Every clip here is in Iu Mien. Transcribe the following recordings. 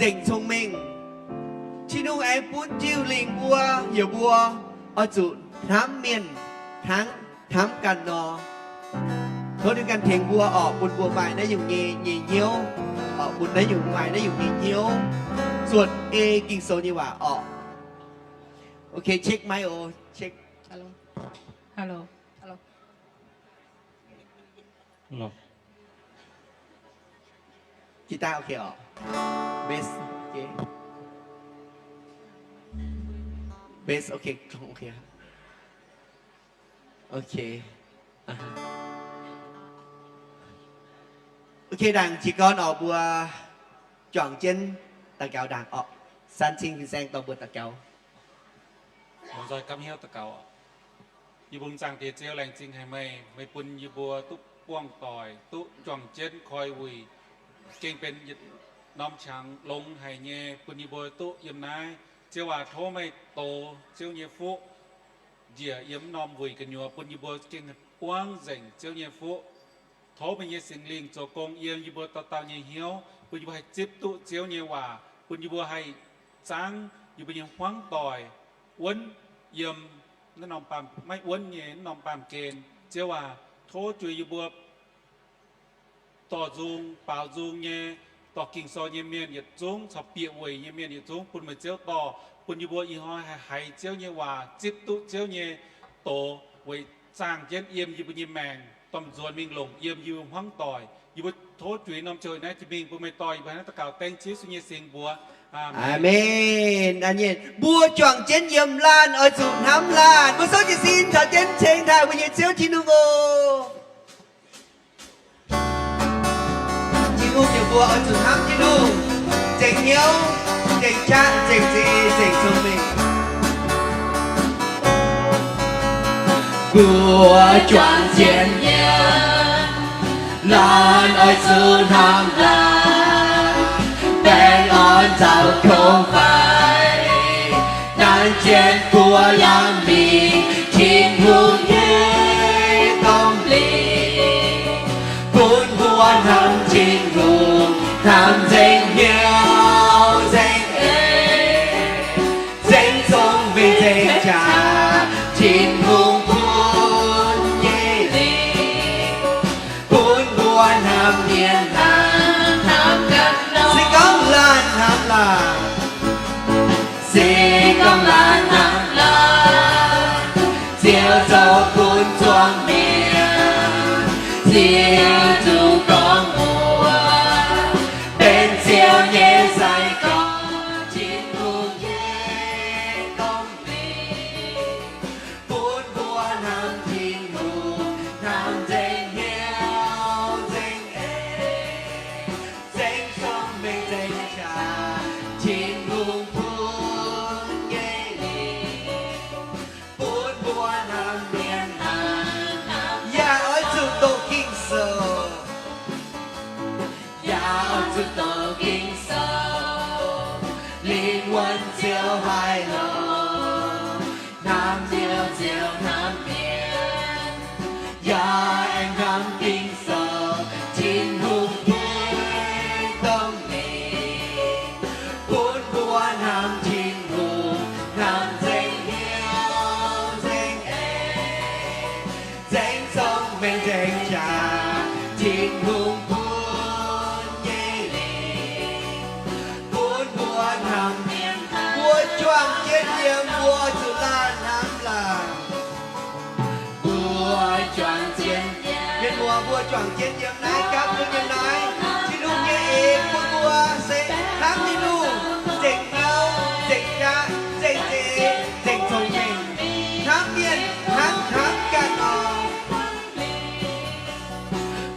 zengc cong-mengh. Tin-Hungh aengx bun Diuh Lingc mbuo, heuc mbuo oix zuqc hnamv mienh hnangv hnamv ganh nor. Tov ninh ganh tengx mbuo orqc, bun mbuo maaih naaiv nyungc nyei, nyei hnyouv orqc, bun naaiv nyungc maaih naaiv nyungc nyei hnyouv zuotc ei Ging-Sou nyei waac orqc. Okay, check mic, oh, check. Hello. Hello. Hello. Guitar okay orqc? Bass okay? Bass okay, tone okay. Okay. Okay, ndaangc jiez gorn orqc, mbuo juangc jienv daux gaux ndaangc orqc. San Cing Fin-Saeng dorh mbuo daux gaux. Longc nzoih gapv hnyouv daux gaux. Yie mbuo Zaangc Diex Ziouv, laengz zingh haic meih, meih bun yie mbuo duqv buangh doic, duqv juangc jienv koi wuic, gengh benx yietc norm qangx longx haic nyei, bun yie mbuo duqv yiem naaiv. Ziouv aac, tov meih dox Ziouv nyei fuqv njiec yiem norm wuic gu'nyuoz, bun yie mbuo gengh buangv nzengc Ziouv nyei fuqv. Tov meih nyei Singx Lingh zoux gong yiem yie mbuo dauh dauh nyei hnyouv, bun yie mbuo haih zipv duqv Ziouv nyei waac, bun yie mbuo haih zangv yie mbuo nyei hmuangv doic wuonv yiem naaiv norm baamh, maiv wuonv nyei naaiv norm baamh gen. Ziouv aac, tov juix yie mbuo dorh nzung, baaux nzung nyei, dorh Ging-Sou nyei mienh yietc zungv caux bieqc weic nyei mienh yietc zungv bun meih Ziouv dorh, bun yie mbuo ih hnoi haih haiz Ziouv nyei waac, zipv duqv Ziouv nyei doz weic zaangh jienv yiem yie mbuo nyei maengc, dorh nzuonx mingh longc yiem yie mbuo hmuangv doic. Yie mbuo tov juix norm ziangh hoc naaiv jiex mingh bun meih dorh yie mbuo haaix dauh daux gaux dengv Yesu nyei singx mbuox. Aamen. Mbuo juangc jienv yiem laanh oix zuqc hnamv laanh. Mbuo souv jiez sin caux jienv ceng taaih mbuo nyei Ziouv Tin-Hungh oc. Tin-Hungh, yie mbuo oix zuqc hnamv Tin-Hungh, nzengc hnyouv, nzengc qaqv, nzengc za'eix, nzengc cong-mengh. Mbuo juangc jienv yiem laanh oix zuqc hnamv laanh, baengh orn nzauh kouv faix, nanv jienv buo lamh mingh Tin-Hungh nyei domh lingh, bun mbuo hnamv Tin-Hungh hnamv nzengc hnyouv nzengc eix, nzengc cong-mengh nzengc qaqv, Tin-Hungh bun nyei lingc, bun mbuo hnamv mienh hnangv hnamv ganh nor. Se gorngv laanh hnamv laanh, se gorngv laanh hnamv laanh, Ziouv zoux bun zuangx mienh. Ziouv zuqc gorngv mbuo benx Ziouv nyei sai-gorx, Tin-Hungh nyei domh lingh, bun mbuo hnamv Tin-Hungh hnamv nzengc hnyouv nzengc eix, nzengc cong-mengh nzengc qaqv, Tin-Hungh bun nyei lingc, bun mbuo hnamv mienh hnangv. Yaac oix zuqc doqc Ging-Sou. Yaac oix zuqc doqc Ging-Sou, lingh wuonh Ziouv haiz longx. Hnamv Ziouv, Ziouv hnamv mienh. Yaac aengx hnamv Ging-Sou, Tin-Hungh nyei domh lingh, bun mbuo hnamv Tin-Hungh hnamv nzengc hnyouv nzengc eix, nzengc cong-mengh nzengc qaqv, Tin-Hungh bun nyei lingc, bun mbuo hnamv mienh. Mbuo juangc jienv yiem, mbuo zuqc laanh hnamv laanh. Mbuo juangc jienv, mienh muoz, mbuo juangc jienv yiem naaiv, gapv zunv yiem naaiv. Tin-Hungh nyei eix bun mbuo se hnamv Tin-Hungh nzengc hnyouv, nzengc qaqv, nzengc za'eix, nzengc cong-mengh, hnamv mienh hnangv hnamv ganh oc.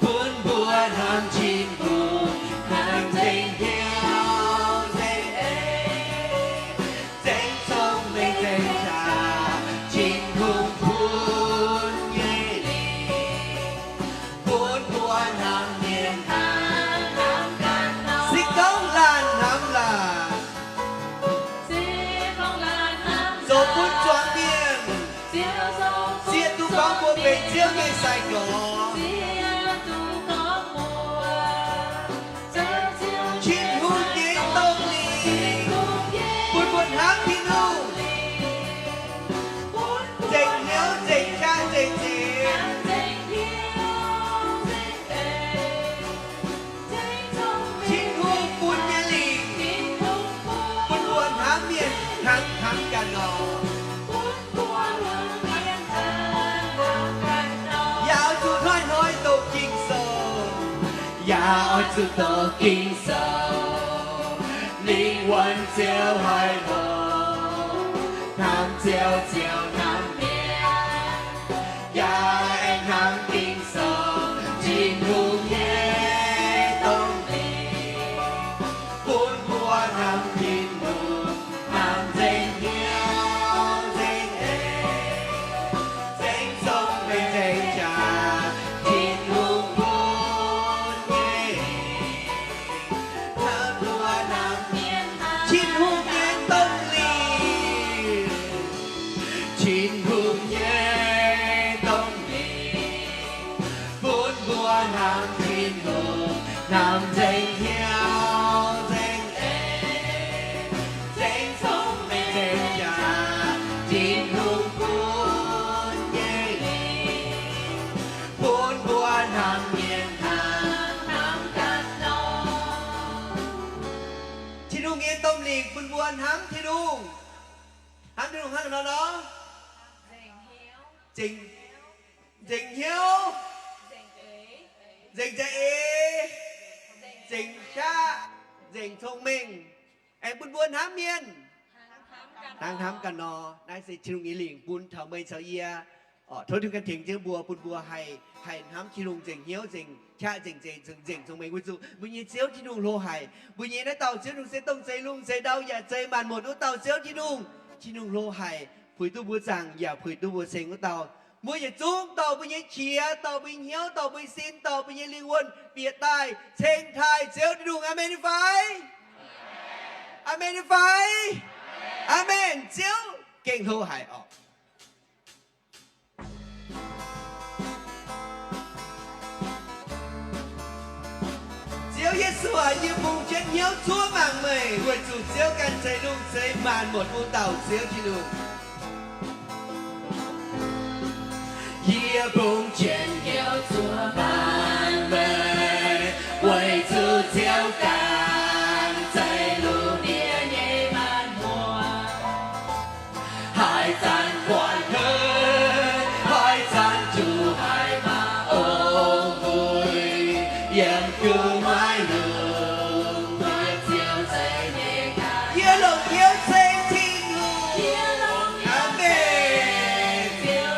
Bun mbuo hnamv Tin-Hungh hnangv nzengc hnyouv nzengc eix, nzengc cong-mengh nzengc qaqv, Tin-Hungh bun nyei lingc, bun mbuo hnamv mienh hnangv hnamv ganh nor. Se gorngv laanh hnamv laanh, zoux bun zuangx mienh zieqv duqv gorngv mbuo benx Ziouv nyei sai-gorx. Tin-Hungh nyei domh lingh. Oix zuqc doqc Ging-Sou, lingh wuonh ziouc haih longx, hnamv Ziouv ziouc hnamv mienh, yaac aengx hnamv Ging-Sou, Tin-Hungh nyei domh lingh, bun mbuo hnamv Tin-Hungh, hnamv nzengc hnyouv nzengc eix, nzengc cong-mengh nzengc jaax, Tin-Hungh bun nyei lingh, hnamv mbuo hnamv mienh, Tin-Hungh nyei domh lingh, Tin-Hungh nyei domh lingh, bun mbuo hnamv Tin-Hungh, hnamv nzengc hnyouv nzengc eix, nzengc cong-mengh nzengc jaax, Tin-Hungh bun nyei lingh, bun mbuo hnamv mienh hnangv hnamv ganh nor. Tin-Hungh nyei domh lingh bun mbuo hnamv Tin-Hungh. Hnamv Tin-Hungh hnangv haaix nor? Nzengc, nzengc hnyouv, nzengc za'eix, nzengc qaqv, nzengc cong-mengh, aengx bun mbuo hnamv mienh hnangv hnamv ganh nor. Naaiv se Tin-Hungh nyei lingh bun taux meih caux yie. Tov Tin-Hungh ganh tengx jienv mbuo, bun mbuo haih, haih hnamv Tin-Hungh nzengc hnyouv, nzengc qaqv, nzengc za'eix, nzengc cong-mengh, weic zuqc mbuo nyei Ziouv Tin-Hungh hlo haic. Mbuo nyei naaiv dauh Ziouv Tin-Hungh se dongh zeix lungh zeix ndau yaac zeix maanc muotc wuov dauh Ziouv Tin-Hungh. Tin-Hungh hlo haic, puix duqv mbuo zaangc yaac puix duqv mbuo ceng wuov dauh. Mbuo yietc zungv dorh mbuo nyei qiex, dorh mbuo nyei hnyouv, dorh mbuo nyei sin, dorh mbuo nyei lingh wuonh bieqc daaih ceng taaih Ziouv Tin-Hungh. Aamen fai? Aamen fai? Aamen. Ziouv gengh hlo haic oc. Ziouv Yesu aac, yie bungx jienv hnyouv zuov mangc meih, weic zuqc Ziouv ganh zeix lungh zeix maanc muotc wuov dauh Ziouv Tin-Hungh. Yie bungx jienv hnyouv zuov mangc meih, weic zuqc Ziouv ganh zeix lungh ndiev nyei maanc muotc. Haaix zanc buatc haaix, haaix zanc juqc haaix maah ong-nqui yiem gu'nguaaic lungh, yie longc hnyouv ceng Tin-Hungh. Aamen.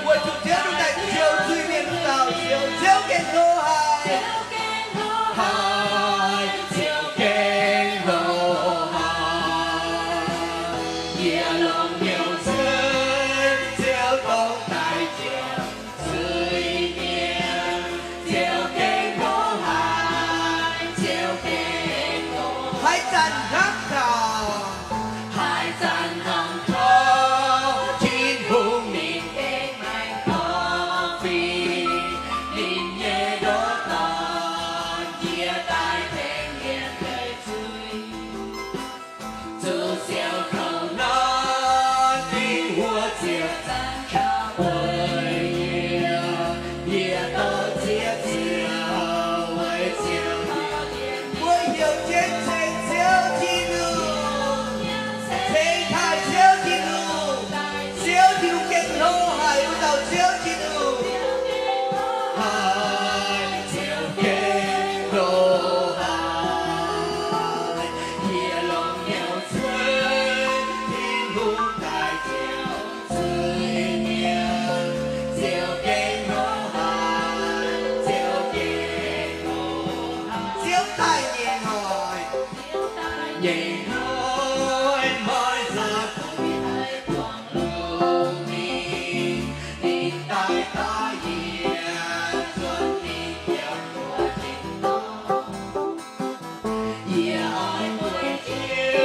Weic zuqc Ziouv dongh daaih njoux zuiz-mienh wuov dauh Ziouv, Ziouv gengh hlo haic. Haic, Ziouv gengh hlo haic. Yie longc hnyouv ceng Ziouv dongh daaih njoux zuiz-mienh, Ziouv gengh hlo haic, Ziouv gengh hlo haic. Haaix zanc hnamv taux, haaix zanc hnamv taux Tin-Hungh, ninh gengh maiv dorngx fih ninh nyei ndoqv dorn, jiex daaih tengx mienh weic zuiz. Zuqc siou kouv nor, dingc wuov ziepc zaangc qaqv bueix yie, yie doqc ziex ziouc weic Ziouv mbuo heuc jienv ceng Ziouv Tin-Hungh, ceng taaih Ziouv Tin-Hungh. Ziouv Tin-Hungh gengh hlo haic, wuov dauh Ziouv Tin-Hungh. Haic, Ziouv gengh hlo haic. Yie longc hnyouv ceng Tin-Hungh daaih njoux zuiz-mienh, Ziouv gengh hlo haic, Ziouv gengh hlo haic. Ziouv daaih nyei hnoi, nyei hnoi, hnoi zaah buih haic buangh lungh mingh, ninh daaih daux yie, zuonx mingh yiem mbuo tin-dorngh. Yie oix mbuox Ziouv,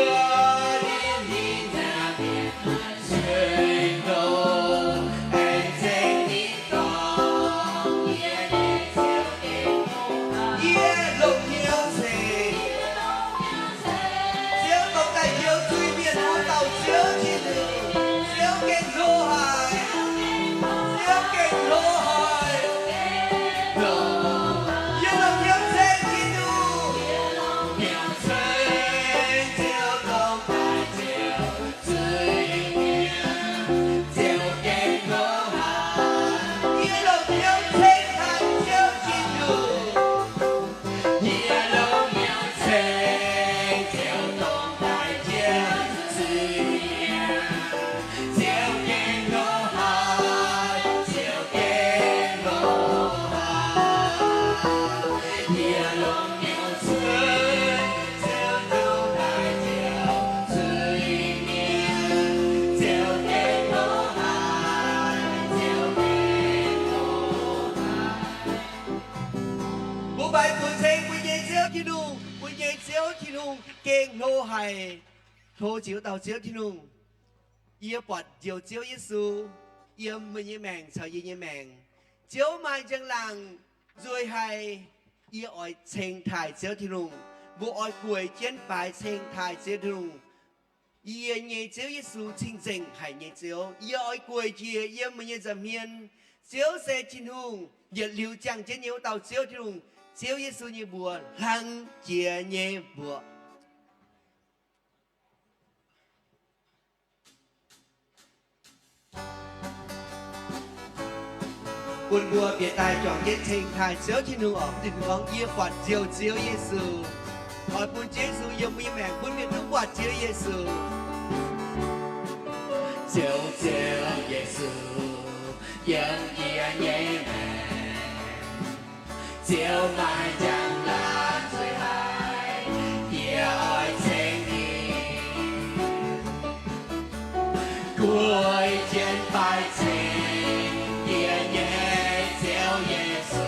ninh, ninh nyanc mienh maaih sueih ndoqv, aengx ceng tin-dorngh. Yie nyei Ziouv gengh hlo haic. Yie longc hnyouv ceng Ziouv dongh daaih njoux zuiz-mienh wuov dauh Ziouv Tin-Hungh. Ziouv gengh hlo haic. Ziouv gengh hlo haic. Yie longc hnyouv ceng Tin-Hungh. Hnyouv ceng Ziouv dongh daaih njoux zuiz-mienh, Ziouv gengh hlo haic. Yie longc hnyouv ceng haic Ziouv Tin-Hungh. Yie longc haih hlo jiex wuov dauh Ziouv Tin-Hungh. Yie buatc Njoux Ziouv Yesu yiem meih nyei maengc caux yie nyei maengc. Ziouv maaih njang-laangc nzueic haic. Yie oix ceng taaih Ziouv Tin-Hungh. Mbuo oix gueic jienv baaix ceng taaih Ziouv Tin-Hungh. Yie nyei Ziouv Yesu cing-nzengc haic nyei Ziouv. Yie oix gueic njiec yiem meih nyei nza'hmien. Ziouv se Tin-Hungh, yietc liuz ziangh jienv nyei wuov dauh Ziouv Tin-Hungh. Ziouv Yesu nyei mbuox hlang jiex nyei mbuox. Bun mbuo bieqc daaih juangc jienv ceng taaih Ziouv Tin-Hungh oc. Ninh gorngv, yie buatc Njoux Ziouv Yesu. Oix bun Ziouv Yesu yiem mbuo nyei maengc, bun mienh duqv buatc Ziouv Yesu. Njoux Ziouv Yesu yiem yie nyei maengc. Ziouv maaih njang-laangc nzueic haic, yie oix ceng ninh. Gueic jienv baaix ceng yie nyei Ziouv Yesu,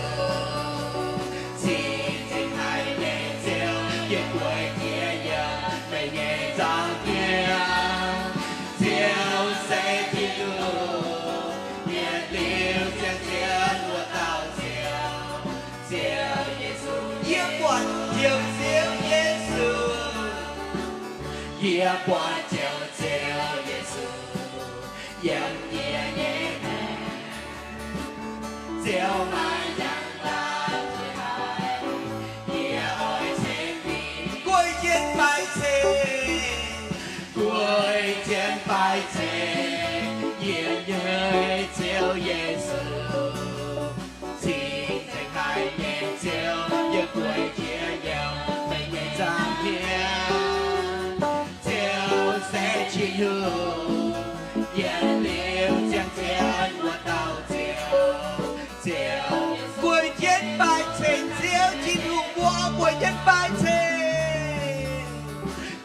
cing-nzengc haic nyei Ziouv, yie gueic jiex yiem meih nyei nza'hmien. Ziouv se Tin-Hungh, yietc liuz ziangh jienv wuov dauh Ziouv. Ziouv Yesu, yie buatc Njoux Ziouv Yesu. Yie buatc Njoux Ziouv Yesu yiem yie nyei maengc. Ziouv maaih njang-laangc nzueic haic, yie oix ceng ninh. Gueic jienv baaix ceng, gueic jienv baaix ceng yie nyei Ziouv Yesu. Cing-nzengc haic nyei Ziouv, yie gueic jiex yiem meih nyei nza'hmien. Ziouv se Tin-Hungh, yietc liuz ziangh jienv wuov dauh Ziouv. Ziouv, gueic jienv baaix ceng Ziouv Tin-Hungh, mbuo oix gueic jienv baaix ceng.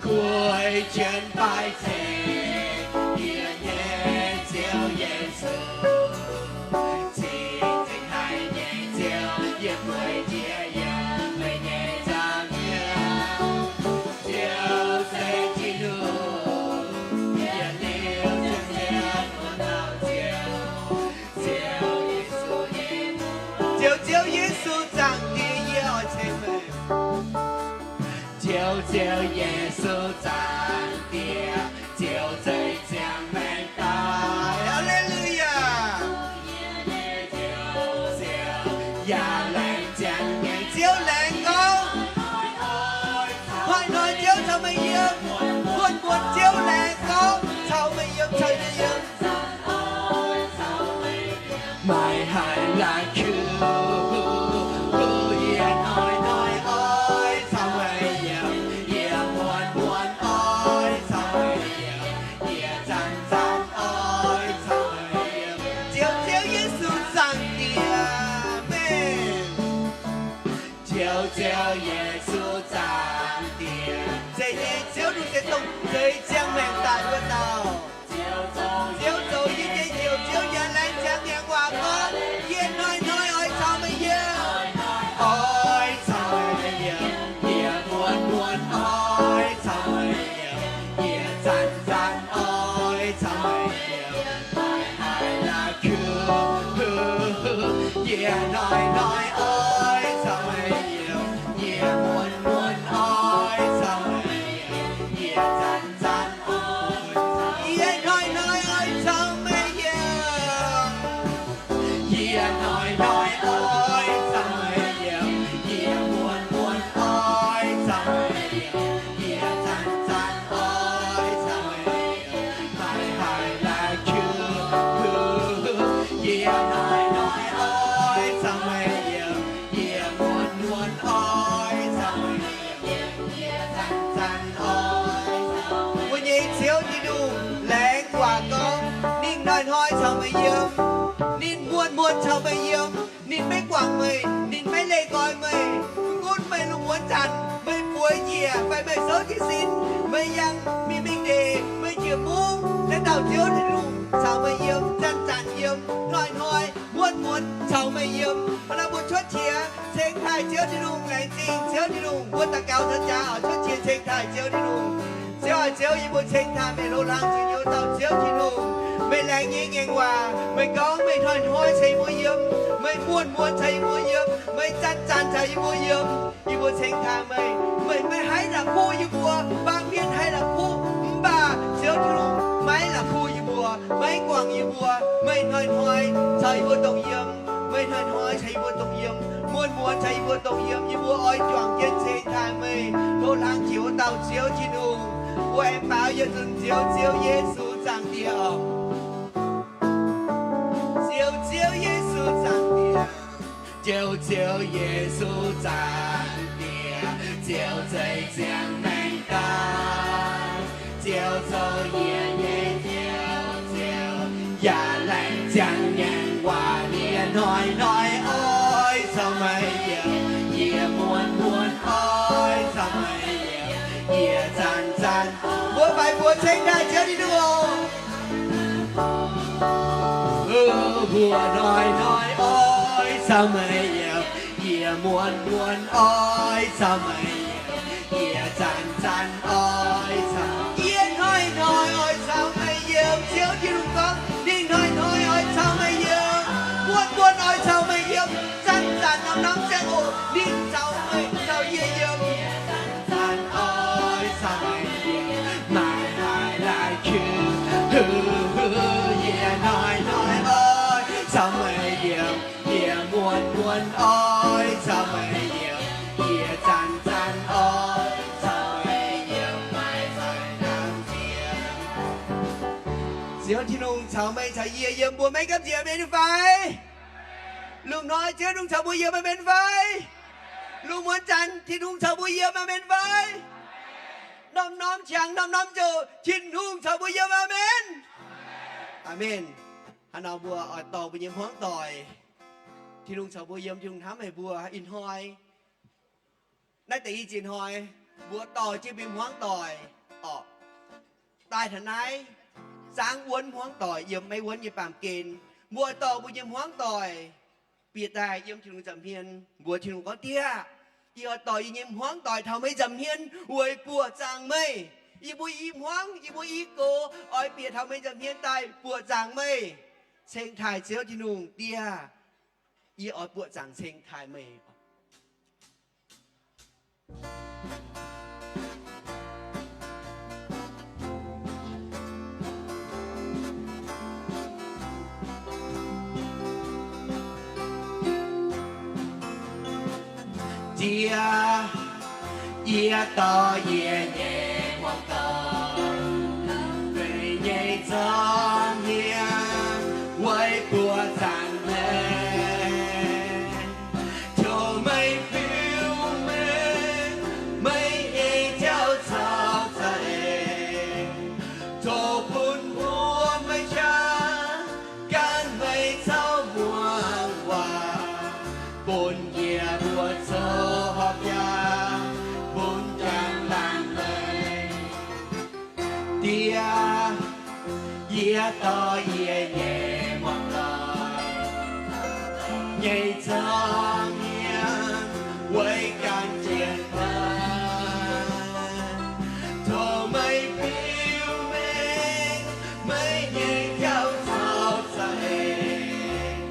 Gueic jienv baaix ceng yie nyei Ziouv Yesu. Cing-nzengc haic nyei Ziouv, yie gueic jiex yiem meih nyei nza'hmien. Ziouv se Tin-Hungh, yietc liuz ziangh jienv wuov dauh Ziouv. Ziouv Yesu, Ziouv, Ziouv Yesu zaangc Diex, yie oix ceng meih. Ziouv, Ziouv Yesu zaangc Diex, Ziouv zeiz ziangh maengc daaih. Haleluyaa! Yaac laengz ziangx nyei Ziouv laengz gorngv, hnoi-hnoi Ziouv caux meih yiem, muonz-muonz Ziouv laengz gorngv caux meih yiem, caux yie yiem. Meih haiz la'kuqv, yie hnoi-hnoi oix caux meih yiem, yie muonz-muonz oix caux meih yiem, yie zanc-zanc oix caux meih yiem. Ziouv, Ziouv Yesu zaangc Diex, mengh. Ziouv, Ziouv Yesu zaangc Diex. Zeiz nyei Ziouv, ninh se dongh zeiz ziangh maengc daaih wuov dauh. Ziouv zoux yie nyei Njoux Ziouv, yaac laengz ziangx mi'aqv waac gorngv, yie hnoi-hnoi oix caux meih yiem, oix caux meih yiem, yie muonz-muonz oix caux meih yiem, yie zanc-zanc oix caux meih yiem. Meih haiz la'kuqv, yie hnoi-hnoi oix caux meih yiem, yie muonz-muonz oix caux meih yiem, yie zanc-zanc oix caux, yie hnoi-hnoi oix caux meih yiem. Yie hnoi-hnoi oix caux meih yiem, yie muonz-muonz oix caux meih yiem, yie zanc-zanc oix caux meih yiem. Meih haiz la'kuqv, yie hnoi-hnoi oix caux meih yiem, yie muonz-muonz oix caux meih yiem, yie zanc-zanc oix caux meih. Mbuo nyei Ziouv Tin-Hungh laengz waac gorngv, ninh hnoi-hnoi caux meih yiem, ninh muonz-muonz caux meih yiem. Ninh maiv guangc meih, ninh maiv leih nqoi meih. Maiv gunv meih lungh muonz zanc meih bueix njiec fai meih souv jiez sin, meih yangh mingh mingh ndeic, meih njiec mungv, naaiv dauh Ziouv Tin-Hungh caux meih yiem, zanc-zanc yiem, hnoi-hnoi, muonz-muonz caux meih yiem. Hnangv naaic mbuo cuotv qiex ceng taaih Ziouv Tin-Hungh, laengz zingh Ziouv Tin-Hungh. Mbuo daux gaux caux jaax oix cuotv qiex ceng taaih Ziouv Tin-Hungh. Ziouv, yie mbuo ceng taaih meih, loz-hlaang jiex nyei wuov dauh Ziouv Tin-Hungh. Meih laengz nyei ngaengc waac, meih gorngv meih hnoi-hnoi caux yie mbuo yiem, meih muonz-muonz caux yie mbuo yiem, meih zanc-zanc caux yie mbuo yiem. Yie mbuo ceng taaih meih. Meih maiv haih la'kuqv yie mbuo. Baamh mienh haih la'kuqv, mv baac Ziouv Tin-Hungh maiv la'kuqv yie mbuo, maiv guangc yie mbuo. Meih hnoi-hnoi caux yie mbuo dongh yiem. Meih hnoi-hnoi caux yie mbuo dongh yiem, muonz-muonz caux yie mbuo dongh yiem. Yie mbuo oix juangc jienv ceng taaih meih, loz-hlaang jiex wuov dauh Ziouv Tin-Hungh. Mbuo aengx baaux yietc nzunc, Ziouv, Ziouv Yesu, Zaangc Diex oc. Ziouv, Ziouv Yesu, Zaangc Diex. Ziouv, Ziouv Yesu, Zaangc Diex, Ziouv zeiz ziangh maengc daaih. Ziouv zoux yietc nyei Ziouv, Ziouv yaac laengz ziangx nyei waac, yie hnoi-hnoi oix caux meih yiem, yie muonz-muonz oix caux meih yiem, yie zanc-zanc. Mbuo faix buoz ceng daaih Ziouv Tin-Hungh oc. Mbuo hnoi-hnoi oix caux meih yiem, yie muonz-muonz oix caux meih yiem, yie zanc-zanc oix caux, yie hnoi-hnoi oix caux meih yiem. Ziouv Tin-Hungh gorngv, ninh hnoi-hnoi oix caux meih yiem, muonz-muonz oix caux meih yiem, zanc-zanc norm-norm ziangh hoc ninh caux meih, caux yie yiem. Zanc-zanc oix caux meih yiem, maaih haaix laaix qiex, yie hnoi-hnoi oix caux meih yiem, yie muonz-muonz oix caux meih yiem, yie zanc-zanc oix caux meih yiem, maaih haaix laaix qiex. Ziouv Tin-Hungh caux meih caux yie yiem, mbuo maiv gamh nziex, aamen fai? Lungh hnoi Ziouv Tin-Hungh caux mbuo yiem, aamen fai? Lungh muonz zanc Tin-Hungh caux mbuo yiem, aamen fai? Norm-norm qangx, norm-norm njoux, Tin-Hungh caux mbuo yiem, aamen. Aamen. Hnangv nor mbuo oix dorh mbuo nyei hmuangv doic. Tin-Hungh caux mbuo yiem, Tin-Hungh hnamv haic mbuo ih hnoi. Naaiv deix i ziex hnoi, mbuo dorh jienv mbuo nyei hmuangv doic orqc, daaih taux naaiv, zangv wuonv hmuangv doic yiem maiv wuonv nyei baamh gen. Mbuo dorh mbuo nyei hmuangv doic bieqc daaih yiem Tin-Hungh nza'hmien, mbuox Tin-Hungh gorngv, Diex, yie oix dorh yie nyei hmuangv doic taux meih nza'hmien weic buoqc zaangc meih. Yie mbuo i hmuangv, yie mbuo i gox oix bieqc taux meih nza'hmien daaih buoqc zaangc meih. Ceng taaih Ziouv Tin-Hungh, Diex, yie oix buoqc zaangc ceng taaih meih. Diex, yie dorh yie nyei hmuangv doic, meih nyei zorng hmien weic buoqc zaangc meih. Tov meih fiuv meih, meih nyei jauv caux za'eix. Tov bun mbuo maiv qaqv gan meih caux muangx waac, bun yie mbuo zoux horpc jaax, bun jangx laangc meih. Diex, yie dorh yie nyei hmuangv doic nyei zorng hmien weic gan jienv meih. Tov meih fiuv meih, meih nyei jauv caux za'eix.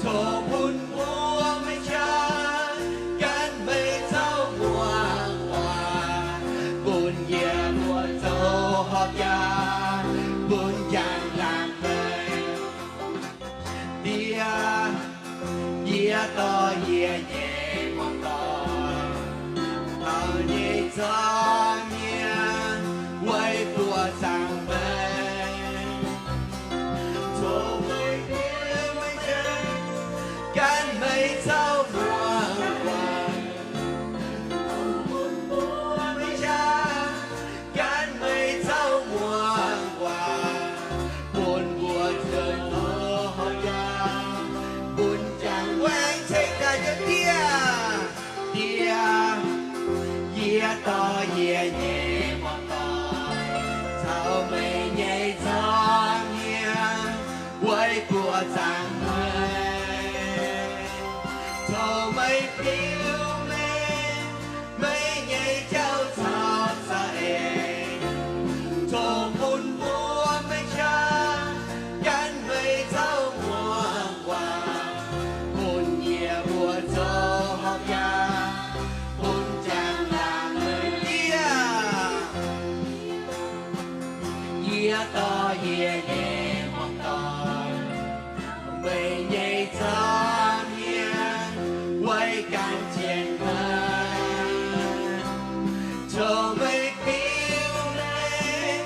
Tov bun mbuo maiv qaqv gan meih caux muangx waac, bun yie mbuo zoux horpc jaax, bun jangx laangc meih. Diex, yie dorh yie nyei hmuangv doic, taux nyei zorng hmien weic buoqc zaangc meih. Tov meih fiuv meih, gan meih caux muangx waac, bun mbuo maiv qaqv gan meih caux muangx waac, bun mbuo zoux horpc jaax, bun jangx laangc meih. Ceng daaih, Diex, Diex, yie dorh yie nyei hmuangv doic caux meih nyei zorng hmien weic buoqc zaangc meih. Tov meih fiuv meih, meih nyei jauv caux za'eix. Yie dorh yie nyei hmuangv doic, meih nyei nzormc hmien weic ganh zien meih, tov meih biux meih,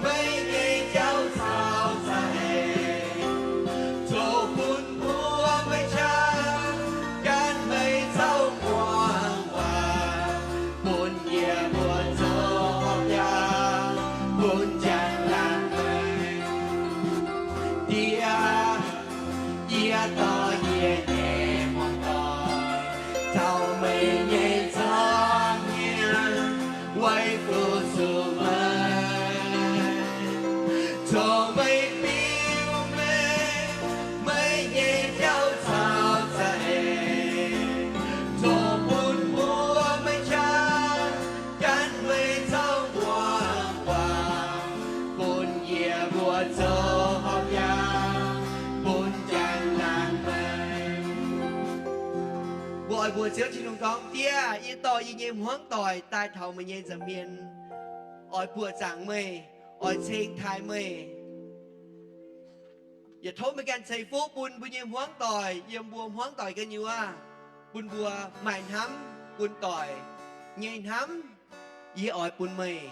meih nyei jauv caux za'eix, tov bun mbuo meih qaqv, gan meih zaux muangx waac, bun yie mbuo zoux horpc jaa, bun jangx laanh meih. Diex, yie dorh yie nyei hmuangv doic caux meih nyei nzormc hmien weic fu-sux meih, tov meih biux meih, meih nyei jauv caux za'eix, tov bun mbuo meih qaqv, gan meih zaux muangx waac, bun yie mbuo zoux horpc jaa, bun jangx laanh meih. Mbuo oix mbuox Ziouv Tin-Hungh gorngv, Diex, yie dorh yie nyei hmuangv doic daaih taux meih nyei nza'hmien, oix buoqc zaangc meih, oix ceng taaih meih. Yaac tov meih ganh ceix fuqv bun mbuo nyei hmuangv doic yiem mbuo hmuangv doic gu'nyuoz, bun mbuo maaih hnamv bun doic nyei hnamv, yie oix bun meih.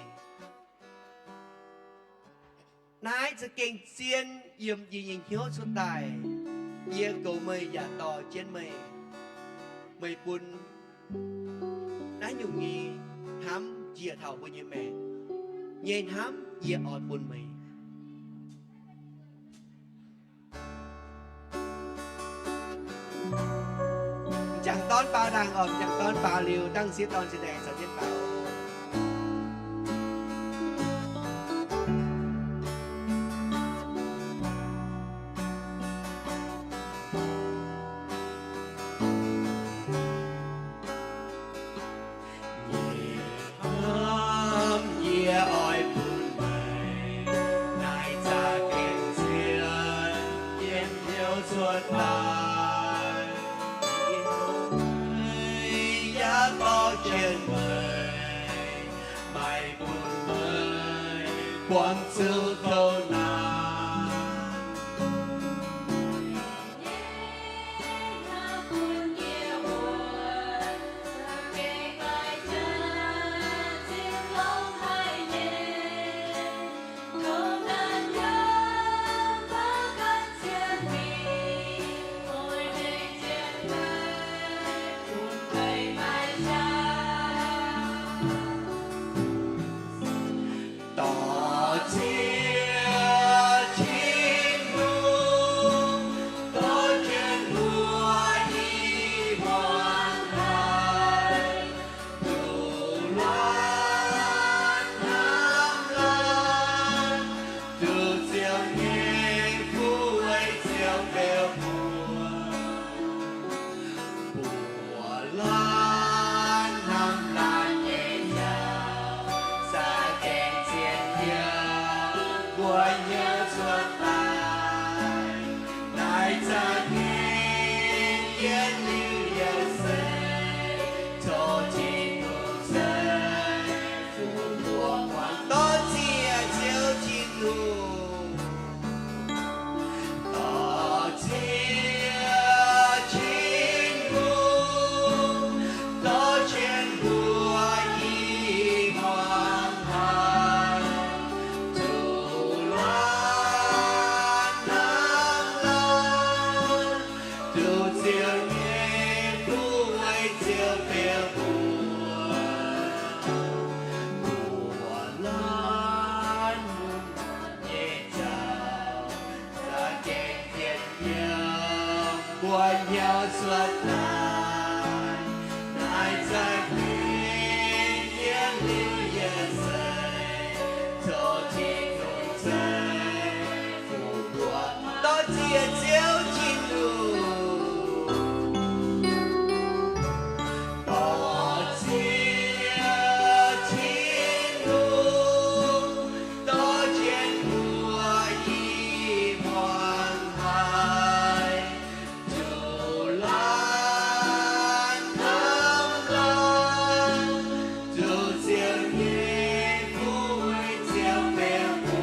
Naaiv za'gengh zien yiem yie nyei hnyouv cuotv daaih. Yie goux meih yaac dorh jienv meih. Meih bun naaiv nyungc nyei hnamv njiec taux mbuo nyei maengc. Nyei hnamv yie oix bun meih. M'jangc dorn baaux ndaangc oc. M'jangc dorn baaux liuz, dangh m'sieqv dorn ziouc dorh jienv baaux. Hnamv yie oix bun meih, naaiv za'gengh zien yiem hnyouv cuotv daaih. Yie yaac dorh jienv meih, maaih bun meih buangv zuqc kouv naanc. Dorh Ziouv Tin-Hungh, dorh jienv mbuo i hmuangx haic, duqv laanh hnamv laanh, duqv Ziouv nyei fuqv weic Ziouv beu mbuo. Mbuo laanh hnamv laanh nyei jauv, za'gengh zien yiem mbuo hnyouv cuotv daaih. Naaiv za'gengh yietc liuz yietc seix, tov Tin-Hungh ceix fuqv mbuo muangx. Dorh ziec Ziouv Tin-Hungh. Dorh ziec Tin-Hungh, dorh jienv mbuo i hmuangx haic, duqv laanh hnamv laanh, duqv Ziouv nyei fuqv weic Ziouv beu mbuo. Mbuo laanh hnamv nyei jauv, za'gengh zien yiem mbuo hnyouv cuotv daaih. Naaiv za'gengh yietc liuz yietc seix, tov Tin-Hungh ceix fuqv mbuo. Dorh ziec Ziouv Tin-Hungh. Dorh ziec Tin-Hungh, dorh jienv mbuo i hmuangx haic, duqv laanh hnamv laanh, duqv Ziouv nyei fuqv weic Ziouv beu mbuo.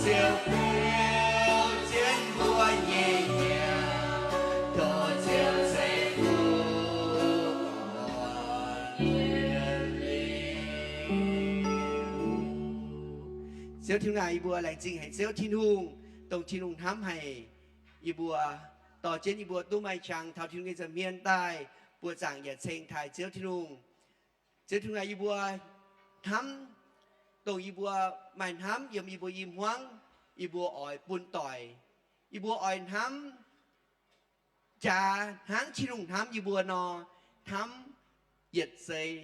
Ziouv fiuv jienv mbuo nyei hnyouv, tov Ziouv ceix fuqv yiem lingh. Ziouv Tin-Hungh aac, yie mbuo laengz zingh haic Ziouv Tin-Hungh, dongh Tin-Hungh hnamv haic yie mbuo, dorh jienv yie mbuo duqv maaih qangx taux Tin-Hungh nyei nza'hmien daaih buoqc zaangc yaac ceng taaih Ziouv Tin-Hungh. Ziouv Tin-Hungh aac, yie mbuo hnamv, dongh yie mbuo maaih hnamv yiem yie mbuo i hmuangv, yie mbuo oix bun doic. Yie mbuo oix hnamv jaax hnangv Tin-Hungh hnamv yie mbuo nor, hnamv yietc seix.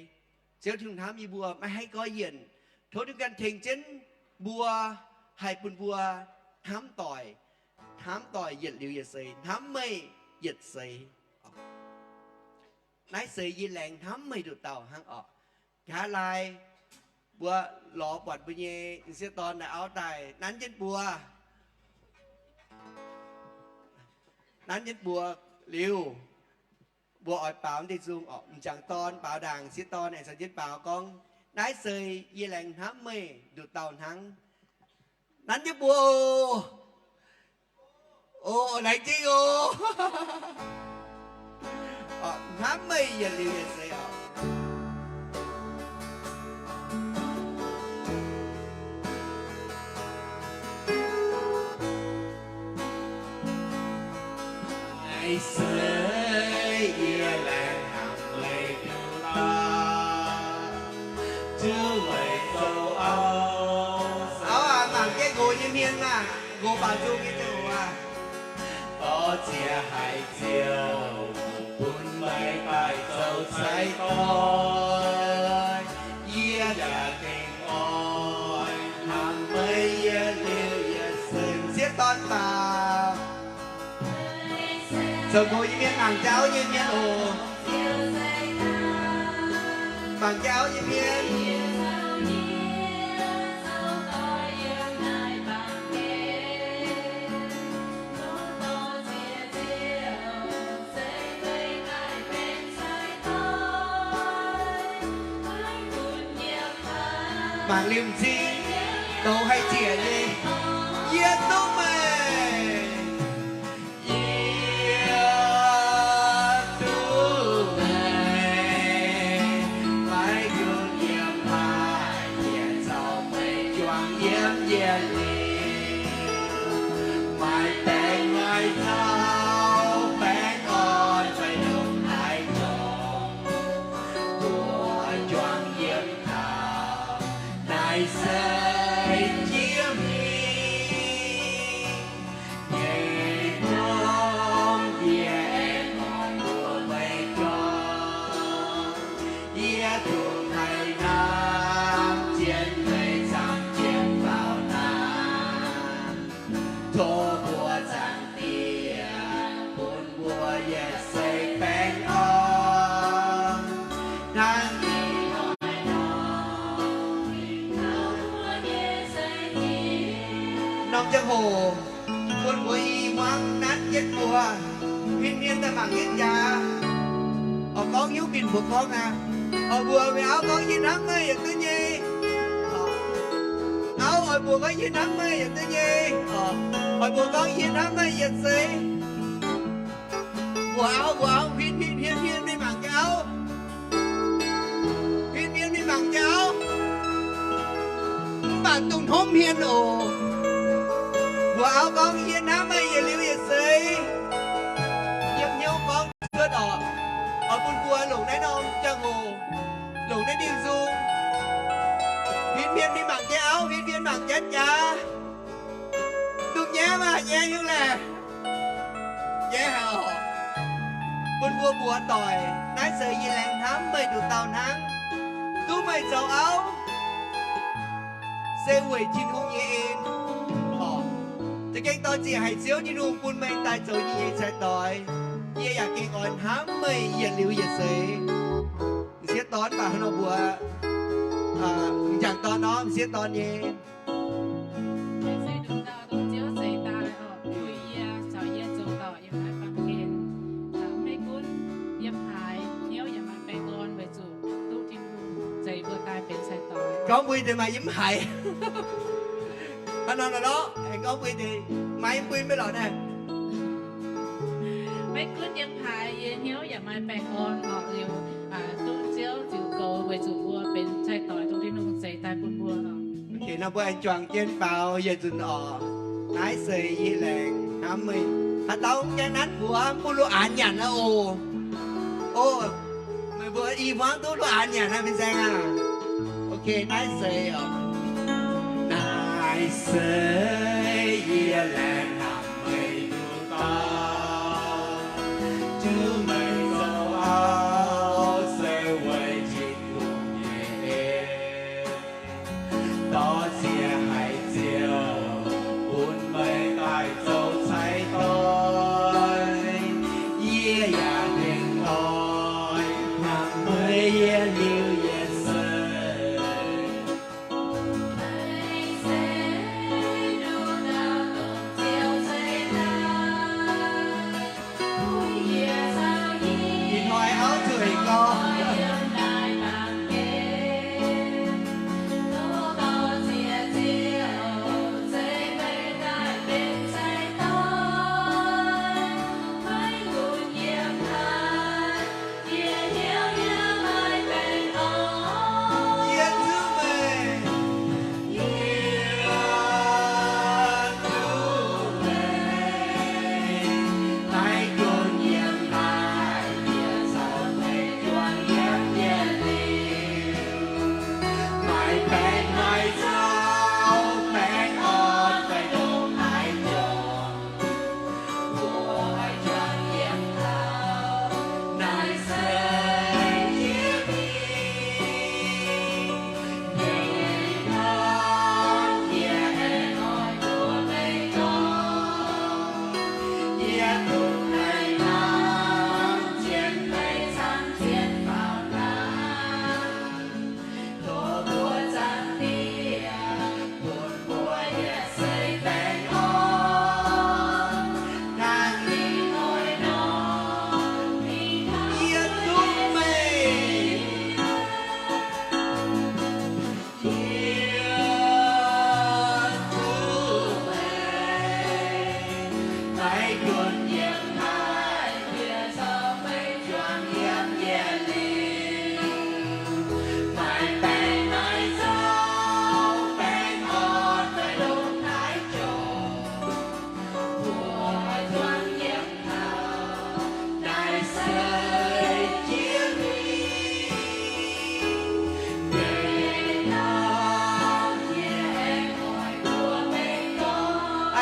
Ziouv Tin-Hungh hnamv yie mbuo maiv haih gorngv yienc. Tov Tin-Hungh ganh tengx jienv mbuo, haih bun mbuo hnamv doic, hnamv doic yietc liuz yietc seix, hnamv meih yietc seix. Naaiv seix yie laengz hnamv meih nduqc dauh hnangv orqc. Nqa'haav laai mbuo lorz buatc mbuo nyei m'sieqv dorn naaiv auv daaih nanv jienv mbuo, nanv jienv mbuo liuz, mbuo oix baaux deix nzung orqc. M'jangc dorn baaux ndaangc, m'sieqv dorn aengx caux jienv baaux gorngv, naaiv seix yie laengz hnamv meih nduqc dauh hnangv. Nanv jienv mbuo oc. Oc, laengz zingh oc. Hnamv meih yietc liuz yietc seix oc. Naaiv seix yie laengz hnamv meih nduqc dauh, zuqc meih zoux auv. Auv aac, mangc jienv nqox nyei hmien maah, nqox baaux nzung nyei ziangh hoc aac. Dorh ziex haic Ziouv bun meih daaih zoux sai-gorx. Yie yaac gengh oix hnamv meih yietc liuz yietc seix. M'sieqv dorn baaux. Zoux nqox nyei mienh mangc jauv nyei mienh oc. Mangc jauv nyei mienh. Mangc liuz m'zing, douz haih ziec nyei, yie duqv meih. Yie duqv meih, maiv gunv yiem haaix, yie caux meih juangc yiem yietc liuz. Maaih baengc maaih nzauh, baengh orn fai longc haaix nyungc, mbuo juangc yiem taux naaiv seix jiex mingh nyei hnoi, yie aengx oix mbuox meih gorngv, yie dongh haaix hnamv jienv meih camv jienv faaux naaiv. Tov mbuo Zaangc Diex bun mbuo yietc seix baengh orn hnangv ih hnoi nor. Norm ziangh hoc bun mbuo i hmuangv nanv jienv mbuo, huin hmien daaih mangc jienv jaax. Oix gorngv hiuv bienh mbuox gorngv aqv. Oix mbuox meih auv gorngv, yie hnamv meih yietc duqv nyei. Auv oix mbuox gorngv, yie hnamv meih yietc duqv nyei. Oix mbuox gorngv, yie hnamv meih yietc seix. Mbuox auv, mbuox auv, huin hmien, huin hmien mingh mangc jaax auv. Huin hmien mingh mangc jaax auv. Mv baac dongh hnomv hmien oc. Mbuox auv gorngv, yie hnamv meih yietc liuz yietc seix. Yiem hnyouv gorngv cuotv orqc. Oix bun mbuo longc naaiv norm ziangh hoc, longc naaiv ninh nzung, huin hmien mingh mangc jienv auv, huin hmien mangc jienv jaax. Dongh nyaiv maah, nyaiv hiuv laeh. Nyaiv haic oc. Bun mbuo mbuox doic, naaiv seix yie laengz hnamv meih nduqc dauh hnangv. Duqv meih zoux auv se weic Tin-Hungh nyei en oc. Za'gengh dorh zieqc haic Ziouv Tin-Hungh bun meih daaih zoux yie nyei sai-doix. Yie yaac gengh oix hnamv meih yietc liuz yietc seix. M'sieqv dorn baac hnangv nor mbuox, m'jangc dorn nor, m'sieqv dorn nyei. Gorngv mbuo deix maaih yiem haaix. Nor nor lorqc, aengx gorngv mbuo deix, maiv mbui maiv lorqc naaiv. Maiv gunv yiem haaix, yie hnyouv yaac maaih baengh orn orqc. Liuz duqv Ziouv ziux goux weic zuqc mbuo benx cai-doix, tov Tin-Hungh zeix daaih bun mbuo. Nor mbuo aengx juangc jienv faaux yietc nzunc orqc. Naaiv se yie laengz hnamv meih. Haaix dauh jangx nanv buoz mbuo lu aanx nyanc aqv oc. O, meih mbuo i hmuangv duqv lu aanx nyanc aqv, fin-saeng aac. Ok, naaiv se orqc. Naaiv se yie laengz hnamv meih nduqc dauh, zuqc meih zoux auv se weic Tin-Hungh nyei en. Dorh ziex haiz Ziouv bun meih daaih zoux cai-doix, yie yaac mengh oix hnamv meih yietc liuz yietc seix. Ih hnoi auv zuqc gorngv.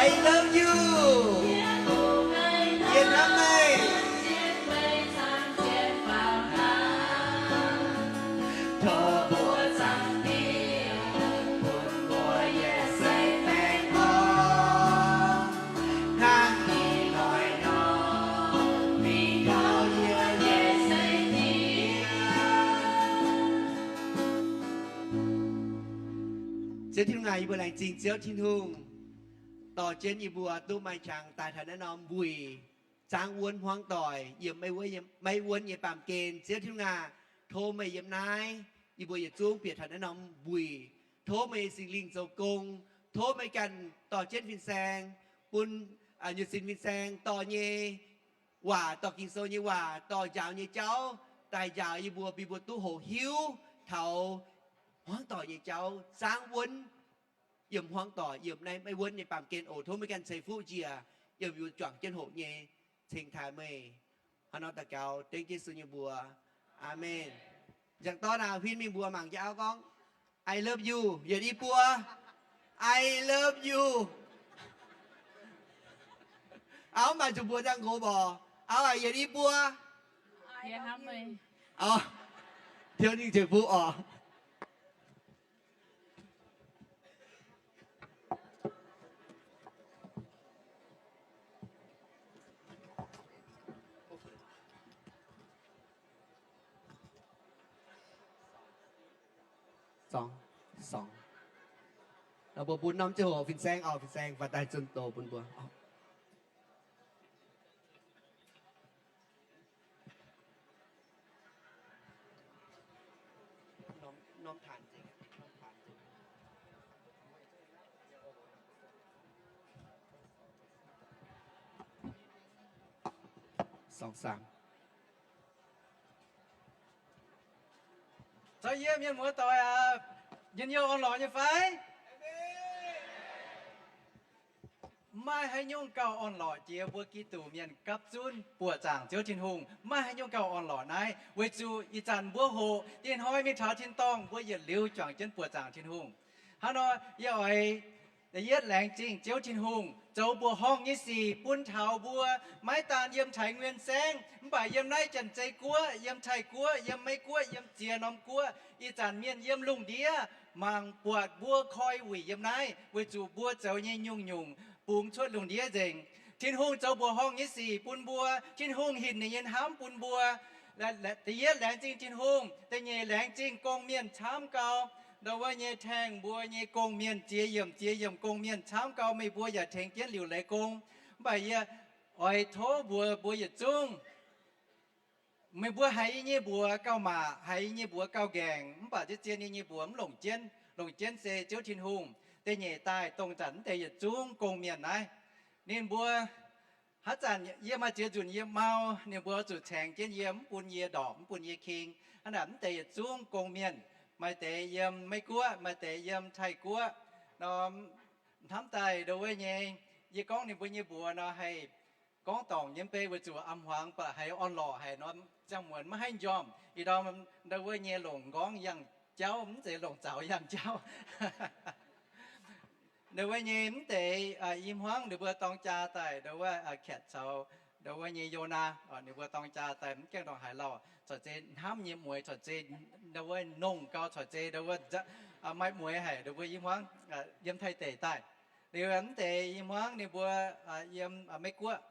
I love you. Yie hnamv meih. Ziouv Tin-Hungh aac, yie mbuo laengz zingh Ziouv Tin-Hungh dorh jienv yie mbuo duqv maaih qangx daaih taux naaiv norm wuic, zaangv wuonv hmuangv doic yiem maiv wuonv nyei baamh gen. Ziouv Tin-Hungh aac, tov meih yiem naaiv, yie mbuo yietc zungv bieqc taux naaiv norm wuic. Tov meih Singx Lingh zoux gong. Tov meih ganh dorh jienv fin-saeng, bun nyuoz sin fin-saeng dorh nyei waac, dorh Ging-Sou nyei waac, dorh njaaux nyei jauv daaih njaaux yie mbuo, bun mbuo duqv hoqc hiuv taux hmuangv doic nyei jauv, zaangv wuonv yiem hmuangv doic, yiem naaiv maiv wuonv nyei baamh gen oc. Tov meih ganh ceix fuqv njiec, yiem yie mbuo juangc jienv hoqc nyei, cingx taaix meih. Hnangv nor daux gaux dengv Yesu nyei mbuox. Aamen. Nzangc dorn aac, huin mingh mbuox mangc jiex auv gorngv, I love you, yietc i buo. I love you. Auv maaih zuqc mbuox nzangc nqox mborqc. Auv aac, yietc i buo. Yie hnamv meih. Tov ninh ceix fuqv oc. Sorng, sorng. Nor mbuo bun norm ziangh hoc fin-saeng oc, fin-saeng faaux daaih zunh doz bun mbuo. Norm, norm taanx nzengc, norm taanx nzengc. Caux yie mienh muoz-doic aac, njien-youh orn-lorqc nyei fai? Maiv maaih haaix nyungc gauh orn-lorqc jiex mbuo Giduc mienh gapv zunv buoqc zaangc Ziouv Tin-Hungh. Maiv maaih haaix nyungc gauh orn-lorqc naaiv, weic zuqc ih zanc mbuo hoqc diev hnoi mingh taux tin-dorngh, mbuo yietc liuz juangc jienv buoqc zaangc Tin-Hungh. Hnangv nor, yie oix da'yietv laengz zingh Ziouv Tin-Hungh zoux mbuoqc horngh nyei sic bun taux mbuo, maiv daan yiem Taiv Nguyen Saengv, mv baac yiem naaiv Janx-Zei Guoqv, yiem Taiv Guoqv, yiem Meiv Guoqv, yiem ziex norm guoqv, ih zanc mienh yiem lungh ndiev mangc buatc mbuo koi wuic yiem naaiv, weic zuqc mbuo zoux nyei nyungc-nyungc bungx cuotv lungh ndiev nzengc. Tin-Hungh zoux mbuoqc horngh nyei sic bun mbuo. Tin-Hungh hinc ninh nyei hnamv bun mbuo. Da'yietv laengz zingh Tin-Hungh. Da'nyeic laengz zingh gong-mienh camv gau, ndau wuov nyei tengx mbuo nyei gong-mienh, ziex yiemc ziex yiemc gong-mienh camv gau, meih mbuo yaac tengx jienv liuc leiz gong. Mv baac yie oix tov mbuox mbuo yietc zungv, meih mbuo haiz yie nyei mbuox gauh maac, haiz yie nyei mbuox gauh nqaengc, mv baac zien-zien yie nyei mbuox mv longc jienv. Longc jienv se Ziouv Tin-Hungh. Da'nyeic daaih dongh zanc mv deix yietc zungv gong-mienh naaiv, ninh mbuo haaix zanc yie maaih ziex nzunc yie mau, ninh mbuo zuqc caengx jienv yie, mv bun yie ndorpc, mv bun yie king. Hnangv naaic mv deix yietc zungv gong-mienh, maaih deix yiem Meiv Guoqv, maaih deix yiem Taiv Guoqv nor, hnamv daaih ndau wuov nyei, yie gorngv ninh mbuo nyei mbuox nor haih gorngv dorngc nyei mv bei, weic zuqc a'hmuangx baac haiz orn-lorqc haic nor, ziangh muonz maiv haih njormh. Ih ndorm ndau wuov nyei longc nqorngv yangh jauv, mv zeiz longc zaux yangh jauv. Ndau wuov nyei mv deix i hmuangv ninh mbuo dorng jaa daaih, ndau wuov Kaeqv caux ndau wuov nyei Yonaa, ninh mbuo dorng jaa daaih mv gaengh ndorngc haaix lauh, corc zeiz hnamv nyei mueix, corc zeiz ndau wuov nongh gau, corc zeiz ndau wuov maaih mueix haic, ndau wuov i hmuangv yiem Taiv deic daaih. Liuz mv deix i hmuangv ninh mbuo yiem Meiv Guoqv,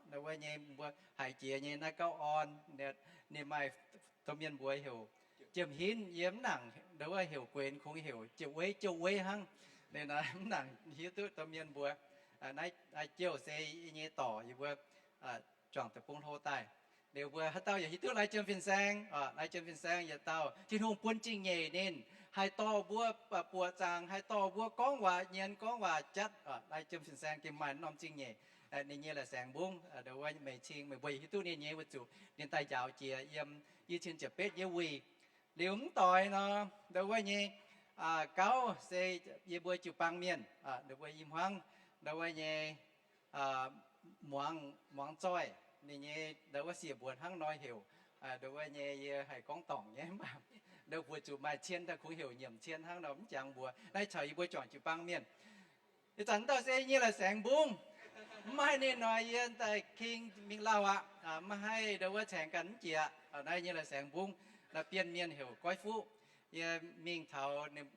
ndau wuov nyei mbuo haiz jiex nyei naaiv gauv orn, ninh maaih domh mienh mbuox heuc Jiem Hinv, yie mv nangc ndau wuov heuc guenx, kungx heuc Jiouv Weiv, Jiouv Weiv hnangv. Ninh mv nangc hiuv duqv domh mienh mbuox. Naaiv Jiouv se yie nyei dorc, yie mbuo juangc deic-bung hlo daaih. Liuz mbuo haaix dauh yaac hiuv duqv Lai Jiem Fin-Saeng, Lai Jiem Fin-Saeng yietc dauh. Tin-Hungh bun zingh nyeic ninh, haih dorh mbuo buoqc zaangc, haih dorh mbuo gorngv waac nyienz, gorngv waac jatv. Lai Jiem Fin-Saeng gengh maaih norm zingh nyeic. Ninh nyei la'saengx mbungv ndau wuov meih cing, meih mbuo yaac hiuv duqv ninh nyei weic zuqc ninh daaih njaaux jiex yiem i cin ziepc betv nyei wuic. Liuz mv doix nor, ndau wuov nyei gauv se yie mbuo jiu-baang mienh, ndau wuov i hmuangv, ndau wuov nyei muangx, muangx zoih, ninh nyei ndau wuov siec mbuox hnangv nor heuc. Ndau wuov nyei yie haih gorngv dorngc nyei, mv baac ndau weic zuqc maaih cien daaih kungx heuc nyiemc cien hnangv nor mv jangx mbuox. Naaiv caux yie mbuo juangc jiu-baang mienh. Ih zanc dauh se yie nyei la'saengx mbungv. Mv maaih ninh nor yie daaih king mingh lauh aqv. Maiv haih ndau wuov caengx ganh mv jiex. Naaiv nyei la'saengx mbungv, naaiv bienh mienh heuc Goiv Fuqv. Yie mingh taux ninh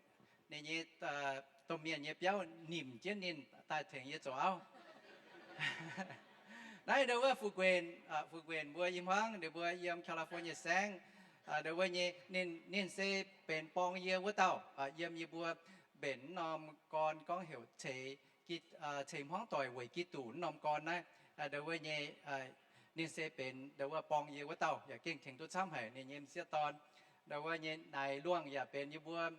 nyei domh mienh nyei biauv nimc jienv ninh daaih tengx yie zoux auv. Naaiv ndau wuov Fu Guenc, Fu Guenc mbuo i hmuangv ninh mbuo yiem California saengv. Ndau wuov nyei ninh, ninh se benx borng yie wuov dauh yiem yie mbuo mbenc norm gorn gorngv heuc ceix, ceix hmuangv doic weic Giduc norm gorn naaiv. Ndau wuov nyei ninh se benx ndau wuov borng yie wuov dauh yaac gengh tengx duqv camv haic ninh nyei m'sieqv dorn. Ndau wuov nyei naaic luangh yaac benx yie mbuo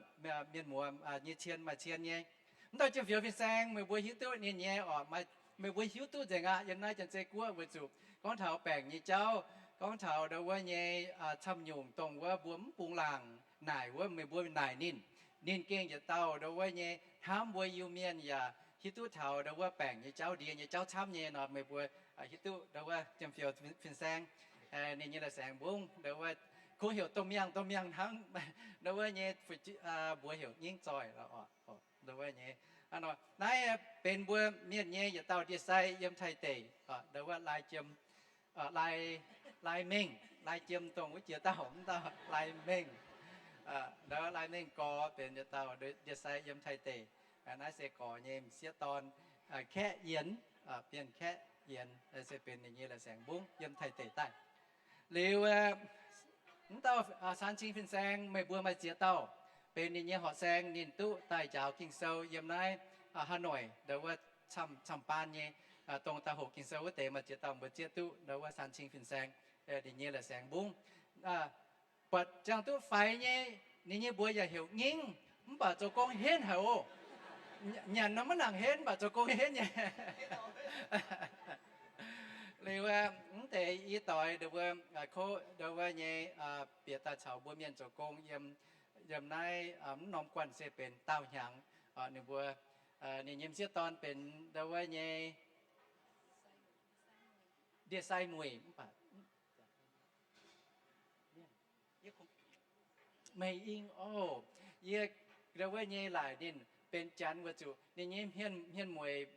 mienh muoz nyei cien, maaih cien nyei. Mv dauh Jiem Fioux Fin-Saeng meih mbuo hiuv duqv ninh nyei oc, meih mbuo hiuv duqv nzengc aqv. Yiem naaiv Janx-Zei Guoqv weic zuqc gorngv taux baengc nyei jauv, gorngv taux ndau wuov nyei camv nyungc dongh wuov mbuo mv bungx laangc naaic wuov, meih mbuo naaic ninh. Ninh gengh yietc dauh ndau wuov nyei hnamv mbuo Iu-Mienh yaac hiuv duqv taux ndau wuov baengc nyei jauv, ndie nyei jauv camv nyei nor, meih mbuo hiuv duqv ndau wuov Jiem Fioux Fin-Saeng. Ninh nyei la'saengx mbungv ndau wuov kungx heuc domh miangh, domh miangh hnangv. Ndau wuov nyei mbuox heuc Ngingv Zoih. Ndau wuov nyei naaiv benx mbuo mienh nyei yietc dauh ndie-sai yiem Taiv deic, ndau wuov Lai Jiem, Lai, Lai Mengh, Lai Jiem dongh wuov jiex dauh, mv dauh Lai Mengh. Ndau wuov Lai Mengh Gorx benx yietc dauh ndie-sai yiem Taiv deic. Naaiv se gorx nyei m'sieqv dorn, Kaeqv Yienx, Bienh Kaeqv Yienx, se benx ninh nyei la'saengx mbungv yiem Taiv deic daaih. Liuz mv dauh Caan Cing Fin-Saeng, meih mbuo maaih ziex dauh benx ninh nyei horqc saeng, ninh duqv daaih njaaux Ging-Sou yiem naaiv Hà Nội ndau wuov camv, camv baan nyei, dongh daaih hoqc Ging-Sou wuov deix maaih ziex dauh mbuo zieqv duqv ndau wuov Caan Cing Fin-Saeng, ninh nyei la'saengx mbungv. Buatc ziangh duqv faix nyei, ninh nyei mbuox yaac heuc Ngingv, mv baac zoux gong henv haic oc. Nyanc nor maiv nangc henv, mv baac zoux gong henv nyei. Liuz wuov, mv deix i doix ndongc wuov, aa, ko, ndongc wuov nyei, aa, bieqc daaih caux mbuo mienh zoux gong yiem, yiem naaiv, aa, mv norm guanh se benx daauh hnyangx, aa, ninh mbuo, aa, ninh nyei m'sieqv dorn benx ndongc wuov nyei ndie-sai muic, mv baac Mei Ing oc. Yie ndongc wuov nyei laaic ninh benx Janx weic zuqc ninh nyei hmien, hmien mueiz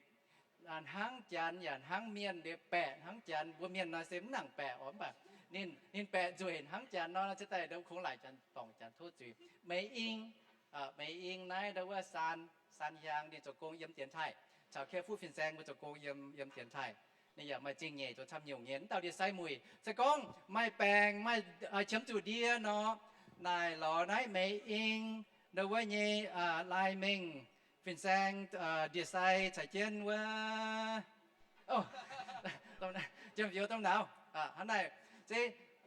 hnangv Janx yaac hnangv mienh, liuz baeqc hnangv Janx. Mbuo mienh nor se mv nangc baeqc oc, mv baac ninh, ninh baeqc nzueic hnangv Janx nor, cingx daaih ndongc kungx laaic Janx dorngc Janx tov zuiz. Mei Ing, aa, Mei Ing naaiv ndongc wuov Saan, Saan Hiaang ninh zoux gong yiem dienx taaih, caux Kiev Fuqv Fin-Saeng mbuo zoux gong yiem, yiem dienx taaih. Ninh yaac maaih zingh nyeic zoux camv nyungc nyei. Mv dauh ndie-sai muic se gorngv maaih baengc, maaih, aa, qiemx zuqc ndie nor, naaic lorz naaiv Mei Ing ndongc wuov nyei, aa, lai mengh Fin-Saeng, aa, ndie-sai caux jienv wuov, o, jiem-fioux domh nauz, aa, hnangv naaic. Se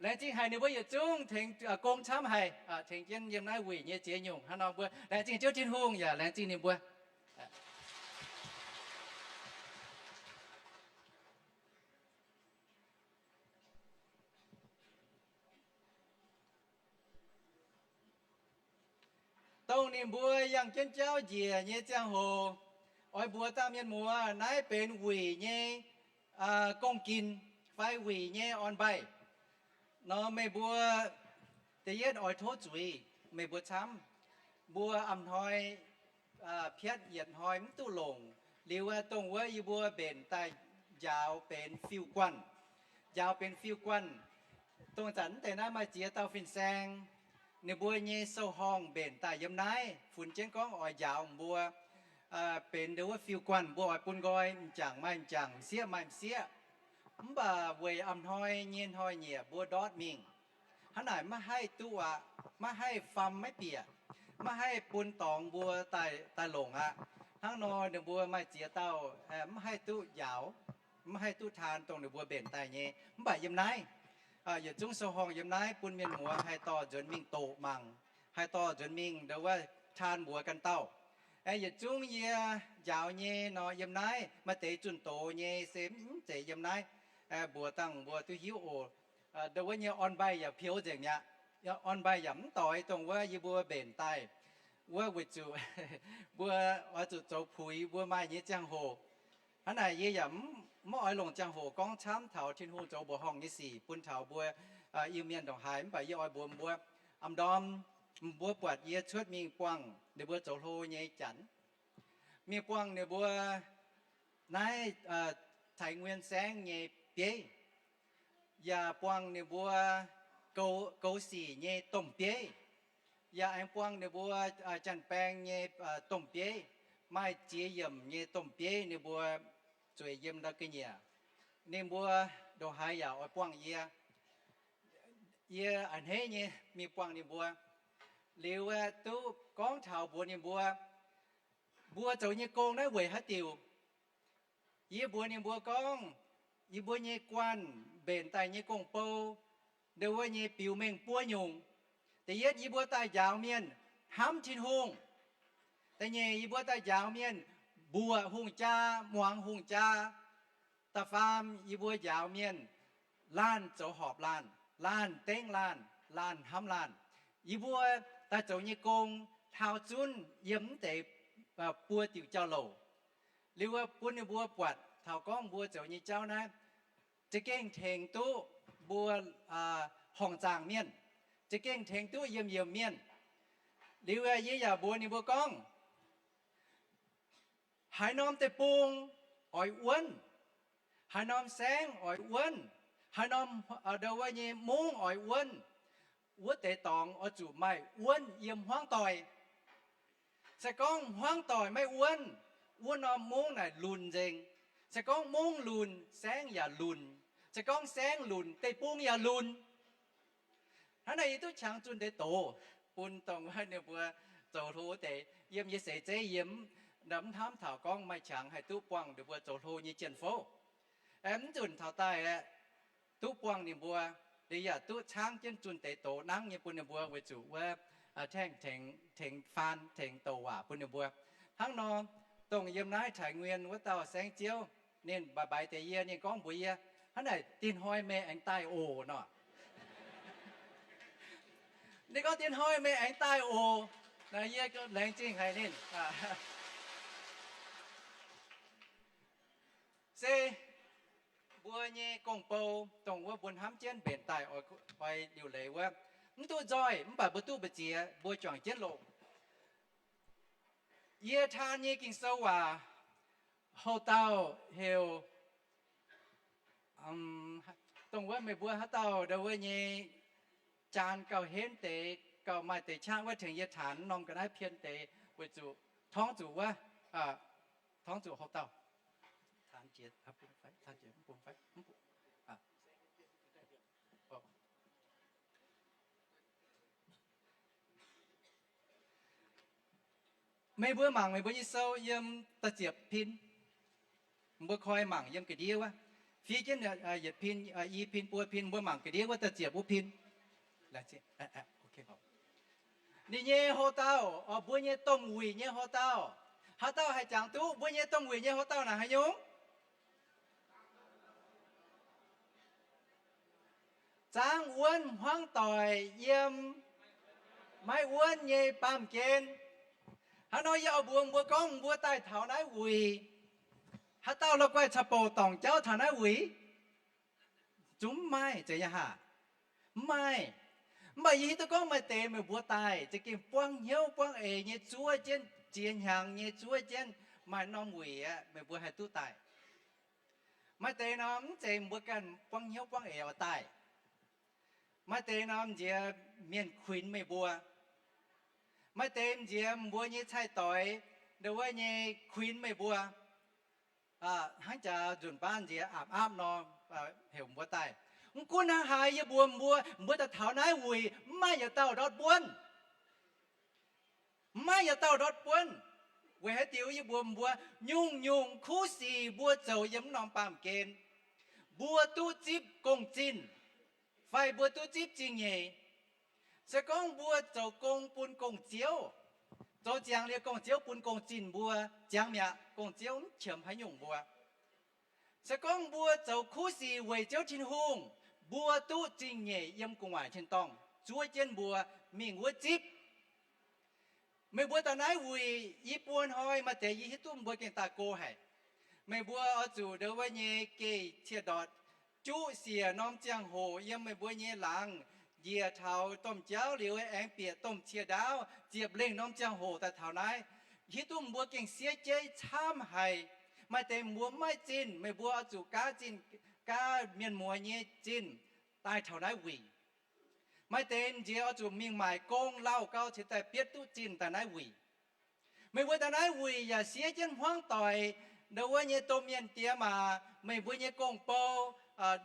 laengz zingh haic ninh mbuo yietc zungv tengx, aa, gong camv haic, aa, tengx jienv yiem naaiv wuic nyei ziex nyungc. Hnangv nor mbuo laengz zingh Ziouv Tin-Hungh yaac laengz zingh ninh mbuo. Dongh ninh mbuo yangh jienv jauv njiec nyei ziangh hoc, oix mbuox dangh mienh muoz, naaiv benx wuic nyei, aa, gong-gin fai wuic nyei orn-mbaih. Nor meih mbuo da'yietv oix tov zuiz meih mbuo camv. Mbuo a'hnoi, aa, piatv yietc hnoi mv duqv longc. Liuz wuov, dongh wuov yie mbuo mbenc daaih njaaux benx fiuv-guanh. Njaaux benx fiuv-guanh. Dongh zanc mv deix naaiv maaih ziex dauh fin-saeng, ninh mbuo nyei sou-horngh mbenc daaih yiem naaiv, funx jienv gorngv oix njaaux mbuo, aa, benx ndongc wuov fiuv-guanh, mbuo oix bun nqoi, m'jangc maaih m'jangc, m'sieqv maaih m'sieqv. Mv baac weic a'hnoi nyei hnoi-nyieqc mbuo ndortv mingh. Hnangv naaic maiv haih duqv aqv, maiv haih faam maiv bieqc, maiv haih bun dorngx mbuo daaih, daaih longc aqv. Hnangv nor ninh mbuo maaih ziex dauh, aa, mv haih duqv njaaux, mv haih duqv taan dongh ninh mbuo mbenc daaih nyei. Mv baac yiem naaiv, aa, yietc zungv sou-horngh yiem naaiv bun mienh muoz haih dorh nzuonx mingh doqc mangc, haih dorh nzuonx mingh ndongc wuov taan mbuox ganh dauh. Aeqv, yietc zungv yie njaaux nyei nor yiem naaiv, maaih deix zunh doz nyei se mv zeiz yiem naaiv. Aeqv, mbuox dangh mbuo duqv hiuv oc. Ndongc wuov nyei orn-mbaih yaac peux nzengc mi'aqv. Orn-mbaih yaac mv doix dongh wuov yie mbuo mbenc daaih wuov weic zuqc mbuo oix zuqc zoux puix mbuo maaih nyei ziangh hoc. Hnangv naaic yie yaac mv, mv oix longc ziangh hoc gorngv camv taux Tin-Hungh zoux mbuoqc horngh nyei sic bun taux mbuo, aa, Iu-Mienh ndongc haaix. Mv baac yie oix mbuox mbuo, am ndorm mbuo buatc yie cuotv mingh buangh ninh mbuo zoux hlo nyei janx, mingh buangh ninh mbuo naaiv, aa, Taiv Nguyen Saengv nyei bieiv, yaac buangh ninh mbuo goux, goux sic nyei domh bieiv, yaac aengx buangh ninh mbuo, aa, janx-baeng nyei, aa, domh bieiv, maaih ziex yiemc nyei domh bieiv ninh mbuo zueiz yiem ndau ga'nyiec. Ninh mbuo ndongc haaix yaac oix buangh yie. Yie a'hneiv nyei mingh buangh ninh mbuo. Liuz aeqv, duqv gorngv taux mbuox ninh mbuo, mbuo zoux nyei gong naaiv weic haaix diuc? Yie mbuox ninh mbuo gorngv, yie mbuo nyei guanh mbenc daaih nyei gong-bou, ndongc wuov nyei biux mengh buo nyungc. Da'yietv, yie mbuo daaih njaaux mienh hnamv Tin-Hungh. Da'nyeic, yie mbuo daaih njaaux mienh mbuoqc hungh jaa, muangx hungh jaa. Da'faam, yie mbuo njaaux mienh laanh zoux horpc laanh, laanh dengv laanh, laanh hnamv laanh. Yie mbuo daaih zoux nyei gong taux zunv yiem mv deix buo diuc jauv-louc. Liuz bun ninh mbuo buatc taux gorngv mbuo zoux nyei jauv naaiv za'gengh tengx duqv mbuo horngc zaangc mienh, za'gengh tengx duqv yiem yiemc mienh. Liuz yie yaac mbuox ninh mbuo gorngv, haaix norm deic-bung oix wuonv, haaix norm saengv oix wuonv, haaix norm, aa, ndau wuov nyei mungv oix wuonv, wuov deix dorngx oix zuqc maaih wuonv yiem hmuangv doic. Se gorngv hmuangv doic maiv wuonv, wuov norm mungv naaic lunc nzengc. Se gorngv mungv lunc, saengv yaac lunc. Se gorngv saengv lunc, deic-bung yaac lunc. Hnangv naaic yie duqv qangx zunh deix doz bun dongh wuov ninh mbuo zoux hlo deix. Yiem yie seix zeiv yie mv hnamv taux gorngv maaih qangx haih duqv buangh ninh mbuo zoux hlo nyei jien-fouv. Aeqv, mv nzunc taux daaih aeqv, duqv buangh ninh mbuo, liuz yaac duqv caangv jienv zunh deix doz nangv nyei bun ninh mbuo weic zuqc wuov, aa, tengx, tengx faan, tengx douc waac bun ninh mbuo. Hnangv nor, dongh yiem naaiv Taiv Nguyen wuov dauh saengv-ziouv, ninh mbaaix mbaaix deix yie, ninh gorngv mbuox yie, Hnangv naaic, dinh hnoi meih aengx daaih oc nor. Ninh gorngv, dinh hnoi meih aengx daaih oc. Naaiv yie laengz zingh haic ninh. Se mbuo nyei gong-bou, dongh wuov mbuo hnamv jienv mbenc daaih oix liuc leiz wuov, mv duqv nzoih mv baac mbuo duqv mbu'ziex, mbuo juangc jienv longc. Yie taan nyei Ging-Sou waac, houc dauh heuc, dongh wuov meih mbuo haaix dauh ndau wuov nyei jaan gauh henv deix, gauh maaih deix qaqv wuov tengx yie taanx norm ga'naaiv pien deix, weic zuqc torngv zuqc wuov, torngv zuqc houc dauh. Meih mbuo mangc meih mbuo nyei sou yiem da'ziepc pin. Mbuo koi mangc yiem ga'ndiev wuov. Fiev jienv yietc pin, i pin, buo pin, mbuo mangc ga'ndiev wuov da'ziepc wuov pin. Ninh nyei houc dauh, mbuo nyei domh wuic nyei houc dauh. Haaix dauh haih jangx duqv mbuo nyei domh wuic nyei houc dauh naaic haaix nyungc? Zaangv wuonv hmuangv doic yiem maiv wuonv nyei baamh gen. Hnangv nor yie oix mbuox mbuo gorngv mbuo daaih taux naaiv wuic, haaix dauh la'guaih caux bouc dorngc jauv taux naaiv wuic? Zungv mv maaih, zeiz nyei haac? Mv maaih. Mv baac yie hiuv duqv gorngv maaih deix meih mbuo daaih za'gengh buangv hnyouv buangv eix nyei zuov jienv, ziex hnyangx nyei zuov jienv maaih norm wuic aqv, meih mbuo haih duqv daaih. Maaih deix nor mv zeiz mbuo ganh buangv hnyouv buangv eix oix daaih. Maaih deix nor nziex mienh kuinx meih mbuo. Maaih deix nziex mbuo nyei cai-doix ndau wuov nyei kuinx meih mbuo. Hnangv jaax nzunc baav nziex aapv aapv nor, heuc mbuo daaih. Mv gunv hnangv haaix, yie mbuox mbuo, mbuo daaih taux naaiv wuic mv maaih yietc dauh ndortv buonv. Mv maaih yietc dauh ndortv buonv. Weic haaix diuc? Yie mbuox mbuo, nyungc-nyungc kuv sic mbuo zoux yiem mv norm baamh gen, mbuo duqv zipv gong-zinh fai mbuo duqv zipv zingh nyeic. Se gorngv mbuo zoux gong bun gong-ziouv, zoux ziangx liuz gong-ziouv bun gong-zinh mbuo, ziangx mi'aqv, gong-ziouv mv qiemx haaix nyungc mbuo. Se gorngv mbuo zoux kuv sic weic Ziouv Tin-Hungh, mbuo duqv zingh nyeic yiem gu'nguaaic tin-dorngh zuov jienv mbuo mingh wuov zipv. Meih mbuo daaih naaiv wuic, i buo hnoi maaih deix yie hiuv duqv mbuo gengh daaih go haic. Meih mbuo oix zuqc ndongc wuov nyei geh ciex ndortc, juqv siec norm ziangh hoc yiem meih mbuo nyei laangz, njiec taux domh jauv liuz aengx bieqc domh ciex ndaauv, ziepc lengh norm ziangh hoc daaih taux naaiv. Hiuv duqv mbuo gengh siev jeiv camv haic. Maaih deix mbuo mv maaih zinh, meih mbuo oix zuqc gaav zinh, gaav mienh muoz nyei zinh daaih taux naaiv wuic. Maaih deix m'nziex oix zuqc mingh maaic gong lauh gau cingx daaih bietv duqv zinh daaih naaiv wuic. Meih mbuo daaih naaiv wuic yaac siev jienv hmuangv doic, ndongc wuov nyei domh mienh diex maac, meih mbuo nyei gong-bou,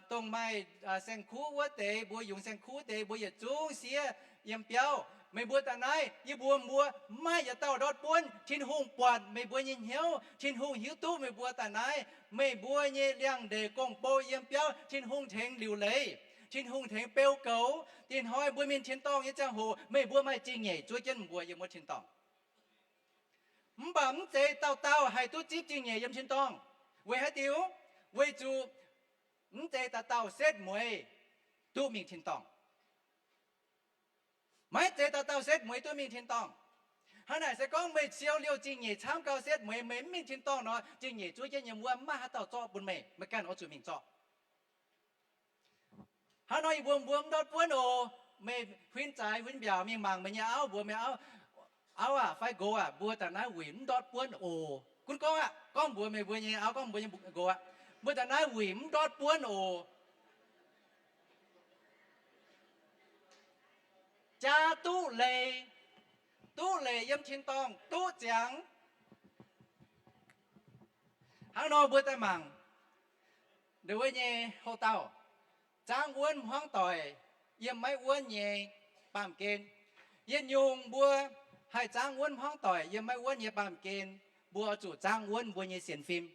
dongh maaih saeng-kuv wuov deix, mbuo yungz saeng-kuv deix, mbuo yietc zungv siev yiem biauv. Meih mbuo daaih naaiv, yie mbuox mbuo, mv maaih yietc dauh ndortv buonv. Tin-Hungh buatc meih mbuo nyei hnyouv. Tin-Hungh hiuv duqv meih mbuo daaih naaiv. Meih mbuo nyei liangx-ndeic gong-bou yiem biauv, Tin-Hungh tengx liuc leiz, Tin-Hungh tengx beu goux. Dinh hnoi mbuo mingh tin-dorngh nyei ziangh hoc, meih mbuo maaih zingh nyeic zuov jienv mbuo yiem wuov tin-dorngh. Mv baac mv zeiz dauh dauh haih duqv zipv zingh nyeic yiem tin-dorngh. Weic haaix diuc? Weic zuqc mv zeiz dauh dauh setv mueiz duqv mingh tin-dorngh. Maiv zeiz dauh dauh setv mueiz duqv mingh tin-dorngh. Hnangv naaic se gorngv meih siou liouh zingh nyeic camv gau setv mueiz, meih mv mingh tin-dorngh nor, zingh nyeic zuov jienv yiem wuov, mv maaih haaix dauh zorqv bun meih. Meih ganh oix zuqc mingh zorqv. Hnangv nor yie mbuox mbuo, mv ndortv buonv oc. Meih huin zaaix huin mbiaauc mingh mangc meih nyei auv, mbuox meih auv, auv aac fai nqox aac, mbuo daaih naaiv wuic mv ndortv buonv oc. Gunv gorngv aqv, gorngv mbuox meih mbuo nyei auv, gorngv mbuox nyei nqox aqv, mbuo daaih naaiv wuic mv ndortv buonv oc. Jaa duqv leiz, duqv leiz yiem tin-dorngh duqv ziangx. Hnangv nor mbuo daaih mangc ndongc wuov nyei houc dauh, zaangv wuonv hmuangv doic yiem maiv wuonv nyei baamh gen. Yietc nyungc mbuo haih zaangv wuonv hmuangv doic yiem maiv wuonv nyei baamh gen, mbuo oix zuqc zaangv wuonv mbuo nyei sienx fim.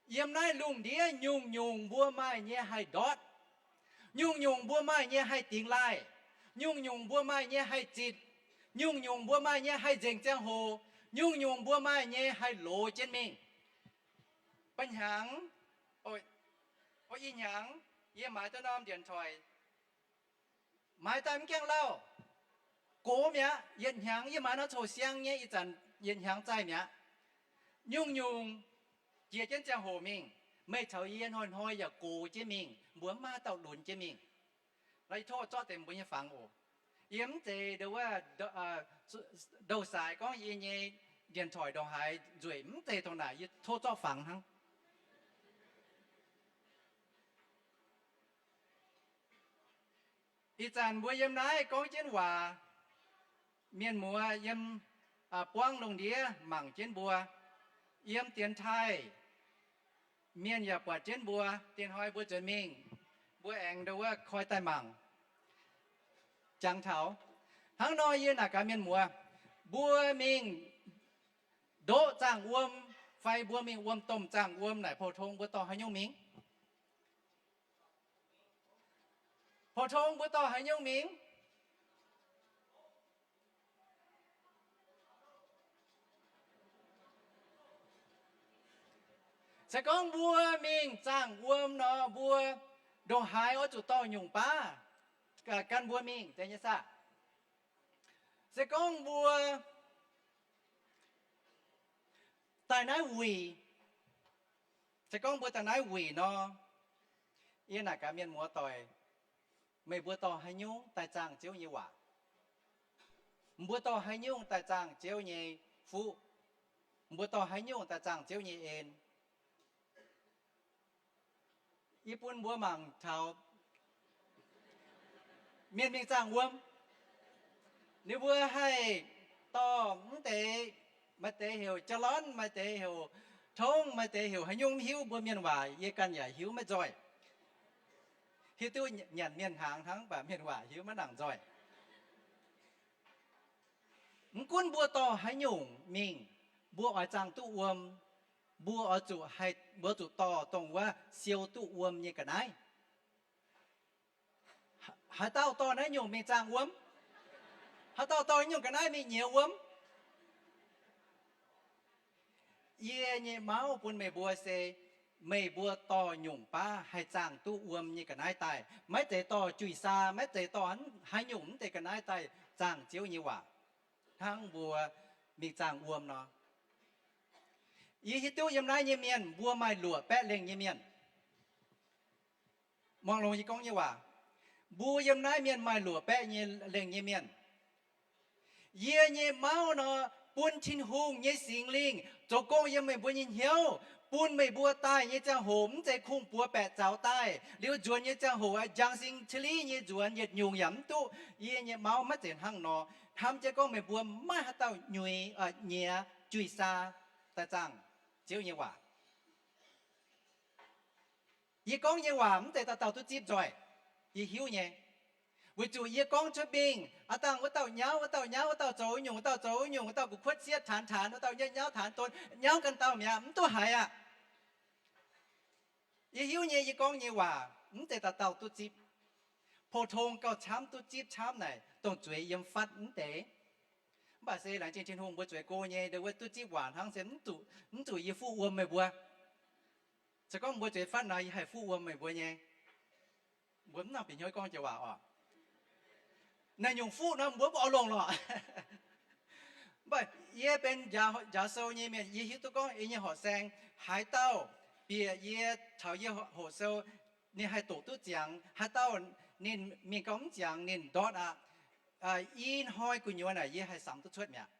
Yiem naaiv lungh ndiev nyungc-nyungc mbuo maaih nyei haih ndortv, nyungc-nyungc mbuo maaih nyei haih dingx laaih, nyungc-nyungc mbuo maaih nyei haih zitc, nyungc-nyungc mbuo maaih nyei haih nzengc ziangh hoc, nyungc-nyungc mbuo maaih nyei haih loz jienv mingh. Ba'hnyangx, Ih hnyangx yie maaiz duqv norm điện thoại, maaiz daaih mv gaengh lauh, gox mi'aqv. Yietc hnyangx yie maaiz norm coux siang nyei, ih zanc yietc hnyangx zaih mi'aqv. Nyungc-nyungc jiex jienv ziangh hoc mingh, meih caux yie hnoi-hnoi yaac gox jienv mingh, mbuo mv maaih dauh lunx jienv mingh. Laaix yie tov zorqv deix mbuo nyei fangx oc. Yie mv zeiz ndouh wuov, ndouh saaix gorngv yie nyei điện thoại ndongc haaix nzueic, mv zeiz dongh naaic, yie tov zorqv fangx hnangv. Ih zanc mbuo yiem naaiv gorngv jienv waac, mienh muoz yiem buangv lungh ndiev mangc jienv mbuo. Yiem dienx taaih, mienh yaac buatc jienv mbuo. Diex hnoi mbuo nzuonx mingh, mbuo aengx ndouh wuov koi daaih mangc, jangx taux. Hnangv nor yie naaic gaax mienh muoz, mbuo mingh ndoqv zaangh wuom fai mbuo mingh wuom domh zaangh wuom naaic, pou-tong mbuo dorh haaix nyungc mingh? Pou-tong mbuo dorh haaix nyungc mingh? Se gorngv mbuo mingh zaangh wuom nor, mbuo ndongc haaix oix zuqc dorh nyungc baav gan mbuo mingh, zeiz nyei saah? Se gorngv mbuo daaih naaiv wuic, se gorngv mbuo daaih naaiv wuic nor, yie naaic gaax mienh muoz doic, meih mbuo dorh haaix nyungc daaih zaangh Ziouv nyei waac? Mbuo dorh haaix nyungc daaih zaangh Ziouv nyei fuqv? Mbuo dorh haaix nyungc daaih zaangh Ziouv nyei en? Yie bun mbuo mangc taux mienh mingh zaangh wuom, ninh mbuo haih dorh mv deix, maaih deix heuc jaa lonv, maaih deix heuc tongv, maaih deix heuc haaix nyungc mv hiuv, mbuo mienh waac yie ganh yaac hiuv maiv nzoih. Hiuv duqv nyanc mienh hnaangx hnangv, mv baac mienh waac hiuv maiv nangc nzoih. Mv gunv mbuo dorh haaix nyungc mingh, mbuo oix zaangh duqv wuom, mbuo oix zuqc haih, mbuo zuqc dorh dongh wuov siou duqv wuom nyei ga'naaiv. Haaix dauh dorh naaiv nyungc mingh zaangh wuom? Haaix dauh dorh nyungc ga'naaiv mingh nyiex wuom? Yie nyei mauv bun meih mbuo se, meih mbuo dorh nyungc baav haih zaangh duqv wuom nyei ga'naaiv daaih. Maiv zeiz dorh juiz saa, maiv zeiz dorh haaix nyungc mv deix ga'naaiv daaih zaangh Ziouv nyei waac, hnangv mbuo mingh zaangh wuom nor. Yie hiuv duqv yiem naaiv nyei mienh mbuo maaih luoqc baeqv lengh nyei mienh. Muangx longx yie gorngv nyei waac. Mbuo yiem naaiv mienh maaih luoqc baeqv nyei lengh nyei mienh. Yie nyei mauv nor, bun Tin-Hungh nyei Singx Lingh zoux gong yiem meih mbuo nyei hnyouv, bun meih mbuo daaih nyei ziangh hoc mv zeiz kungx-buoz baeqc zaux daaih, liuz nzuonx nyei ziangh hoc njang sing cili nyei nzuonx, yietc nyungc yaac mv duqv. Yie nyei mauv maiv zeiz hnangv nor. Hnamv jienv gorngv meih mbuo maiv haaix dauh nyuix, nyiex juiz saa daaih zaangh Ziouv nyei waac. Yie gorngv nyei waac mv zeiz dauh dauh duqv zipv nzoih, yie hiuv nyei. Weic zuqc yie gorngv cuotv mingh, aav dangh wuov dauh nyauv, wuov dauh nyauv, wuov dauh zoux nyungc, wuov dauh zoux nyungc, wuov dauh gu'kuotv sieqv taanx taanx, wuov dauh nyauv taanx don, nyauv ganh dauh mi'aqv, mv duqv haiz aqv. Yie hiuv nyei, yie gorngv nyei waac mv zeiz dauh dauh duqv zipv. Pou-tong gauh camv duqv zipv camv naaic, dongh zueiz yiem fatv mv deix. Mv baac se laengz zingh Tin-Hungh mbuo zueiz go nyei, ndon wuov duqv zipv waac hnangv se mv zuqc yie fuqv wuom meih mbuo. Se gorngv mbuo zueiz fatv nor, yie haih fuqv wuom meih mbuo nyei. Mbuo mv nangc bieqc hnyouv gorngv jiex waac oc. Naaiv nyungc fuqv nor mbuo mv oix longc lorqc. Mv baac yie benx njaaux sou nyei mienh, yie hiuv duqv gorngv yie nyei horqc saeng, haaix dauh bieqc yie taux yie hoqc sou, ninh haih doqc duqv ziangx. Haaix dauh ninh mingh gau mv ziangx ninh ndortv aqv. I hnoi gu'nyuoz naaic yie haih samx duqv cuotv mi'aqv.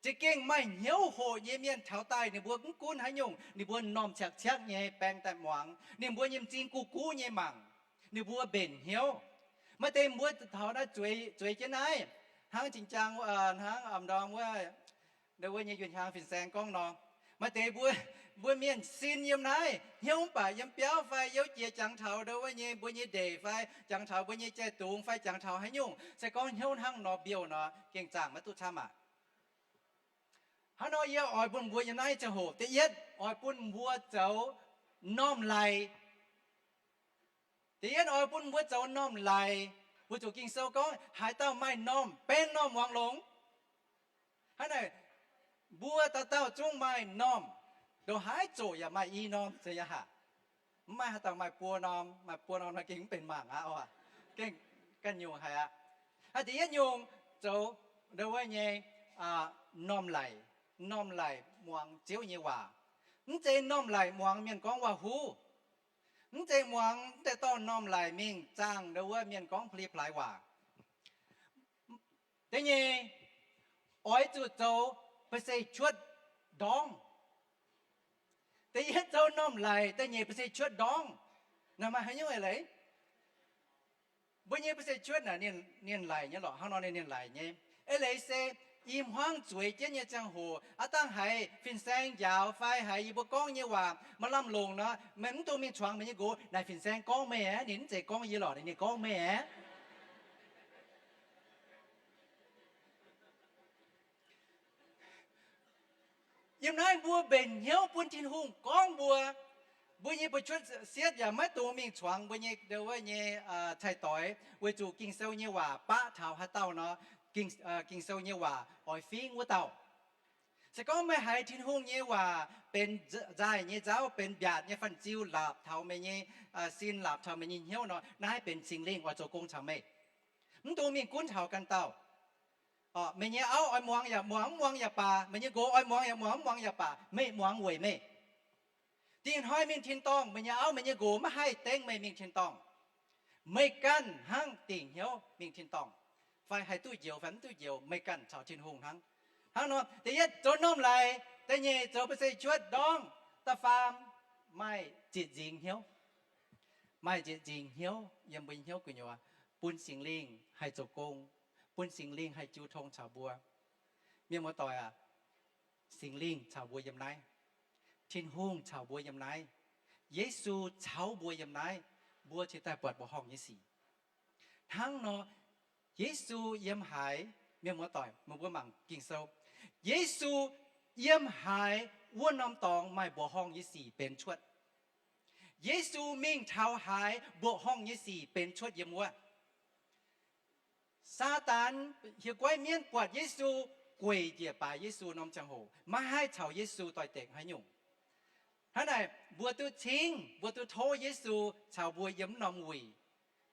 Za'gengh maaih hnyouv hoqc nyei mienh taux daaih, ninh mbuo mv gunv haaix nyungc, ninh mbuo m'normh ciaqv-ciaqv nyei baeng daaih muangx, ninh mbuo nyei m'zing guv-guv nyei mangc, ninh mbuo mbenc hnyouv. Maaih deix mbuo taux naaiv zueiz, zueiz jienv naaiv, hnangv jing jaang, hnangv m'ndorm wuov, wuov nyei Yunh Hiaang fin-saeng gorngv nor, maaih deix mbuo, mbuo mienh sin yiem naaiv hnyouv mv baac yiem biauv fai youv jiex jangx taux ndon wuov nyei mbuo nyei ndeic fai jangx taux mbuo nyei jai-dungz fai jangx taux haaix nyungc, se gorngv hnyouv hnangv nor mbiouh nor, gengh zaangh maiv duqv camv aqv. Hnangv nor yie oix bun mbuo yiem naaiv ziangh hoc, da'yietv oix bun mbuo zoux normh laic. Da'yietv oix bun mbuo zoux normh laic, weic zuqc Ging-Sou gorngv haaix dauh maaih normh, benx normh muangx longx. Hnangv naaic, mbuo dauh dauh zungv maaih normh, ndongc haaix zoqc yaac maaih i normh, zeiz nyei haah? Mv maaih haaix dauh maaih buo norm, maaih buo norm nor gengh mv benx mangc aqv oc. Gengh ganh nyungc haic aqv. Aa, da'yietv nyungc zoux ndau wuov nyei, aa, normh laic, normh laic muangx Ziouv nyei waac. Mv zeiz normh laic muangx mienh gorngv waac-huv. Mv zeiz muangx, mv zeiz dorh normh laic mingh zaangh ndau wuov mienh gorngv pli-plaaix waac. Da'nyeic, oix zuqc zoux ba'seic-cuotv ndorngv. Da'yietv zoux normh laic, da'nyeic ba'seic-cuotv ndorngv. Naaiv maaih haaix nyungc eix leiz? Mbuo nyei ba'seic-cuotv naaic ninh, ninh laic nyei lorqc, hnangv nor ninh, ninh laic nyei. Eix leiz se i hmuangv zueiz jienv nyei ziangh hoc, aav dangh haiz fin-saeng njaaux fai haiz yie mbuo gorngv nyei waac maaih lamh longc nor, meih mv dungx mingh zuangx meih nyei nqox, naaic fin-saeng gorngv meih aqv, ninh mv zeiz gorngv yie lorqc, ninh gorngv meih aqv. Yiem naaiv mbuo mbenc hnyouv bun Tin-Hungh gorngv mbuo, mbuo nyei ba'cuotv sietv yaac maiv dungx mingh zuangx mbuo nyei, wuov nyei, cai-doix, weic zuqc Ging-Sou nyei waac baqv taux haaix dauh nor, Ging, Ging-Sou nyei waac oix fingv wuov dauh. Se gorngv meih haiz Tin-Hungh nyei waac benx nzaaih nyei nzauv, benx mbiaatc nyei fan-ziu laapc taux meih nyei sin, laapc taux meih nyei hnyouv nor, naaiv benx Singx Lingh oix zoux gong caux meih. Mv dungx mingh gunv taux ganh dauh. Meih nyei auv oix muangx yaac muangx, mv muangx yaac baac. Meih nyei nqox oix muangx yaac muangx, mv muangx yaac baac. Meih muangx weic meih. Dingh hnoi mingh tin-dorngh, meih nyei auv, meih nyei nqox maiv haih dengv meih mingh tin-dorngh. Meih ganh hnangv dingc hnyouv mingh tin-dorngh, fai haih duqv njoux fai mv duqv njoux, meih ganh caux Tin-Hungh hnangv. Hnangv nor, da'yietv zoux normh laic, da'nyeic zoux ba'seic-cuotv ndorngv, da'faam maaih zieqc nzingx hnyouv. Maaih zieqc nzingx hnyouv yiem mbuo nyei hnyouv gu'nyuoz, bun Singx Lingh haih zoux gong, bun Singx Lingh haih jiu tong caux mbuo. Mienh muoz-doic aac, Singx Lingh caux mbuo yiem naaiv. Tin-Hungh caux mbuo yiem naaiv. Yesu caux mbuo yiem naaiv. Mbuo cingx daaih buatc mbuoqc horngh nyei sic. Hnangv nor, Yesu yiem haaix? Mienh muoz-doic, meih mbuo mangc Ging-Sou. Yesu yiem haaix, wuov norm dorngx maaih mbuoqc horngh nyei sic benx cuotv. Yesu mingh taux haaix, mbuoqc horngh nyei sic benx cuotv yiem wuov. Saadaan hieh guaiv mienv buatc Yesu, gueic njiec baaix Yesu norm ziangh hoc, maiv haih caux Yesu doix-dekc haaix nyungc. Hnangv naaic, mbuo duqv cingv, mbuo duqv tov Yesu caux mbuo yiem wuov norm wuic.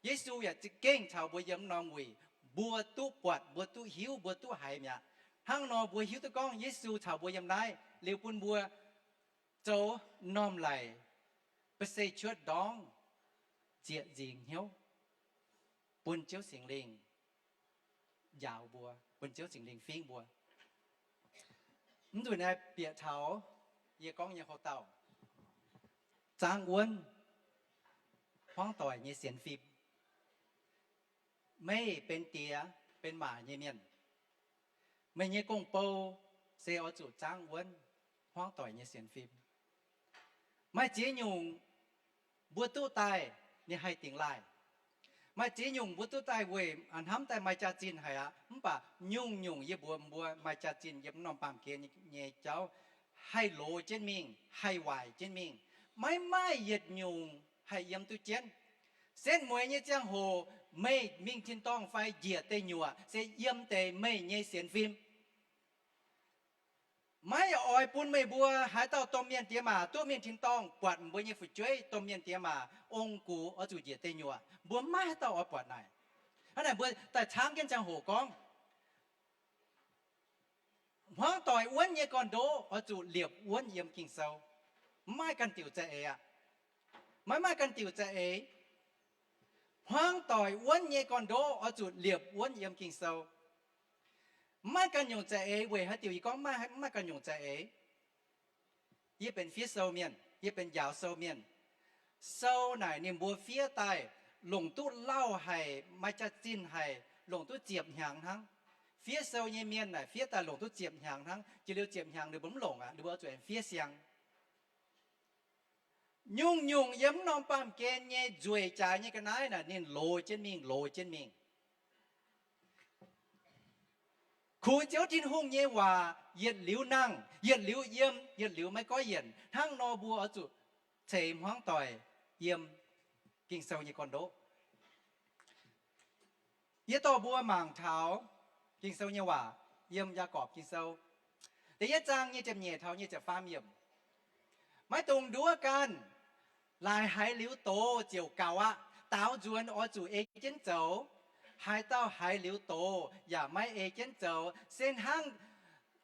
Yesu yaac za'gengh caux mbuo yiem wuov norm wuic. Mbuo duqv buatc, mbuo duqv hiuv, mbuo duqv haiz mi'aqv. Hnangv nor mbuo hiuv duqv gorngv Yesu caux mbuo yiem naaiv liuz bun mbuo zoux normh laic, ba'seic-cuotv ndorngv, zieqc nzingc hnyouv, bun Ziouv Singx Lingh njaaux mbuo, bun Ziouv Singx Lingh fingv mbuo. Mv nzunc naaiv bieqc taux yie gorngv nyei houc dauh, zaangv wuonv hmuangv doic nyei sienx fim. Meih benx diex benx maac nyei mienh, meih nyei gong-bou se oix zuqc zaangv wuonv hmuangv doic nyei sienx fim. Maaih ziex nyungc mbuo duqv daaih ninh haih dingx laaih. Maaih ziex nyungc mbuo duqv daaih weic hnamv daaih maaih jaax-zinh haic aqv. Mv baac nyungc-nyungc yie mbuox mbuo maaih jaax-zinh yiem norm baamh gen nyei jauv haih loz jienv mingh, haih waaic jienv mingh. Maiv maaih yietc nyungc haih yiem duqv jienv. Setv mueiz nyei ziangh hoc meih mingh tin-dorngh fai njiec deic nyuoqc se yiem deix meih nyei sienx fim. Maiv oix bun meih mbuo haaix dauh domh mienh diex maac duqv mingh tin-dorngh buatc mbuo nyei fu'jueiv domh mienh diex maac ong-gux oix zuqc njiec deic nyuoqc. Mbuo maiv haaix dauh oix buatc naaic. Hnangv naaic mbuo daaih caangv jienv ziangh hoc gorngv, hmuangv doic wuonv nyei gorn-ndoqv oix zuqc liepc wuonv yiem Ging-Sou. Maiv maaih ganh diuc za'eix aqv. Maiv maaih ganh diuc za'eix. Hmuangv doic wuonv nyei gorn-ndoqv oix zuqc liepc wuonv yiem Ging-Sou. Maiv maaih ganh nyungc za'eix. Weic haaix diuc yie gorngv maiv, maiv maaih ganh nyungc za'eix? Yie benx fiev sou mienh, yie benx njaaux sou mienh. Sou naaic ninh mbuo fiev daaih longc duqv lauh haic, maaih jaax-zinh haic, longc duqv ziepc hnyangx hnangv. Fiev sou nyei mienh naaic fiev daaih longc duqv ziepc hnyangx hnangv. Jiex liuz ziepc hnyangx ninh mbuo mv longc aqv, ninh mbuo oix zuqc aengx fiev siang. Nyungc-nyungc yiem mv norm baamh gen nyei nzueic jaaix nyei ga'naaiv naaic ninh loz jienv mingh, loz jienv mingh. Kungx Ziouv Tin-Hungh nyei waac yietc liuz nangh, yietc liuz yiem, yietc liuz maiv goiv yienc. Hnangv nor mbuo oix zuqc ceix hmuangv doic yiem Ging-Sou nyei gorn-ndoqv. Yie dorh mbuo mangc taux Ging-Sou nyei waac yiem Yaagorpc Ging-Sou da'yietv zaang nyic ziepc nyeic taux nyic ziepc faam yiemc. Maiv dungx nduov ganh. Laaix haiz liuz doz ziouc gaux aqv. Daaux nzuonx oix zuqc ei jienv zoux. Haaix dauh haiz liuz doz yaac maiv ei jienv zoux, se hnangv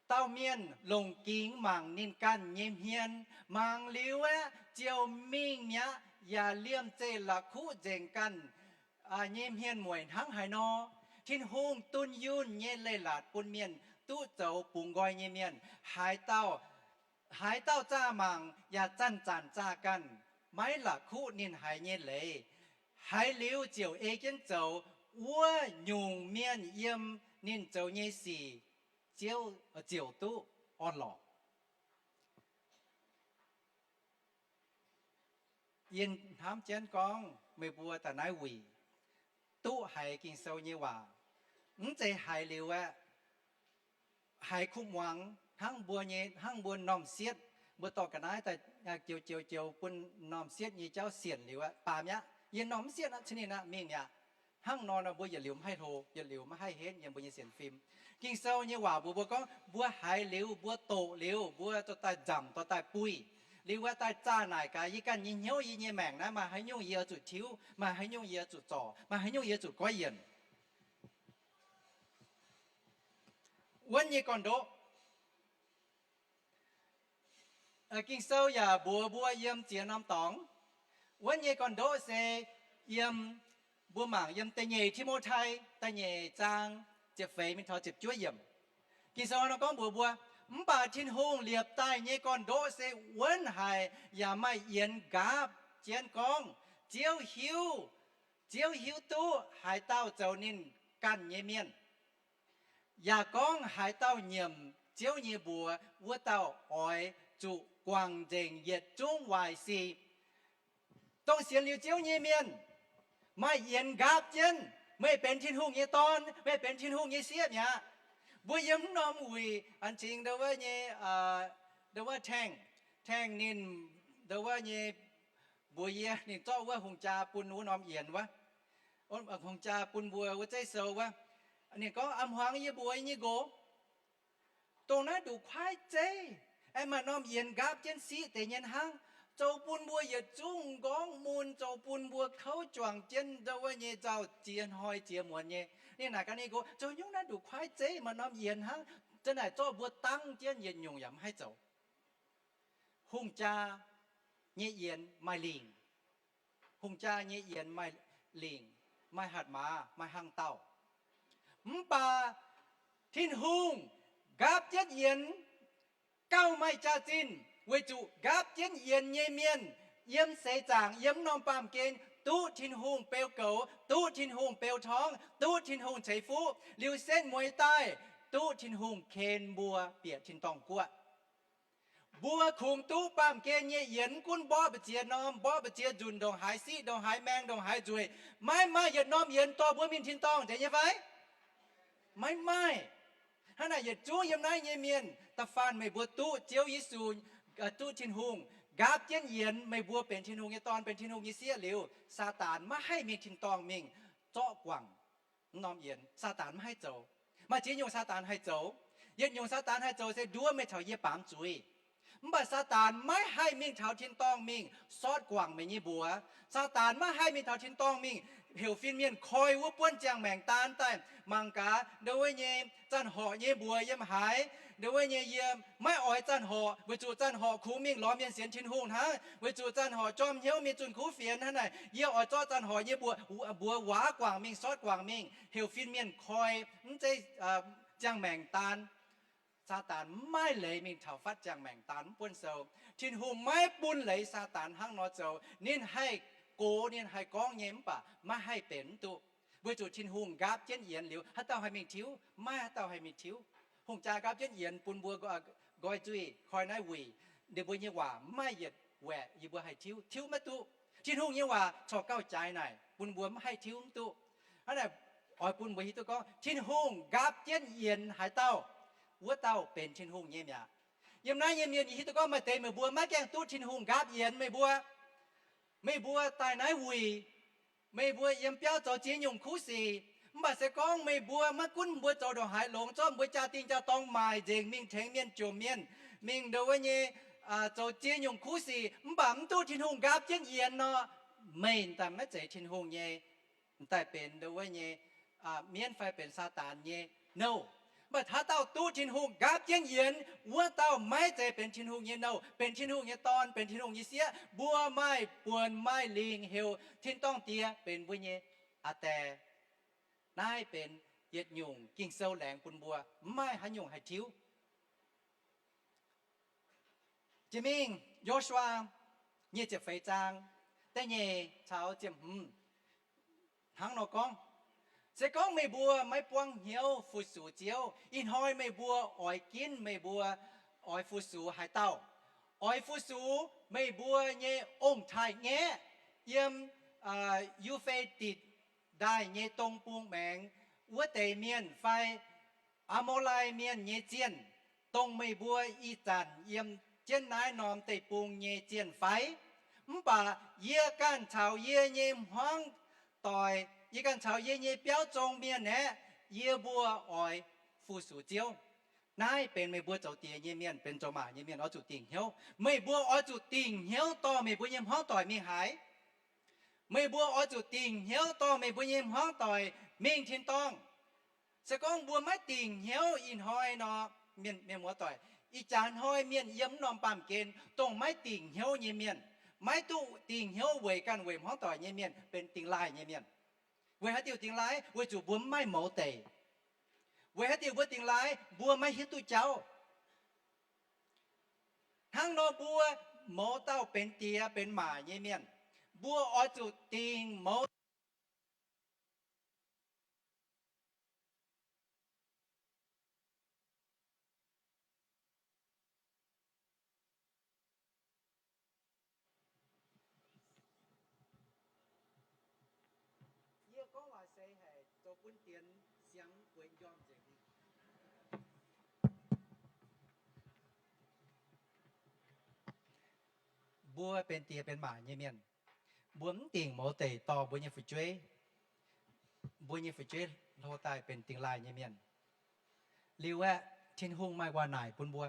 dauh mienh longc gingx mangc ninh ganh nyei hmien, mangc liuz aeqv, ziouc mingh mi'aqv, yaac liemh zeih la'kuqv nzengc ganh nyei hmien mueic hnangv haaix nor. Tin-Hungh dunh yunh nyei leiz-latc bun mienh duqv zoux bungx nqoi nyei mienh. Haaix dauh, haaix dauh zaah mangc yaac zanc-zanc zaah ganh, maiv la'kuqv ninh haiz nyei leiz. Haiz liuz ziouc ei jienv zoux, wuov nyungc mienh yiem ninh zoux nyei sic, Ziouv ziouc duqv orn-lorqc. Yie hnamv jienv gorngv meih mbuo daaih naaiv wuic duqv haiz Ging-Sou nyei waac, mv zeiz haiz liuz aeqv, haiz kuv muangx hnangv mbuo nyei, hnangv mbuo m'normh sieqv, mbuo dorh ga'naaiv daaih joux joux joux bun m'normh sieqv nyei jauv sienc liuz aeqv, baamz mi'aqv. Yie m'normh mv sieqv aqv, cin ninh aqv, mingh mi'aqv. Hnangv nor nor mbuo yietc liuz maiv haih hlo, yietc liuz maiv haih henv yiem mbuo nyei sienx fim. Ging-Sou nyei waac mbuox mbuo gorngv mbuo haiz liuz, mbuo doqc liuz, mbuo dorh daaih nzamc, dorh daaih buih liuz, wuov daaih zaah naaic gaax yie ganh nyei hnyouv, yie nyei maengc naaiv maaih haaix nyungc yie oix zuqc tiuv, maaih haaix nyungc yie oix zuqc zorc, maaih haaix nyungc yie zuqc goiv yienc. Wuonv nyei gorn-ndoqv. Ging-Sou yaac mbuox mbuo yiem ziex norm dorngx. Wuonv nyei gorn-ndoqv se yiem, mbuo mangc yiem da'nyeic Ti^mo^tai da'nyeic zaang ziepc feix mingh taux ziepc juov yiemc. Ging-Sou nor gorngv mbuox mbuo, mv baac Tin-Hungh liepc daaih nyei gorn-ndoqv se wuonv haic yaac maaih yienx nqaapv jienv gorngv, Ziouv hiuv, Ziouv hiuv duqv haaix dauh zoux ninh ganh nyei mienh, yaac gorngv haaix dauh nyiemc Ziouv nyei mbuox, wuov dauh oix zuqc guangc nzengc yietc zungv waaic sic. Dongh sienx liuz Ziouv nyei mienh, maaih yienx nqaapv jienv, meih benx Tin-Hungh nyei dorn, meih benx Tin-Hungh nyei sieqv mi'aqv. Mbuo yiem mv norm wuic an cingx ndo wuov nyei, ndo wuov Taengh, Taengh ninh ndo wuov nyei mbuox yie ninh zorqv wuov hungh jaa bun wuov norm yienx wuov, hungh jaa bun mbuo wuov zeiv sou wuov. Ninh gorngv, a'hmuangx yie mbuox nyei nqox, dongh naaiv nduqc kuaaiv zeiv aengx maaih norm yienx nqaapv jienv siqv deix nyei hnangv, zoux bun mbuo yietc zungv m'nqorngv mun, zoux bun mbuo kouv juangc jienv ndo wuov nyei nzauh ziex hnoi ziex muonz nyei. Ninh naaic gaax ninh nqox, zoux nyungc naaiv nduqc kuaaiv zeiv maaih norm yienx hnangv, za'naaic zorqv mbuo dangv jienv yietc nyungc yaac maiv haih zoux. Hungh jaa nyei yienx maaih lingc. Hungh jaa nyei yienx maaih lingc, maaih hatc maaz, maaih hangx dauh. Mv baac Tin-Hungh nqaapv jienv yienx gauh maaih jaax-zinh, weic zuqc nqaapv jienv yienx nyei mienh yiem seix zaangc, yiem norm baamh gen duqv Tin-Hungh beu goux, duqv Tin-Hungh beu torngv, duqv Tin-Hungh ceix fuqv, liuz setv mueiz daaih duqv Tin-Hungh ken mbuo bieqc tin-dorngh guoqv. Mbuo kungx duqv baamh gen nyei yienx, mv gunv mborqv mbu'ziex norm, mborqv mbu'ziex nzunc, ndongc haaix siqv, ndongc haaix maeng, ndongc haaix nzueic, maiv maaih yietc norm yienx dorh mbuo mingh tin-dorngh, zeiz nyei fai? Maiv maaih. Hnangv naaic yietc zungv yiem naaiv nyei mienh, da'faanh meih mbuo duqv Ziouv Yesu, duqv Tin-Hungh nqaapv jienv yienx, meih mbuo benx Tin-Hungh nyei dorn, benx Tin-Hungh nyei sieqv liuz, Saadaan maiv haih mingh tin-dorngh mingh zorqv guangc mv norm yienx. Saadaan maiv haih zoux. Maaih ziex nyungc Saadaan haih zoux. Yietc nyungc Saadaan haih zoux se nduov meih taux yie baamz zuiz. Mv baac Saadaan maiv haih mingh taux tin-dorngh mingh sortv guangc meih nyei mbuox. Saadaan maiv haih mingh taux tin-dorngh mingh heuc fin-mienh koi wuov buonv ziangh maengc daan daaih mangc gaax ndo wuov nyei zanh horc nyei mbuox yiem haaix. Ndo wuov nyei yie maiv oix zanh horc, weic zuqc zanh horc kungx mingh lorz mienh sienx Tin-Hungh hnangv, weic zuqc zanh horc jorm hnyouv mingh zunh kuv fienx hnangv naaic. Yie oix zorqv zanh horc nyei mbuox, mbuox waac guangc mingh, sortv guangc mingh, heuc fin-mienh koi mv zeiz ziangh maengc daan. Saadaan maiv maaih leiz mingh taux fatv ziangh maengc daan mv buonv sou. Tin-Hungh maiv bun leiz Saadaan hnangv nor zoux. Ninh haih gox, ninh haih gorngv nyei, mv baac maiv haih benx mv duqv, weic zuqc Tin-Hungh nqaapv jienv yienx liuz, haaix dauh haih mingh tiuv? Maiv haaix dauh haih mingh tiuv. Hungh jaa nqaapv jienv yienx bun mbuo nqoi nzuih, koi naaiv wuic. Ninh mbuo nyei waac maiv yietc waeqc yie mbuo haih tiuv, tiuv maiv duqv. Tin-Hungh nyei waac corc gauh jaaix naaic bun mbuo maiv haih tiuv mv duqv. Hnangv naaic, oix bun mbuo hiuv duqv gorngv Tin-Hungh nqaapv jienv yienx haaix dauh, wuov dauh benx Tin-Hungh nyei mi'aqv. Yiem naaiv nyei mienh, yie hiuv duqv gorngv maaih deix meih mbuo maiv gaengh duqv Tin-Hungh nqaapv yienx meih mbuo. Meih mbuo daaih naaiv wuic, meih mbuo yiem biauv zoux ziex nyungc kuv sic, mv baac se gorngv meih mbuo maiv gunv mbuo zoux ndongc haaix longx, zorqv mbuo jaa-dingh jaa-dorngx maaic nzengc mingh tengx mienh jomc mienh, mingh ndo wuov nyei zoux ziex nyungc kuv sic mv baac mv duqv Tin-Hungh nqaapv jienv yienx nor, meih daaih maiv zeiz Tin-Hungh nyei, daaih benx ndau wuov nyei mienv fai benx Saadaan nyei nouh. Mv baac haaix dauh duqv Tin-Hungh nqaapv jienv yienx, wuov dauh maiv zeiz benx Tin-Hungh nyei nouh, benx Tin-Hungh nyei dorn, benx Tin-Hungh nyei sieqv. Mbuo maaih buonc maaih lingc heuc tin-dorngh Diex benx mbuo nyei aa Die. Naaiv benx yietc nyungc Ging-Sou laengz bun mbuo, mv maaih haaix nyungc haih tiuv. Jiex mingh Yo^su^waa nyic ziepc feix zaang da'nyeic caux ziepc hmz hnangv nor gorngv, se gorngv meih mbuo maiv buangv hnyouv fu-sux Ziouv, ih hnoi meih mbuo oix ginv meih mbuo oix fu-sux haaix dauh? Oix fu-sux meih mbuo nyei ong-taaix-ngaeqv yiem Yu^fe^ditc Ndaaih nyei dong bung maengx wuov deix mienh fai Aa^mo^lai Mienh nyei zienh, dongh meih mbuo ih zanc yiem jienv naaiv norm deic-bung nyei zienh fai? Mv baac yie ganh caux yie nyei hmuangv doic, yie ganh caux yie nyei biauv zong mienh aeqv, yie mbuo oix fu-sux Ziouv. Naaiv benx meih mbuo zoux diex nyei mienh, benx zoux maac nyei mienh oix zuqc dingc hnyouv. Meih mbuo oix zuqc dingc hnyouv dorh meih mbuo nyei hmuangv doic mingh haaix? Meih mbuo oix zuqc dingc hnyouv dorh meih mbuo nyei hmuangv doic mingh tin-dorngh. Se gorngv mbuo maiv dingc hnyouv ih hnoi nor, mienh, mienh muoz-doic, ih jaax hnoi mienh yiem mv norm baamh gen dongh maiv dingc hnyouv nyei mienh, maiv duqv dingc hnyouv weic ganh weic hmuangv doic nyei mienh benx dingx laaih nyei mienh. Weic haaix diuc dingx laaih? Weic zuqc mbuo mv maaih mouz deic. Weic haaix diuc mbuo dingx laaih? Mbuo maiv hiuv duqv jauv. Hnangv nor mbuo mouz dauh benx diex benx maac nyei mienh, mbuo oix zuqc dingc mouz Yie gorngv waac-seix haic, zoux bun dienx siangx bueix njormh nzengc. Mbuo benx diex benx maac nyei mienh, mbuo mv dingc mouz deic dorh mbuo nyei fu'jueiv, mbuo nyei fu'jueiv hlo daaih benx dingx laaih nyei mienh. Liuz aeqv, Tin-Hungh maaih waac-naaic bun mbuo.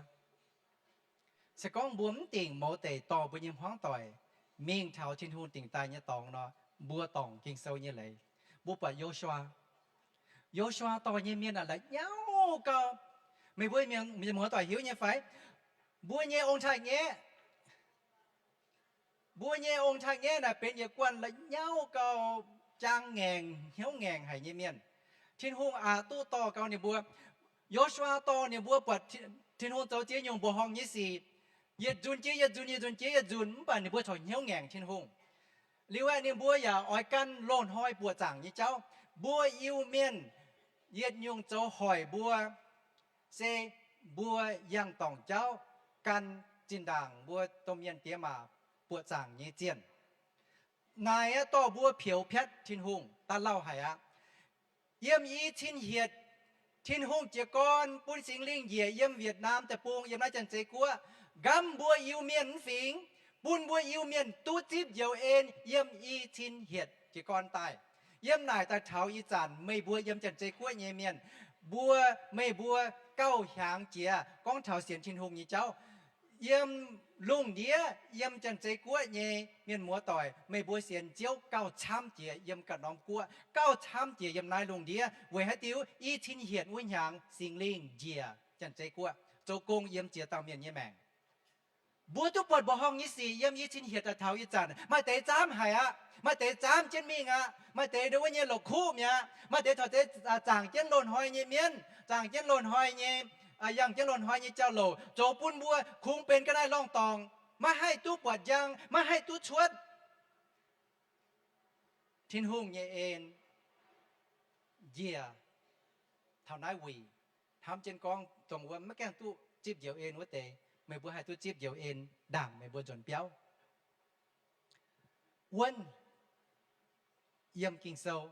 Se gorngv mbuo mv dingc mouz deic dorh mbuo nyei hmuangv doic mingh taux Tin-Hungh dingc daaih nyei dorngx nor, mbuo dorngc Ging-Sou nyei leiz. Mbuo buatc Yo^su^waa, Yo^su^waa dorh nyei mienh aah, la'nyauv gau. Meih mbuo mienh muoz-doic hiuv nyei fai? Mbuo nyei ong-taaix-ngaeqv, mbuo nyei ong-taaix-ngaeqv naaic benx yietc guanh la'nyauv gau, jaang ngaengc, hnyouv ngaengc haic nyei mienh. Tin-Hungh aqc duqv dorh gau ninh mbuo. Yo^su^waa dorh ninh mbuo buatc Tin-Hungh zoux ziex nyungc mbuoqc horngh nyei sic, yietc nzunc jiex yietc nzunc, yietc nzunc jiex yietc nzunc, mv baac ninh mbuo corc hnyouv ngaengc Tin-Hungh. Liuz aeqv, ninh mbuo yaac oix gan loz-hnoi buoqc zaangc nyei jauv. Mbuo Iu-Mienh yietc nyungc zoux hoic mbuo, se mbuo yangh dorngc jauv, gan zinh ndaangc mbuo domh mienh diex maac buoqc zaangc nyei zienh. Naaic aeqv, dorh mbuo peux piatv Tin-Hungh daaih lauh haic aqv. Yiem i cin hietc, Tin-Hungh jiez gorn bun Singx Lingh njiec yiem Việt Nam deic-bung, yiem naaiv Janx-Zei Guoqv, nqamv mbuo Iu-Mienh mv fingx, bun mbuo Iu-Mienh duqv zipv njoux en yiem i cin hietc jiez gorn daaih. Yiem naaic daaih taux ih zanc meih mbuo yiem Janx-Zei Guoqv nyei mienh, mbuo, meih mbuo gauh hiaangx jiex gorngv taux sienx Tin-Hungh nyei jauv. Yiem lungh ndiev, yiem Janx-Zei Guoqv nyei mienh muoz-doic, meih mbuo sienx Ziouv gauh camv jiex yiem ganh norm guoqv, gauh camv jiex yiem naaiv lungh ndiev. Weic haaix diuc? I cin hietc wuov hnyangx Singx Lingh njiec Janx-Zei Guoqv zoux gong yiem ziex dauh mienh nyei maengc. Mbuo duqv buatc mbuoqc horngh nyei sic yiem i cin hietc daaih taux ih zanc. Maaih deix zaamv haic aqv. Maaih deix zaamv jienv mingh aqv. Maaih deix ndau wuov nyei loc kuqv mi'aqv. Maaih deix taux deix zaangc jienv loz-hnoi nyei mienv, zaangc jienv loz-hnoi nyei, yangh jienv loz-hnoi nyei jauv-louc, zoux bun mbuo kungx benx ga'naaiv lorngh dorngc, maiv haih duqv buatc njang, maiv haih duqv cuotv Tin-Hungh nyei en njiec taux naaiv wuic. Hnamv jienv gorngv dongh wuov maiv gaengh duqv zipv njoux en wuov deix, meih mbuo haih duqv zipv njoux en ndaangc meih mbuo nzuonx biauv. Wuonv yiem Ging-Sou.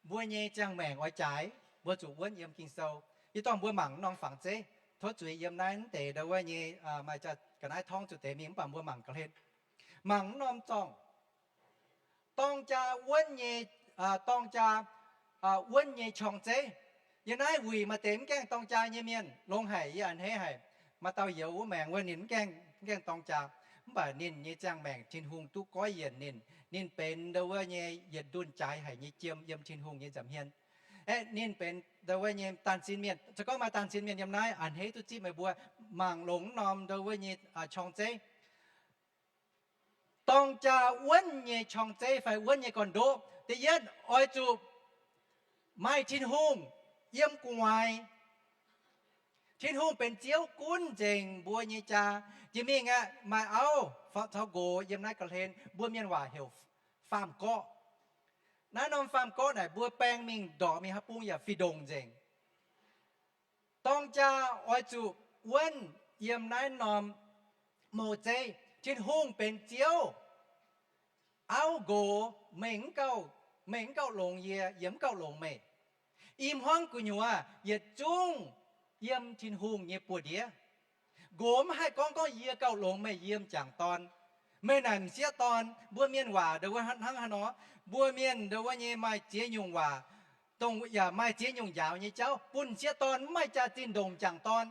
Mbuo nyei ziangh maengc oix jaaix, mbuo zuqc wuonv yiem Ging-Sou. Yie dorh mbuo mangc norm fangx zeiv, tov zuiz yiem naaiv deix ndau wuov nyei, maaih ga'naaiv torngv zuqc deix mingh mv baac mbuo mangc ga'hlen. Mangc norm zorngh, dorng jaa wuonv nyei, dorng jaa wuonv nyei qorng-zeiv. Yiem naaiv wuic maaih deix mv gaengh dorng jaa nyei mienh longx haic, yie a'hneiv haic. Maaih dauh youz wuov maengc wuov, ninh mv gaengh, mv gaengh dorng jaa, mv baac ninh nyei ziangh maengc Tin-Hungh duqv goiv yienc ninh. Ninh benx ndau wuov nyei yietc ndunh jaaix haic nyei jiem yiem Tin-Hungh nyei nza'hmien. Aeqv, ninh benx ndau wuov nyei daanh sin mienh. Se gorngv maaih daanh sin mienh yiem naaiv, a'hneiv duqv zipv meih mbuo mangc longx norm ndau wuov nyei qorng-zeiv. Dorng jaa wuonv nyei qorng-zeiv fai wuonv nyei gorn-ndoqv, da'yietv oix zuqc maaih Tin-Hungh yiem gu'nguaaic. Tin-Hungh benx Ziouv gunv nzengc mbuo nyei jaa. Jiex mingh aeqv, maaih auv caux nqox yiem naaiv ga'hlen, mbuo mienh waac heuc faam-gorqv. Naaiv norm faam-gorqv naaic mbuo baeng mingh ndorqc mingh haaix bung yaac fih ndongc nzengc. Dorng jaa oix zuqc wuonv yiem naaiv norm mouc zeiv. Tin-Hungh benx Ziouv, auv nqox, meih mv gauh, meih mv gauh longx yie, yie mv gauh longx meih. I hmuangv gu'nyuoz yietc zungv yiem Tin-Hungh nyei buoz-ndiev. Nqox mv haih gorngv, gorngv, Yie gauh longx meih, yie m'jangc dorn. Meih naaic m'sieqv dorn. Mbuo mienh waac ndau wuov hnangv haaix nor? Mbuo mienh ndau wuov nyei maaih ziex nyungc waac, dongh yaac maaih ziex nyungc njaaux nyei jauv bun m'sieqv dorn mv maaih jaax-zinh ndongc m'jangc dorn.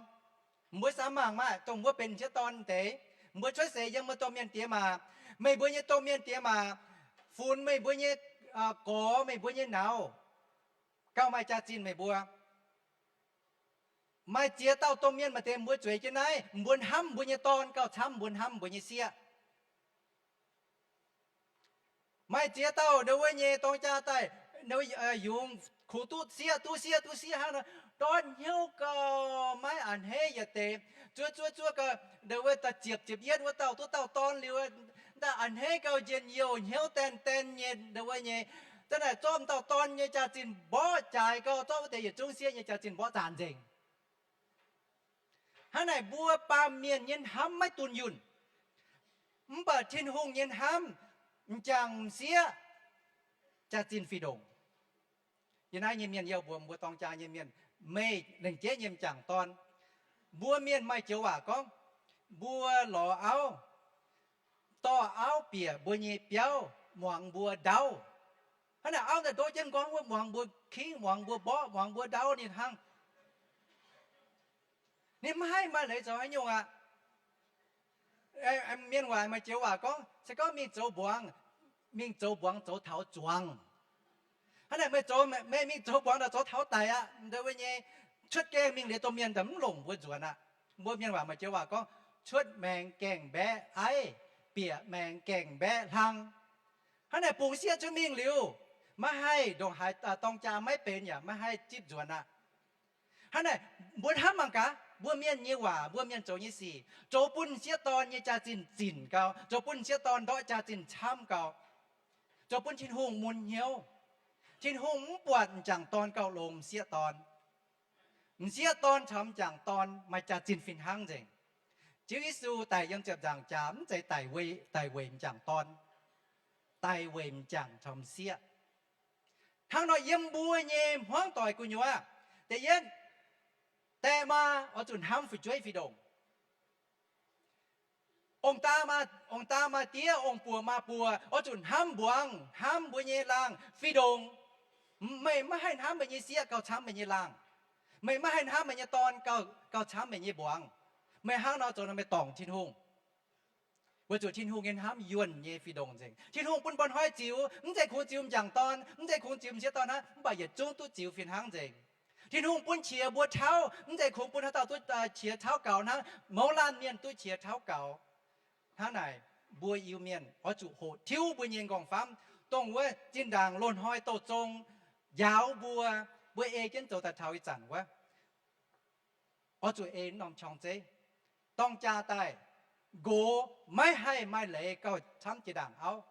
Mbuo samv mangc maah, dongh mbuo benx m'sieqv dorn deix, mbuo cuotv seix yiem mbuo domh mienh diex maac. Meih mbuo nyei domh mienh diex maac funx meih mbuo nyei gorx, meih mbuo nyei nauz, gauh maaih jaax-zinh meih mbuo. Maaih ziex dauh domh mienh maaih deix mbuo zueiz jienv naaiv, mbuo hnamv mbuo nyei dorn gauh camv mbuo hnamv mbuo nyei sieqv. Maaih ziex dauh ndau wuov nyei dorng jaa daaih, yungz kungx duqv sieqv, duqv sieqv, duqv sieqv hnangv nor, ndortv hnyouv gauh maiv a'hneiv yietc deix. Zuov zuov zuov gauh ndau wuov da'ziepc ziepc yietv wuov dauh duqv dauh dorn liuz, daaih a'hneiv gauh njien-youh hnyouv daen daen nyei ndau wuov nyei. Daaih naaic zorqv dauh dorn nyei jaax-zinh mborqv jaaix gauh, zorqv wuov deix yietc zungv sieqv nyei jaax-zinh mborqv zaanc nzengc. Hnangv naaic mbuo baamh mienh nyei hnamv maiv dunh yunh. Mv baac Tin-Hungh nyei hnamv, m'jangc m'sieqv, jaax-zinh fih ndongc. Yie naaiv nyei mienh youh mbuox mbuo dorng jaa nyei mienh, meih lengc jeiv nyei m'jangc dorn. Mbuo mienh maaih joux waac gorngv, mbuo lorz auv, dorh auv bieqc mbuo nyei biauv muangx mbuo ndaauv. Hnangv naaic auv daaih ndoqv jienv m'nqorngv wuov muangx mbuo kingv, muangx mbuo mborqv, muangx mbuo ndaauv ninh hnangv. Ninh maiv haih maaih leiz zoux haaix nyungc aqv. Mienh waac maaih joux waac gorngv, se gorngv mingh zoux mbuangz, mingh zoux mbuangz zoux taux zuangx. Hnangv naaic meih zoux, meih mingh zoux mbuangz daaih zoux taux daic aqv, ndau wuov nyei, cuotv gaengh mingh liuz domh mienh daaih mv longc mbuo nzuonx aqv. Mbuo mienh waac maaih joux waac gorngv, cuotv maengx gaengh mbaeqv aiv, bieqc maengx gaengh mbaeqv hlang. Hnangv naaic bungx sieqv cuotv mingh liuz, maiv haih ndongc haaix, dorng jaa maiv benx yaac maiv haih zipv nzuonx aqv. Hnangv naaic, mbuo hnamv mangc gaax, mbuo mienh nyei waac, mbuo mienh zoux nyei sic, zoux bun m'sieqv dorn nyei jaax-zinh zinc gau, zoux bun m'sieqv dorn ndortv jaax-zinh camv gau, zoux bun Tin-Hungh mun hnyouv. Tin-Hungh mv buatc m'jangc dorn gauh longx m'sieqv dorn. M'sieqv dorn caux m'jangc dorn maaih jaax-zinh fih hnangv nzengc. Ziouv Yesu daic yiem ziepc nzaangc jaax mv zeiz daic weic, daic weic m'jangc dorn, daic weic m'jangc caux m'sieqv. Hnangv nor yiem mbuo nyei hmuangv doic gu'nyuoz, da'yietv, daeh maa oix zuqc hnamv fu'jueiv fih ndongc. Ong-daa maa, ong-daa maa diev, ong-buoc maa buoc oix zuqc hnamv mbuangz, hnamv mbuo nyei laangh fih ndongc. Meih maiv haih hnamv meih nyei sieqv gauh camv meih nyei laangh. Meih maiv haih hnamv meih nyei dorn gauh, gauh camv meih nyei mbuangz. Meih hnangv nor zoux nor meih dorngc Tin-Hungh. Weic zuqc Tin-Hungh nyei hnamv yuonh nyei fih ndongc nzengc. Tin-Hungh bun mba'hnoi ziux, mv zeiz kungx ziux m'jangc dorn, mv zeiz kungx ziux m'sieqv dorn hnangv, mv baac yietc zungv duqv ziux fih hnangv nzengc. Tin-Hungh bun qiex mbuo tauv, mv zeiz kungx bun haaix dauh duqv qiex tauv gaux hnangv, mouz laanh mienh duqv qiex tauv gaux. Hnangv naaic, mbuo Iu-Mienh oix zuqc hoqc tiuv mbuo nyei nqorngv-famv, dongh wuov zinh ndaangc loz-hnoi douh zong njaaux mbuo, mbuo ei jienv zoux daaih taux ih zanc wuov. Oix zuqc ei norm qorng-zeiv. Dorng jaa daaih, nqox maiv haih maaih leiz gauh camv jiex ndaangc auv.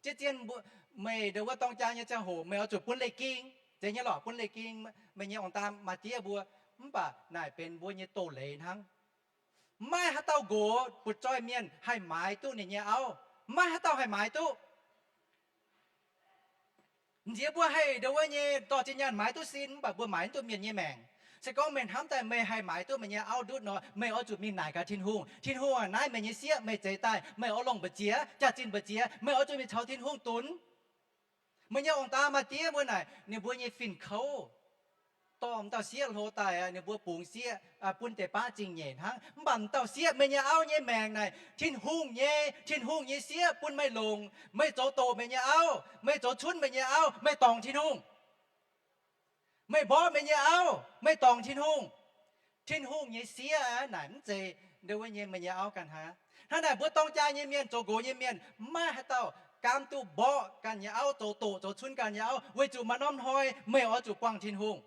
Zien-zien mbuo, meih ndau wuov dorng jaa nyei ziangh hoc meih oix zuqc bun leiz-ging. Zeiz nyei lorqc, bun leiz-ging meih nyei ong-daa maa diev mbuo. Mv baac naaic benx mbuo nyei doz-leiz hnangv. Maiv haaix dauh nqox butv-zoih mienh haih maaiz duqv ninh nyei auv. Maiv haaix dauh haih maaiz duqv. Nziex mbuo haih ndau wuov nyei dorh zinh nyaanh maaiz duqv sin, mv baac mbuo maaiz mv duqv mienh nyei maengc. Se gorngv meih hnamv daaih meih haih maaiz duqv meih nyei auv ndutv nor, meih oix zuqc mingh naaic gaax Tin-Hungh, Tin-Hungh aac, naaiv meih nyei sieqv meih zeix daaih, meih oix longc mbu'ziex, jaax-zinh mbu'ziex, meih oix zuqc mingh caux Tin-Hungh dunx. Meih nyei ong-daa maa diev mbuo naaic, ninh mbuo nyei fin-kouv, Dorh m'dauh sieqv hlo daaih, ninh mbuo bungx sieqv bun deix baav zingh nyeic hnangv. Mv baac m'dauh sieqv, meih nyei auv nyei maengc naaic, Tin-Hungh nyei, Tin-Hungh nyei sieqv bun meih longc. Meih zoux doqc meih nyei auv, meih zoux cunv meih nyei auv, meih dorngc Tin-Hungh. Meih mborqv meih nyei auv, meih dorngc Tin-Hungh. Tin-Hungh nyei sieqv naaic mv zeiz ndau wuov nyei meih nyei auv ganh hnangv. Hnangv naaic mbuo dorng jaa nyei mienh, zoux nqox nyei mienh, maiv haaix dauh gaam duqv mborqv ganh nyei auv, zoux doqc zoux cunv ganh nyei auv, weic zuqc maaih norm hnoi meih oix zuqc buangh Tin-Hungh.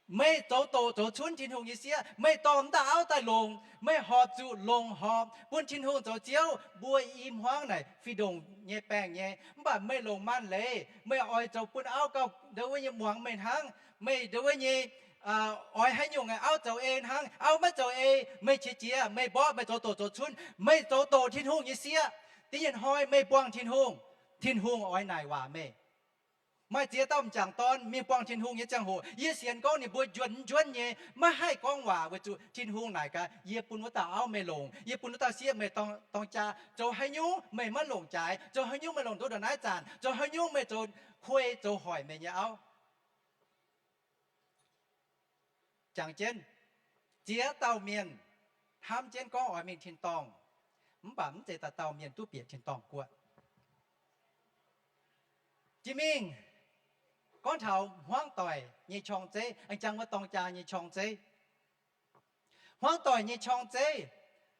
Meih zoux doqc zoux cunv Tin-Hungh nyei sieqv, meih dorh m'dauh auv daaih longc, meih horpc zuqc longc horpc bun Tin-Hungh zoux Ziouv. Mbuo i hmuangv naaic fih ndongc nyei baengc nyei, mv baac meih longc maanh leiz, meih oix zoux bun auv gauh ndau wuov nyei muangx meih hnangv. Meih ndau wuov nyei oix haaix nyungc auv zoux ei hnangv. Auv maiv zoux ei, meih qiex jiez, meih mborqv, meih zoux doqc zoux cunv, meih zoux doqc Tin-Hungh nyei sieqv. Da'nyeic hnoi meih buangh Tin-Hungh, Tin-Hungh oix naaic waac meih. Maaih ziex dauh m'jangc dorn mingh buangh Tin-Hungh nyei ziangh hoc, yie sienx gorngv ninh mbuo njuonx njuonv nyei, maiv haih gorngv waac, weic zuqc Tin-Hungh naaic gaax, yie bun wuov dauh auv meih longc, yie bun wuov dauh sieqv meih dorng jaa. Zoux haaix nyungc meih maiv longc jaaix, zoux haaix nyungc meih longc nduov ndongc naaiv zanc, zoux haaix nyungc meih zoux kuei zoux hoic meih nyei auv. Jangx jienv, ziex dauh mienh hnamv jienv gorngv oix mingh tin-dorngh, mv baac mv zeiz dauh dauh mienh duqv bieqc tin-dorngh guoqv. Jiex mingh gorngv taux hmuangv doic nyei qorng-zeiv, aengx jangx wuov dorng jaa nyei qorng-zeiv. Hmuangv doic nyei qorng-zeiv,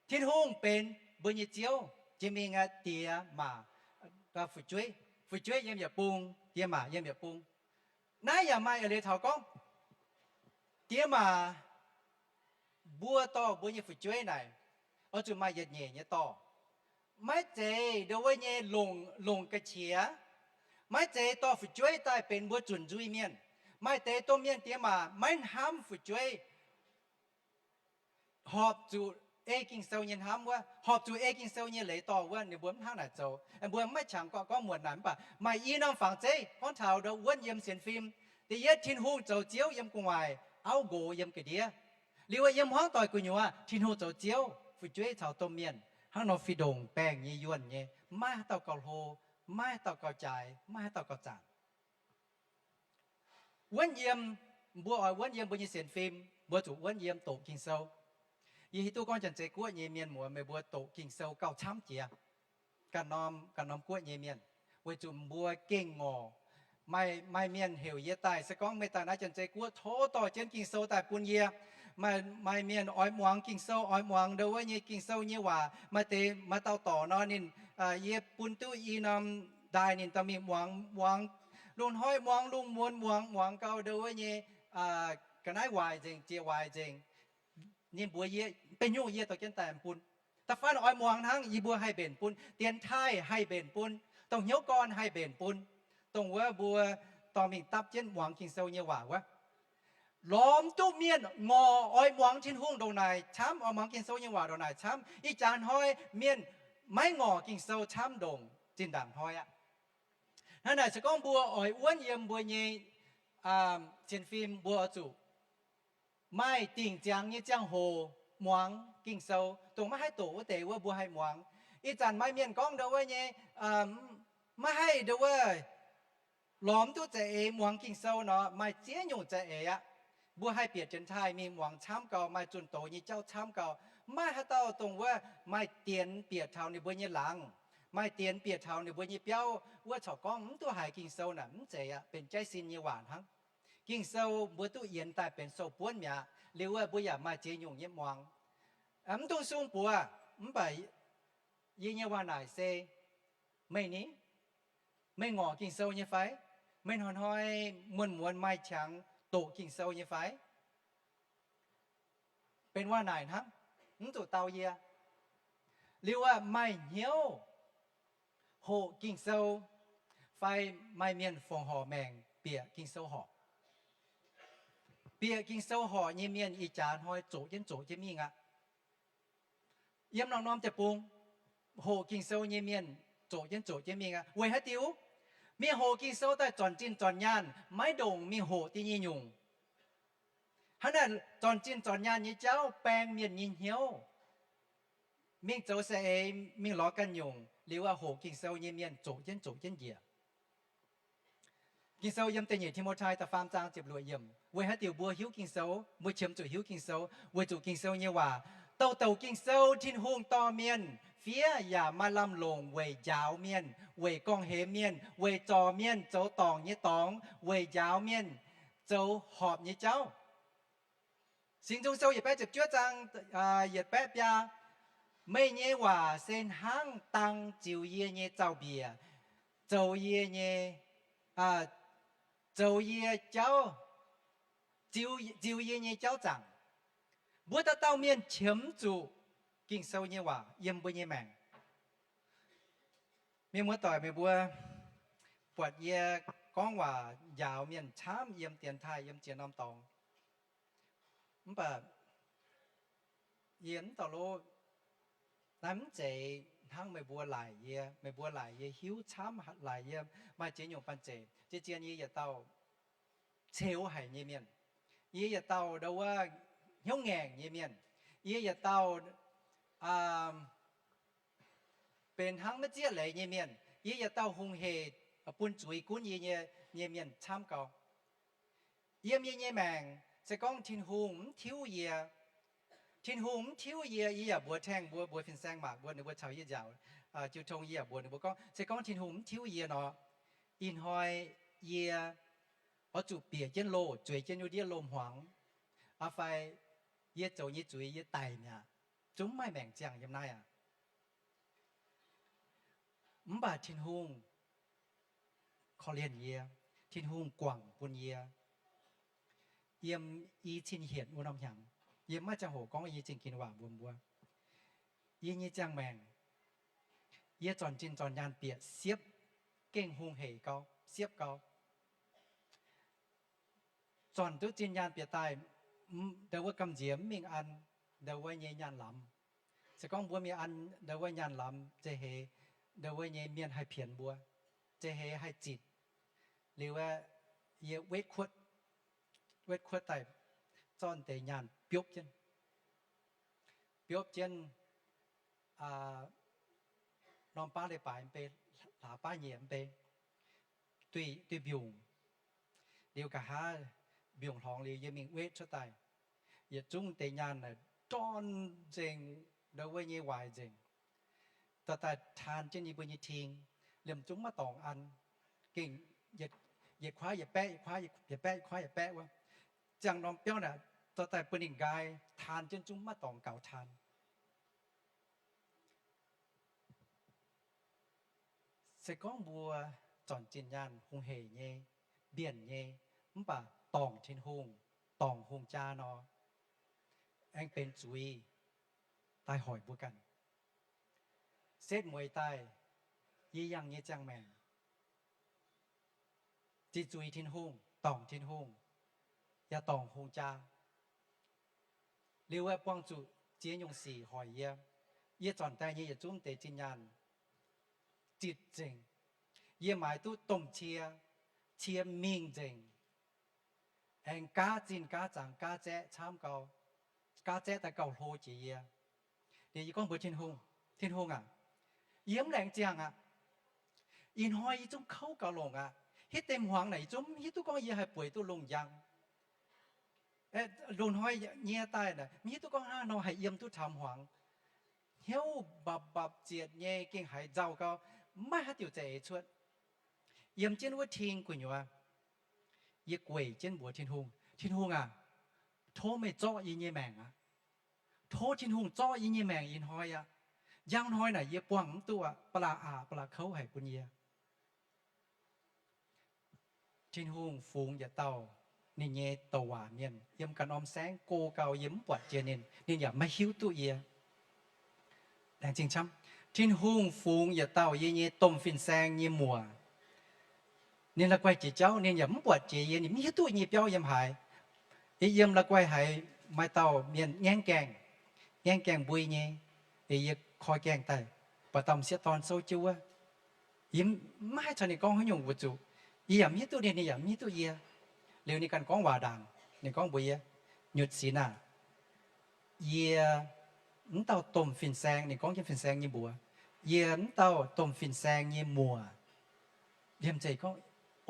Tin-Hungh benx mbuo nyei Ziouv. Jiex mingh aqv, diex maac, fu'jueiv, fu'jueiv yiem yietc bung, diex maac yiem yietc bung. Naaiv yaac maaih eix leiz taux gorngv diex maac mbuo dorh mbuo nyei fu'jueiv naaic, oix zuqc maaih yietc nyeic nyei dorh. Maiv zeiz ndau wuov nyei longc, longc ga'qiex. Maiv zeiz dorh fu'jueiv daaih benx mbuo zunc nzuih mienh. Maaih deix domh mienh diex maac maiv hnamv fu'jueiv horpc zuqc ei Ging-Sou nyei hnamv wuov, horpc zuqc ei Ging-Sou nyei leiz dorh wuov, ninh mbuo mv hnangv naaic zoux. Mbuo maiv qangx gorngv, gorngv muonc naaic, mv baac maaih i norm fangx zeiv gorngv taux ndau wuonv yiem sienx fim. Da'yietv, Tin-Hungh zoux Ziouv yiem gu'nguaaic, auv nqox yiem ga'ndiev. Liuz yiem hmuangv doic gu'nyuoz Tin-Hungh zoux Ziouv, fu'jueiv caux domh mienh hnangv nor fih ndongc baengh nyei yuonh nyei, maiv haaix dauh gauh hlo, maiv haaix dauh gauh jaaix, maiv haaix dauh gauh zaangc. Wuonv yiem, mbuo oix wuonv yiem mbuo nyei sienx fim, mbuo zuqc wuonv yiem doqc Ging-Sou. Yie hiuv duqv gorngv Janx-Zei Guoqv nyei mienh muoz meih mbuo doqc Ging-Sou gauh camv jiex ganh norm, ganh norm guoqv nyei mienh, weic zuqc mbuo gengh ngorc. Maaih, maaih mienh heuc yie daaih se gorngv meih daaih naaiv Janx-Zei Guoqv tov dorh jienv Ging-Sou daaih bun yie. Maaih, maaih mienh oix muangx Ging-Sou, oix muangx ndau wuov nyei Ging-Sou nyei waac. Maaih deix, maaih dauh dorc nor ninh, yie bun duqv i norm ndaaih ninh dorh mingh muangx, muangx lungh hnoi muangx lungh muonz muangx, muangx gau ndau wuov nyei ga'naaiv waaic nzengc, zieqc waaic nzengc. Ninh mbuox yie, mbenc nyungc yie dorh jienv daaih bun. Da'faanh oix muangx hnangv, yie mbuo haih mbenc bun, dienx taaih haih mbenc bun, dongh hnyouv gorn haih mbenc bun, dongh wuov mbuo dorh mingh dapv jienv muangx Ging-Sou nyei waac wuov. Lorz mv duqv mienh ngorc oix muangx Tin-Hungh ndongc naaic camv, oix muangx Ging-Sou nyei waac ndongc naaic camv. Ih jaax hnoi mienh maiv ngorc Ging-Sou camv ndongc zinh ndaangc hnoi aqv. Hnangv naaic se gorngv mbuo oix wuonv yiem mbuo nyei sienx fim, mbuo oix zuqc maaih dingc ziangx nyei ziangh hoc muangx Ging-Sou. Dongh maiv haih doqc wuov deix wuov mbuo haih muangx. Ih zanc maaih mienh gorngv ndau wuov nyei, maiv haih ndau wuov lorz mv duqv za'eix muangx Ging-Sou nor, maaih ziex nyungc za'eix aqv. Mbuo haih bieqc dienx taaih mingh muangx camv gau, maaih zunh doz nyei jauv camv gau. Maiv haaix dauh dongh wuov maaih dienx bieqc taux ninh mbuo nyei laangz, maaih dienx bieqc taux ninh mbuo nyei biauv wuov corc gorngv mv duqv haiz Ging-Sou naaic mv zeiz aqv, benx jaiv sin nyei waac hnangv. Ging-Sou mbuo duqv yienx daaih benx sou-buonv mi'aqv. Liuz wuov mbuo yaac maaih ziex nyungc nyei muangx. Mv dungx sung buoz, mv baac yie nyei waac naaic se, meih ni, meih ngorc Ging-Sou nyei fai? Meih hnoi-hnoi muonz-muonz maaih qangx doqc Ging-Sou nyei fai? Benx waac naaic hnangv, mv zuqc dau yie. Liuz aqv, maaih hnyouv hoqc Ging-Sou fai maaih mienh fongc horc maengc bieqc Ging-Sou horc? Bieqc Ging-Sou horc nyei mienh ih jaax hnoi zoqc jienv zoqc jienv mingh aqv. Yiem norm-norm deic-bung, hoqc Ging-Sou nyei mienh zoqc jienv zoqc jienv mingh aqv. Weic haaix diuc? Mingh hoqc Ging-Sou daaih zornc zinh zornc nyaanh, maiv ndongc mingh hoqc da'nyeic nyungc. Hnangv naaic, zornc zinh zornc nyaanh nyei jauv baeng mienh nyei hnyouv. Mingh zoux saeng-eix, mingh lorz ganh nyungc, liuz aqv, hoqc Ging-Sou nyei mienh zoqc jienv zoqc jienv njiec. Ging-Sou yiem da'nyeic Ti^mo^tai da'faam zaang ziepc luoqc yiemc. Weic haaix diuc mbuo hiuv Ging-Sou, mbuo qiemx zuqc hiuv Ging-Sou? Weic zuqc Ging-Sou nyei waac, douc douc Ging-Sou Tin-Hungh dorh mienh fiev yaac maaih lamh longc weic njaaux mienh, weic gorngv-hemx mienh, weic zorc mienh zoux dorngc nyei dorngx, weic njaaux mienh zoux horpc nyei jauv. Singx Nzung Sou yietc baeqv ziepc juov zaang yietc baeqv biaa, meih nyei waac se hnangv dang ziux yie nyei zaux-mbiec, zoux yie nyei, zoux yie jauv, ziux yie nyei jauv zaangc. Mbuo dauh dauh mienh qiemx zuqc Ging-Sou nyei waac yiem mbuo nyei maengc. Mienh muoz-doic, meih mbuo buatc yie gorngv waac njaaux mienh camv yiem dienx taaih, yiem ziex norm dorngx. Mv baac yie mv dau lo, naaiv mv zeiz hnangv meih mbuo laaic yie, meih mbuo laaic yie hiuv camv, laaic yie maaih ziex nyungc banh zeic. Zien-zien yie yietc dauh ceux haic nyei mienh. Yie yietc dauh ndau wuov hnyouv ngaengc nyei mienh. Yie yietc dauh benx hnangv maiv zieqv leiz nyei mienh. Yie yietc dauh hungh hec bun zuiz gunv yie nyei, nyei mienh camv gau. Yiem yie nyei maengc, se gorngv Tin-Hungh mv tiuv yie, Tin-Hungh mv tiuv yie, yie yaac mbuox tengx mbuo, mbuox fin-saeng mangc mbuo, ninh mbuo caux yie nziaauc jiu tong, yie yaac mbuox ninh mbuo gorngv, se gorngv Tin-Hungh mv tiuv yie nor, ih hnoi yie oix zuqc bieqc jienv loh, zueiz jienv wuov ndiev loh hmuangx, aa fai yie zoux nyei zuiz yie daic mi'aqv, zungv mv maaih maengc ziangh yiem naaiv aqv. Mv baac Tin-Hungh korv-lienh yie, Tin-Hungh guangc bun yie. Yiem i cin hienc wuov norm hnyangx, yie maiv ziangh hoc gorngv i zingh ginx waac mbuox mbuo. Yie nyei ziangh maengc, yie zornc zinh zornc nyaanh bieqc siepv, gengh hungh hec gau, siepv gau. Zornc duqv zinh nyaanh bieqc daaih, ndau wuov gamh nziex mv mingh an ndau wuov nyei nyaanh lamz. Se gorngv mbuo mingh an ndau wuov nyaanh lamz, za'heix ndau wuov nyei mienh haih pienx mbuo, za'heix haih zitc. Liuz aeqv, yie wetv kuotv, wetv kuotv daaih zorqv deix nyaanh biopv jienv, biopv jienv norm baav leiz-baaix mv bei, hlaax baav nyieqc mv bei, duih, duih mbiungc. Liuz nqa'haav mbiungc hlorngx liuz yie mingh wetv cuotv daaih, yietc zungv deix nyaanh naaic ndorn nzengc, ndau wuov nyei waaic nzengc. Dorh daaih taan jienv yie mbuo nyei ting, liemh zungv maiv dorngc an, gengh yietc kuaaiv yietc baeqv, yietc kuaaiv yietc baeqv, yietc kuaaiv yietc baeqv wuov. Ziangh norm biauv naaic dorh daaih bun ninh nqaai, taan jienv zungv maiv dorngc gaux taan. Se gorngv mbuo zornc zinh nyaanh hungh hec nyei, mbienc nyei, mv baac dorngc Tin-Hungh, dorngc hungh jaa nor, aengx benx zuiz daaih hoic mbuo ganh. Setv mueiz daaih, yie yangh nyei ziangh maengc, zinh zuiz Tin-Hungh, dorngc Tin-Hungh, yaac dorngc hungh jaa. Liuz aeqv, buangh zuqc ziex nyungc sic hoic yie. Yie zornc daaih nyei yietc zungv deix zinh nyaanh zitc nzengc. Yie maaiz duqv domh cie, cie mingh nzengc, aengx gaav zinh gaav zangx gaav zaeqv camv gau, gaav zaeqv daaih gauh hlo jiex yie. Liuz yie gorngv mbuox Tin-Hungh, Tin-Hungh aac, yie mv laengz ziangh aqv. Ih hnoi yie zungv kouv gauh longc aqv. Hitv deix hmuangx naaic yie zungv mv hiuv duqv gorngv yie haih bueix duqv lungh njang. Loz-hnoi nyie daaih naaic mv hiuv duqv gorngv hnangv nor haih yiem duqv taux hmuangx. Hnyouv mbapc mbapc zietc nyei gengh haiz nzauh gau, maiv haaix diuc za'eix cuotv. Yiem jienv wuov ting gu'nyuoz, yie gueic jienv mbuox Tin-Hungh, Tin-Hungh aac, tov meih zorqv yie nyei maengc aqv. Tov Tin-Hungh zorqv yie nyei maengc ih hnoi aqv. Njang hnoi naaic yie buangh mv duqv aqv, ba'laqc aqc ba'laqc kouv haic bun yie. Tin-Hungh fungx yietc dauh ninh nyei douc waac mienh yiem ganh norm saengv go gau, yie mv buatc jiex ninh, ninh yaac maiv hiuv duqv yie. Laengz zingh camv. Tin-Hungh fungx yietc dauh yie nyei domh fin-saeng nyei muoc. Ninh la'guaih jiex jauv, ninh yaac mv buatc jiex yie, ninh mv hiuv duqv nyei biauv yiem haaix. Yie yiem la'guaih haiz maaih dauh mienh ngaengv gaengh, ngaengv gaengh mbui nyei. Yie koi gaengh daaih, buatc dauh m'sieqv dorn souv jienv wuov. Yie mv haih caux ninh gorngv haaix nyungc weic zuqc yie yaac mv hiuv duqv ninh, ninh yaac mv hiuv duqv yie. Liuz ninh ganh gorngv waac ndaangc, ninh gorngv mbuox yie, Nyutc Sinx aah, yie mv dauh domh fin-saeng, ninh gorngv jienv fin-saeng nyei mbuox, yie mv dauh domh fin-saeng nyei muoc. Liemh zeih gorngv,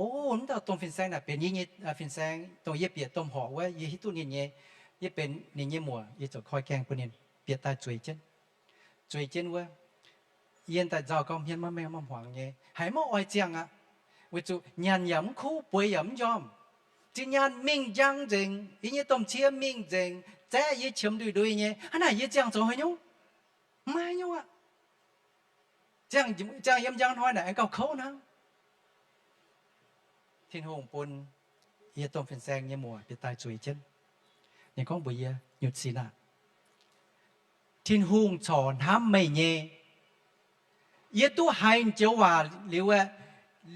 O, mv dauh domh fin-saeng naaic benx yie nyei fin-saeng, dongh yie bieqc domh horqc wuov, yie hiuv duqv ninh nyei, yie benx ninh nyei muoc, yie ziouc koi gaengh bun ninh bieqc daaih zueiz jienv. Zueiz jienv wuov, yie daaih nzauh gauh hmien maiv mengh maiv hmuangx nyei, haiz maiv oix ziangh aqv. Weic zuqc nyanc yaac mv kuv, bueix yaac mv njormh. Zinh nyaanh mingh njang nzengc, yie nyei domh cie mingh nzengc, zaeqv yie qiemx nduih ndui nyei. Hnangv naaic yie ziangh zoux haaix nyungc? Maiv nyungc aqv. Ziangh, ziangh yiem njang hnoi naaic aengx gauh kouv hnangv. Tin-Hungh bun yie domh fin-saeng nyei muoc bieqc daaih zueiz jienv. Ninh gorngv mbuox yie, Nyutc Sin aah, Tin-Hungh corc hnamv meih nyei. Yie duqv haiz joux waac liuz aeqv,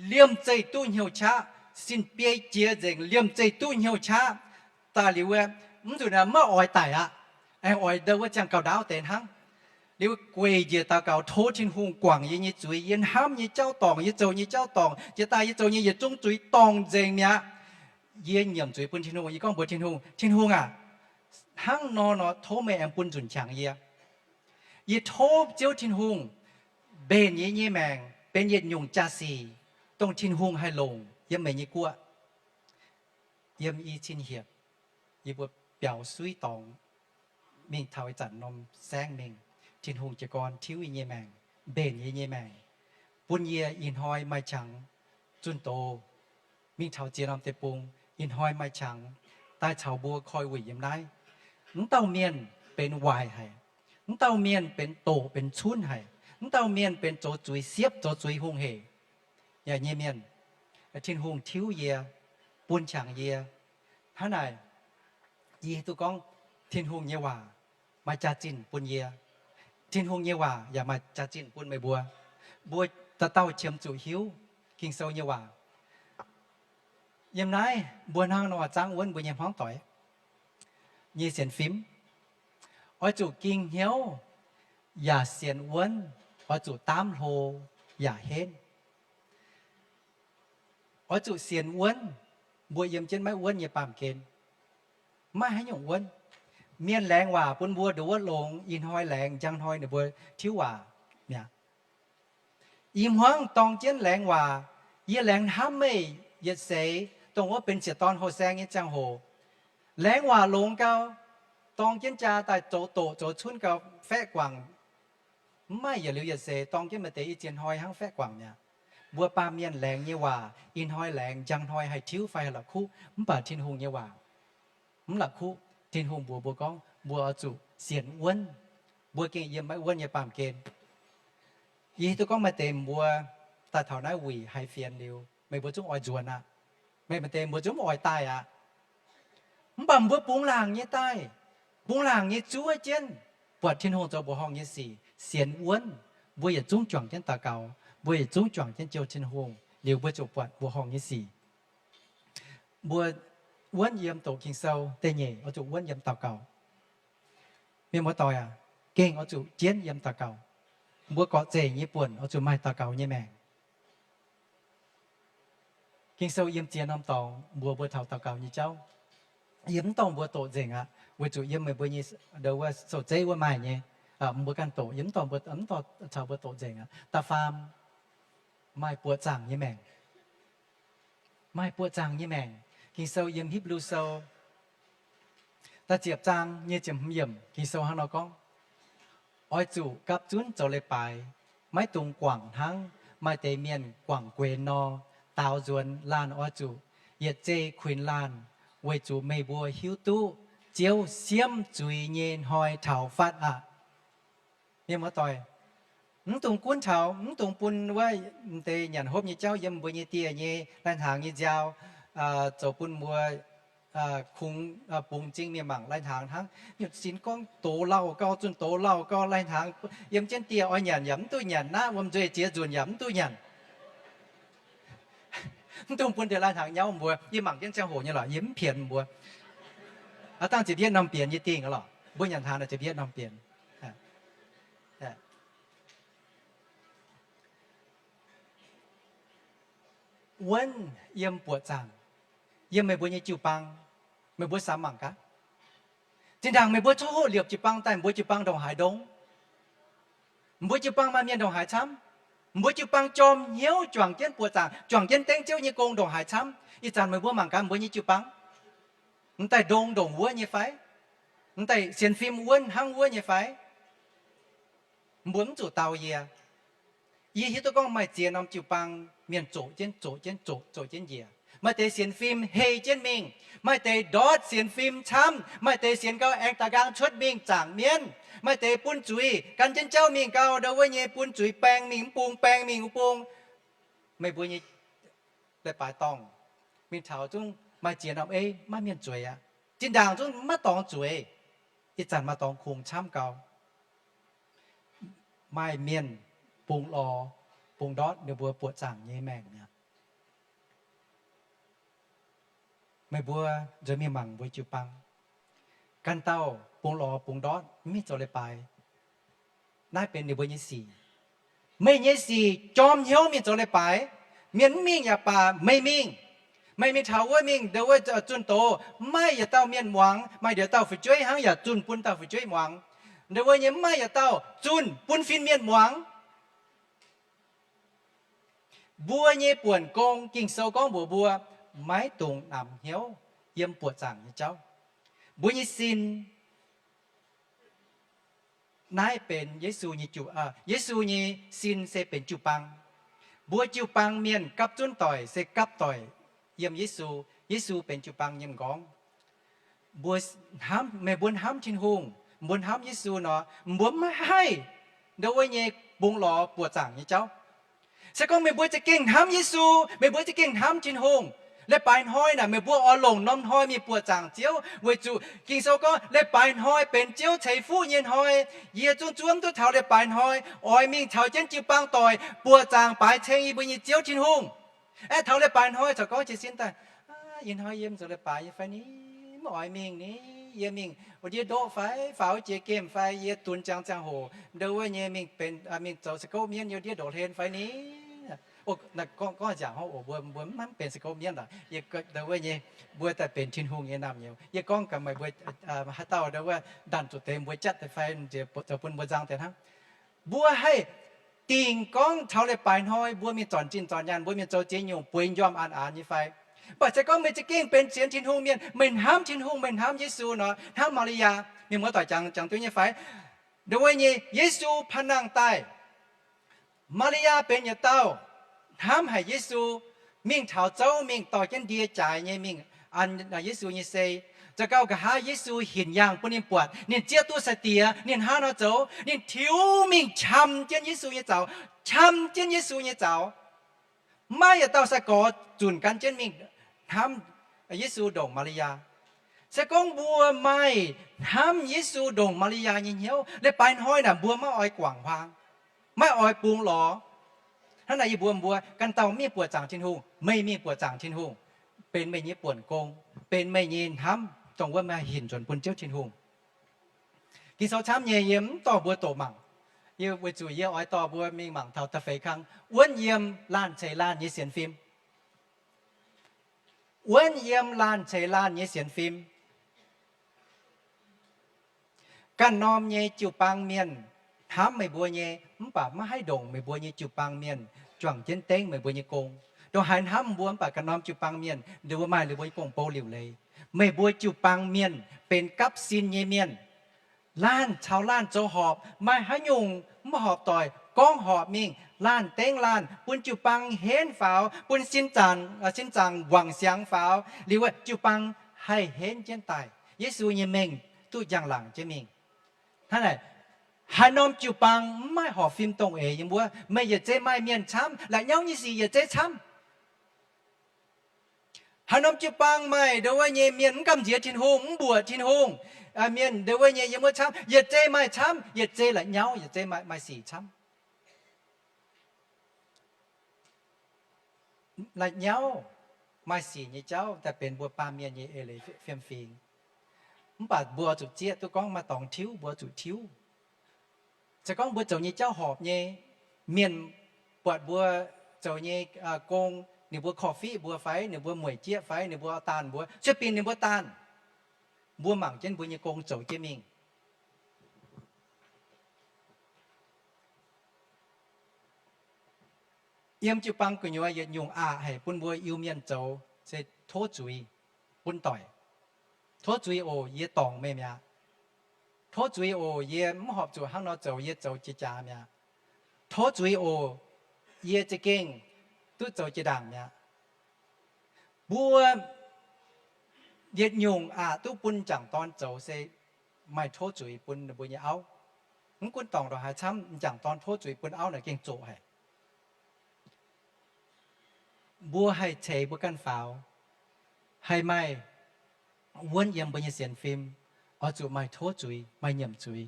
liemh zeih duqv hnyouv qaqv, sin biei jiex nzengc, liemh zeih duqv hnyouv qaqv. Daaih liuz aeqv, mv nzunc naaic maiv oix daic aqv. Aengx oix ndau wuov ziangh gauh ndaauv deix hnangv. Liuz gueic njiec daux gaux tov Tin-Hungh guangc yie nyei zuiz, yie hnamv nyei jauv dorngc, yie zoux nyei jauv dorngc, jiex daaih yie zoux nyei yietc zungv zuiz dorngc nzengc mi'aqv. Yie nyiemc zuiz bun Tin-Hungh, yie gorngv mbuox Tin-Hungh, Tin-Hungh aac, hnangv nor nor tov meih aengx bun nzunc qangx yie. Yie tov Ziouv Tin-Hungh mbenc yie nyei maengc benx yietc nyungc jaa-sic, dongh Tin-Hungh haih longc yiem meih nyei guoqv. Yiem i cin hiepc, yie mbuo biaux suiv dorngx mingh taux ih zanc norm saengv mingh, Tin-Hungh jiez gorn tiuv yie nyei maengc, mbenc yie nyei maengc, bun yie ih hnoi maaih qangx zunh doz mingh taux ziex norm deic-bung, ih hnoi maaih qangx daaih caux mbuo koi wuic yiem naaiv. Mv dauh mienh benx waaic haic. Mv dauh mienh benx doqc benx cunv haic. Mv dauh mienh benx zoux zuiz siepv, zoux zuiz hungh hec yaac nyei mienh. Tin-Hungh tiuv yie, bun qangx yie. Hnangv naaic, yie hiuv duqv gorngv Tin-Hungh nyei waac maaih jaax-zinh bun yie. Tin-Hungh nyei waac yaac maaih jaax-zinh bun meih mbuo. Mbuo dauh dauh qiemx zuqc hiuv Ging-Sou nyei waac. Yiem naaiv mbuo hnangv nor zaangv wuonv mbuo nyei hmuangv doic nyei sienx fim, oix zuqc ging hnyouv yaac sienx wuonv, oix zuqc daamv hlo yaac henv. Oix zuqc sienx wuonv, mbuo yiem jienv maiv wuonv nyei baamh gen. Maiv haaix nyungc wuonv. Mienh laengz waac bun mbuo nduov wuov longx, ih hnoi laengz, njang hnoi ninh mbuo tiuv waac mi'aqv. Ih hmuangv dorng jienv laengz waac, yie laengz hnamv meih yietc seix, dongh wuov benx sieqv dorn houh saeng nyei ziangh hoc. Laengz waac longx gau, dorng jienv jaa daaih zoux doqc zoux cunv gau, faeqv guangc. Mv maaih yietc liuz yietc seix dorng jienv maaih deix i ziex hnoi hnangv faeqv guangc mi'aqv. Mbuo baamh mienh laengz nyei waac, ih hnoi laengz, njang hnoi haih tiuv fai haih la'kuqv, mv baac Tin-Hungh nyei waac mv la'kuqv. Tin-Hungh mbuox mbuo gorngv mbuo oix zuqc sienx wuonv. Mbuo gengh yiem maiv wuonv nyei baamh gen. Yie hiuv duqv gorngv maaih deix mbuo daaih taux naaiv wuic haiz fienx liuz, meih mbuo zungv oix nzuonx aqv. Meih maaih deix mbuo zungv oix daaih aqv. Mv baac mbuo bungx laangc nyei daaih, bungx laangc nyei zuov jienv, buatc Tin-Hungh zoux mbuoqc horngh nyei sic, sienx wuonv, mbuo yietc zungv juangc jienv daux gaux, mbuo yietc zungv juangc jienv jouh Tin-Hungh, liuz mbuo ziouc buatc mbuoqc horngh nyei sic. Mbuo wuonv yiem doqc Ging-Sou da'nyeic oix zuqc wuonv yiem daux gaux. Mienh muoz-doic aac, gengh oix zuqc jienv yiem daux gaux. Mbuo gorqv-zeic nyei buonc oix zuqc maaih daux gaux nyei maengc. Ging-Sou yiem ziex norm dorngx mbuox mbuo taux daux gaux nyei jauv. Yie mv dorh mbuo doqc nzengc aqv, weic zuqc yiem meih mbuo nyei ndo wuov sou-zeiv wuov maaih nyei. Mbuo ganh doqc, yie mv dorh mbuo, mv dorh caux mbuo doqc nzengc aqv. Da'faam, maaih buoqc zaangc nyei maengc. Maaih buoqc zaangc nyei maengc. Ging-Sou yiem Hipv^lu Sou da'ziepc zaang nyei ziepc hmz yiemc, Ging-Sou hnangv nor gorngv, oix zuqc gapv zunv zoux leiz-baaix, maiv dungx guangc hnangv maaih deix mienh guangc guenx nor, daaux nzuonx laanh oix zuqc yietc zei kuinx laanh, weic zuqc meih mbuo hiuv duqv Ziouv siemv zuiz nyei hnoi taux fatv aqv. Mienh muoz-doic, mv dungx gunv taux, mv dungx bun wuov m'deix nyanc hopv nyei jauv yiem mbuo nyei dieh nyei lai-hnaangx nyei nziaaux zoux bun mbuo kungx bungx m'zing mienh mangc lai-hnaangx hnangv. Nyutc sinx gorngv doz lauh gau, zunh doz lauh gau, lai-hnaangx yiem jienv dieh oix nyanc yaac mv duqv nyanc, naaiv wuom-nzuih ziex nzunc yaac mv duqv nyanc. Mv dungx bun deix lai-hnaangx nyauv mbuo. Yie mangc jienv ziangh hoc nyei lorqc, yie mv pienx mbuo. Aav dangh ziepc yietv norm bienx nyei dingh lorqc, mbuo nyanc hnaangx naaic ziepc yietv norm bienx. Wuonv yiem buoqc zaangc, yiem meih mbuo nyei jiu-baang, meih mbuo samx mangc gaax. Zinh ndaangc meih mbuo coqv hoqv liepc jiu-baang daaih, mbuo jiu-baang ndongc haaix ndongx? Mbuo jiu-baang maaih mienh ndongc haaix camv? Mbuo jiu-baang jorm hnyouv juangc jienv buoqc zaangc, juangc jienv dengv Ziouv nyei gong ndongc haaix camv? Ih zanc meih mbuo mangc gaax mbuo nyei jiu-baang, m'daaih ndongx ndongc wuov nyei fai? M'daaih sienx fim wuov hnangv wuov nyei fai? Mbuo mv zuqc dau yie. Yie hiuv duqv gorngv maaih ziex norm jiu-baang mienh zoqc jienv zoqc jienv zoqc zoqc jienv njiec. Maaih deix sienx fim hei jienv mingh, maaih deix ndortv sienx fim camv, maaih deix sienx gau aengx daaih nqaang cuotv mingh zaangc mienv, maaih deix bun zuiz gan jienv jauv mingh gau, ndau wuov nyei bun zuiz baeng mingh mv bung, baeng mingh mv bung. Meih mbuo nyei leiz-baaix dorngh mingh taux zungv maaih ziex norm ei maiv mienh zueiz aqv. Zinh ndaangc zungv maiv dorngx zueiz. Ih zanc maaih dorngx kungx camv gau. Maaih mienh bungx lorz bungx ndortv ninh mbuo buoqc zaangc nyei maengc mi'aqv. Meih mbuo nzuonx mingh mangc mbuo jiu-baang, ganh dauh bungx lorz bungx ndortv mv mingh zoux leiz-baaix. Naaiv benx ninh mbuo nyei sic. Meih nyei sic jorm hnyouv mingh zoux leiz-baaix. Mienh mv mingh yaac baac meih mingh. Meih mingh taux wuov mingh ndau wuov zunh doz, maiv maaih yietc dauh mienh muangx, maaih yietc dauh fu'jueiv hnangv yaac zunh bun dauh fu'jueiv muangx. Ndau wuov nyei mv maaih yietc dauh zunh bun fin-mienh muangx. Mbuo nyei buonc gong, Ging-Sou gorngv mbuox mbuo, maiv dungx namx hnyouv yiem buoqc zaangc nyei jauv. Mbuo nyei sin, naaiv benx Yesu nyei jiu, Yesu nyei sin se benx jiu-baang. Mbuo jiu-baang mienh gapv zunv doic se gapv doic yiem Yesu. Yesu benx jiu-baang nyei m'nqorngv. Mbuo hnamv, meih mbuo hnamv Tin-Hungh, mbuo hnamv Yesu nor, mbuo maiv haih ndau wuov nyei bungx lorz buoqc zaangc nyei jauv. Se gorngv meih mbuo za'gengh hnamv Yesu, meih mbuo za'gengh hnamv Tin-Hungh, leiz-baaix hnoi naaic meih mbuo oix longc norm hnoi mingh buoqc zaangc Ziouv, weic zuqc Ging-Sou gorngv leiz-baaix hnoi benx Ziouv ceix fuqv nyei hnoi. Yie zungv zuov duqv taux leiz-baaix hnoi oix mingh caux jienv jiu-baang doic buoqc zaangc baaix ceng yie mbuo nyei Ziouv Tin-Hungh. Aeqv, taux leiz-baaix hnoi corc gorngv jiez sin daaih, ih hnoi yie mv zoux leiz-baaix nyei fai ni? Mv oix mingh ni. Yie mingh wuov ndiev ndoqv fai faaux jiex gemh fai yie dunx ziangx ziangh hoc ndau wuov nyei mingh benx, mingh zoux สะเก๊าต์ mienv yiem ndiev ndoqv hlen fai ni? Gorngv nziaauc hnangv oc, mbuo mbuo mv benx สะเก๊าต์ mienv lorqc. Yie ndau wuov nyei, mbuo daaih benx Tin-Hungh nyei naamh nyouz. Yie gorngv gaax meih mbuo, haaix dauh ndau wuov ndanc zuqc deix mbuo jatv deix fai, zoux bun mbuo nzang deix hnangv. Mbuo haih dingc gorngv taux leiz-baaix hnoi mbuo mingh zornc zinh zornc nyaanh, mbuo mingh zoux ziex nyungc bueix njormh aanx aanx nyei fai? Mv baac se gorngv meih za'gengh benx sienx Tin-Hungh mienh, meih hnamv Tin-Hungh, meih hnamv Yesu nor, hnangv Maa^li^yaa, mienh muoz doic jangx, jangx duqv nyei fai? Ndau wuov nyei Yesu panh nangh daaih, Maa^li^yaa benx yietc dauh hnamv haic Yesu, mingh taux zouv mingh dorh jienv ndie jaaix nyei mingh an Yesu nyei sei. Zoux gau nqa'haav Yesu hinc yaangh bun ninh buatc, ninh zieqv duqv sai-diex, ninh hnangv nor zoux, ninh tiux mingh qam jienv Yesu nyei zaux, qam jienv Yesu nyei zaux. Maiv yietc dauh sai-gorx zunc gan jienv mingh hnamv Yesu ndongc Maa^li^yaa. Se gorngv mbuo maaih hnamv Yesu ndongc Maa^li^yaa nyei hnyouv, leiz-baaix hnoi naaic mbuo maiv oix guangc huaang, maiv oix bungx lorz. Hnangv naaic yie mbuox mbuo, ganh dauh mingh buoqc zaangc Tin-Hungh, meih mingh buoqc zaangc Tin-Hungh, benx meih nyei buonc gong, benx meih nyei hnamv dongh wuov meih hinc nzuonx bun Ziouv Tin-Hungh. Ging-Sou camv nyei, yie mv dorh mbuo doqc mangc. Yie weic zuqc yie oix dorh mbuo mingh mangc taux da'feix kang, wuonv yiem laanh ceix laanh nyei sienx fim. Wuonv yiem laanh ceix laanh nyei sienx fim. Ganh norm nyei jiu-baang mienh hnamv meih mbuo nyei, mv baac maiv haih ndongc meih mbuo nyei jiu-baang mienh juangc jienv dengv meih mbuo nyei gong. Ndongc haaix hnamv mbuo mv baac ganh norm jiu-baang mienh, ninh mbuo maaih ninh mbuo nyei gong-bou liuc leiz. Meih mbuo jiu-baang mienh benx gapv sin nyei mienh. Laanh caux laanh zoux horpc, maaih haaix nyungc mv horpc doic gorngv horpc mingh, laanh dengv laanh, bun jiu-baang henv faaux, bun sin zaangc, sin zaangc wangc siangx faaux, liuz jiu-baang haih henv jienv daaih. Yesu nyei mengh duqv njang-laangc jienv mingh. Hnangv naaic, haaix norm jiu-baang mv maaih horpc fim dongh eix nyei wuov, meih yietc zei maaih mienh camv, la'nyauv nyei sic yietc zei camv. Haaix norm jiu-baang maaih ndau wuov nyei mienh mv gamh nziex Tin-Hungh, mv mbuoqc Tin-Hungh, mienh ndau wuov nyei yiem wuov camv, yietc zei maaih camv, yietc zei la'nyauv, yietc zei maaih, maaih sic camv. La'nyauv, maaih sic nyei jauv daaih benx mbuo baamh mienh nyei eix leiz fiem-fingx. Mv baac mbuo zuqc zieqv duqv gorngv maaih dorngx tiuv, mbuo zuqc tiuv. Se gorngv mbuo zoux nyei jauv horpc nyei, mienh buatc mbuo zoux nyei gong, ninh mbuo korv-fiqv mbuo fai, ninh mbuo mueic jieqv fai, ninh mbuo daanh mbuo, sueih binc ninh mbuo daanh, mbuo mangc jienv mbuo nyei gong zoux jienv mingh. Yiem jiu-baang gu'nyuoz yietc nyungc aqc haic bun mbuo Iu-Mienh zoux se tov zuiz bun doic. Tov zuiz oc, yie dorngc meih mi'aqv. Tov zuiz oc, yie mv horpc zuqc hnangv nor zoux, yie zoux jiex jaax mi'aqv. Tov zuiz oc, yie za'gengh duqv zoux jiex ndaangc mi'aqv. Mbuo yietc nyungc aqc duqv bun m'jangc dorn zoux se maaih tov zuiz bun ninh mbuo nyei auv. Mv gunv dorngc ndongc haaix camv, m'jangc dorn tov zuiz bun auv naaic gengh zoqc haic. Mbuo haih ceix mbuo ganh faaux, haih maaih wuonv yiem mbuo nyei sienx fim, oix zuqc maaih tov zuiz, maaih nyiemc zuiz.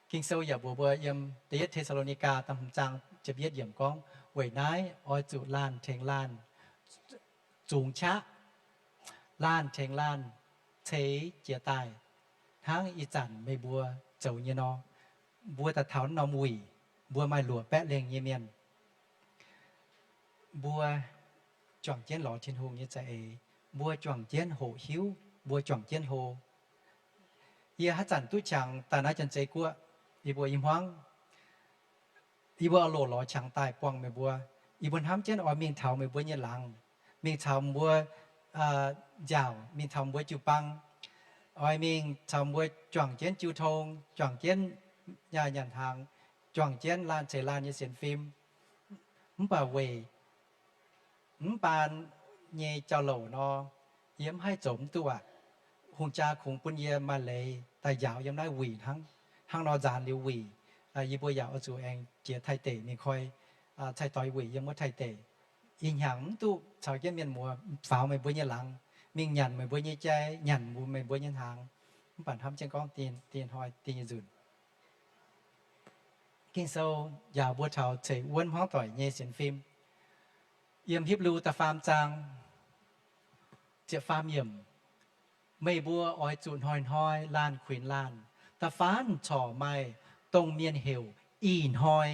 Ging-Sou yaac mbuox mbuo yiem Da'yietv Te^saa^lo^ni^gaa da'hmz zaang ziepc yietv yiemc gorngv, weic naaiv oix zuqc laanh tengx laanh zungx qaqv, laanh tengx laanh ceix jiez daaih, hnangv ih zanc meih mbuo zoux nyei nor. Mbuo daaih taux norm wuic, mbuo maaih luoqc baeqv lengh nyei mienh, mbuo juangc jienv lorz Tin-Hungh nyei za'eix, mbuo juangc jienv hoqc hiuv, mbuo juangc jienv hlo. Yie haaix zanc duqv qangx daaih naaiv Janx-Zei Guoqv, yie mbuo i hmuangv, yie mbuo oix loc lorz qangx daaih buangh meih mbuo. Yie mbuo hnamv jienv oix mingh taux meih mbuo nyei laangz, mingh caux mbuo nziaauc, mingh taux mbuo jiu-baang, oix mingh caux mbuo juangc jienv jiu tong, juangc jienv nyanc hnaangx, juangc jienv laanh ceix laanh nyei sienx fim. Mv baac weic mv baan nyei jauv-louc nor, yie mv haih zoux mv duqv aqv. Hungh jaa kungx bun yie maaih leiz daaih njaaux yiem naaiv wuic hnangv. Hnangv nor nzaanx liuz wuic, yie mbuo yaac oix zuqc aengx jiex Taiv deic mingh koi cai-doix wuic yiem wuov Taiv deic. Ih hnyangx mv duqv caux jienv mienh muoz faaux meih mbuo nyei laangz, mingh nyanc meih mbuo nyei jai, nyanc meih mbuo nyei hnaangx. Mv baac hnamv jienv gorngv dinh hnoi dinh nyei nzunc, Ging-Sou njaaux mbuo taux ceix wuonv hmuangv doic nyei sienx fim. Yiem Hipv^lu da'faam zaang ziepc faam yiemc, meih mbuo oix zuqc hnoi-hnoi laanh kuinx laanh, da'faanh corc maaih dongh mienh heuc ih hnoi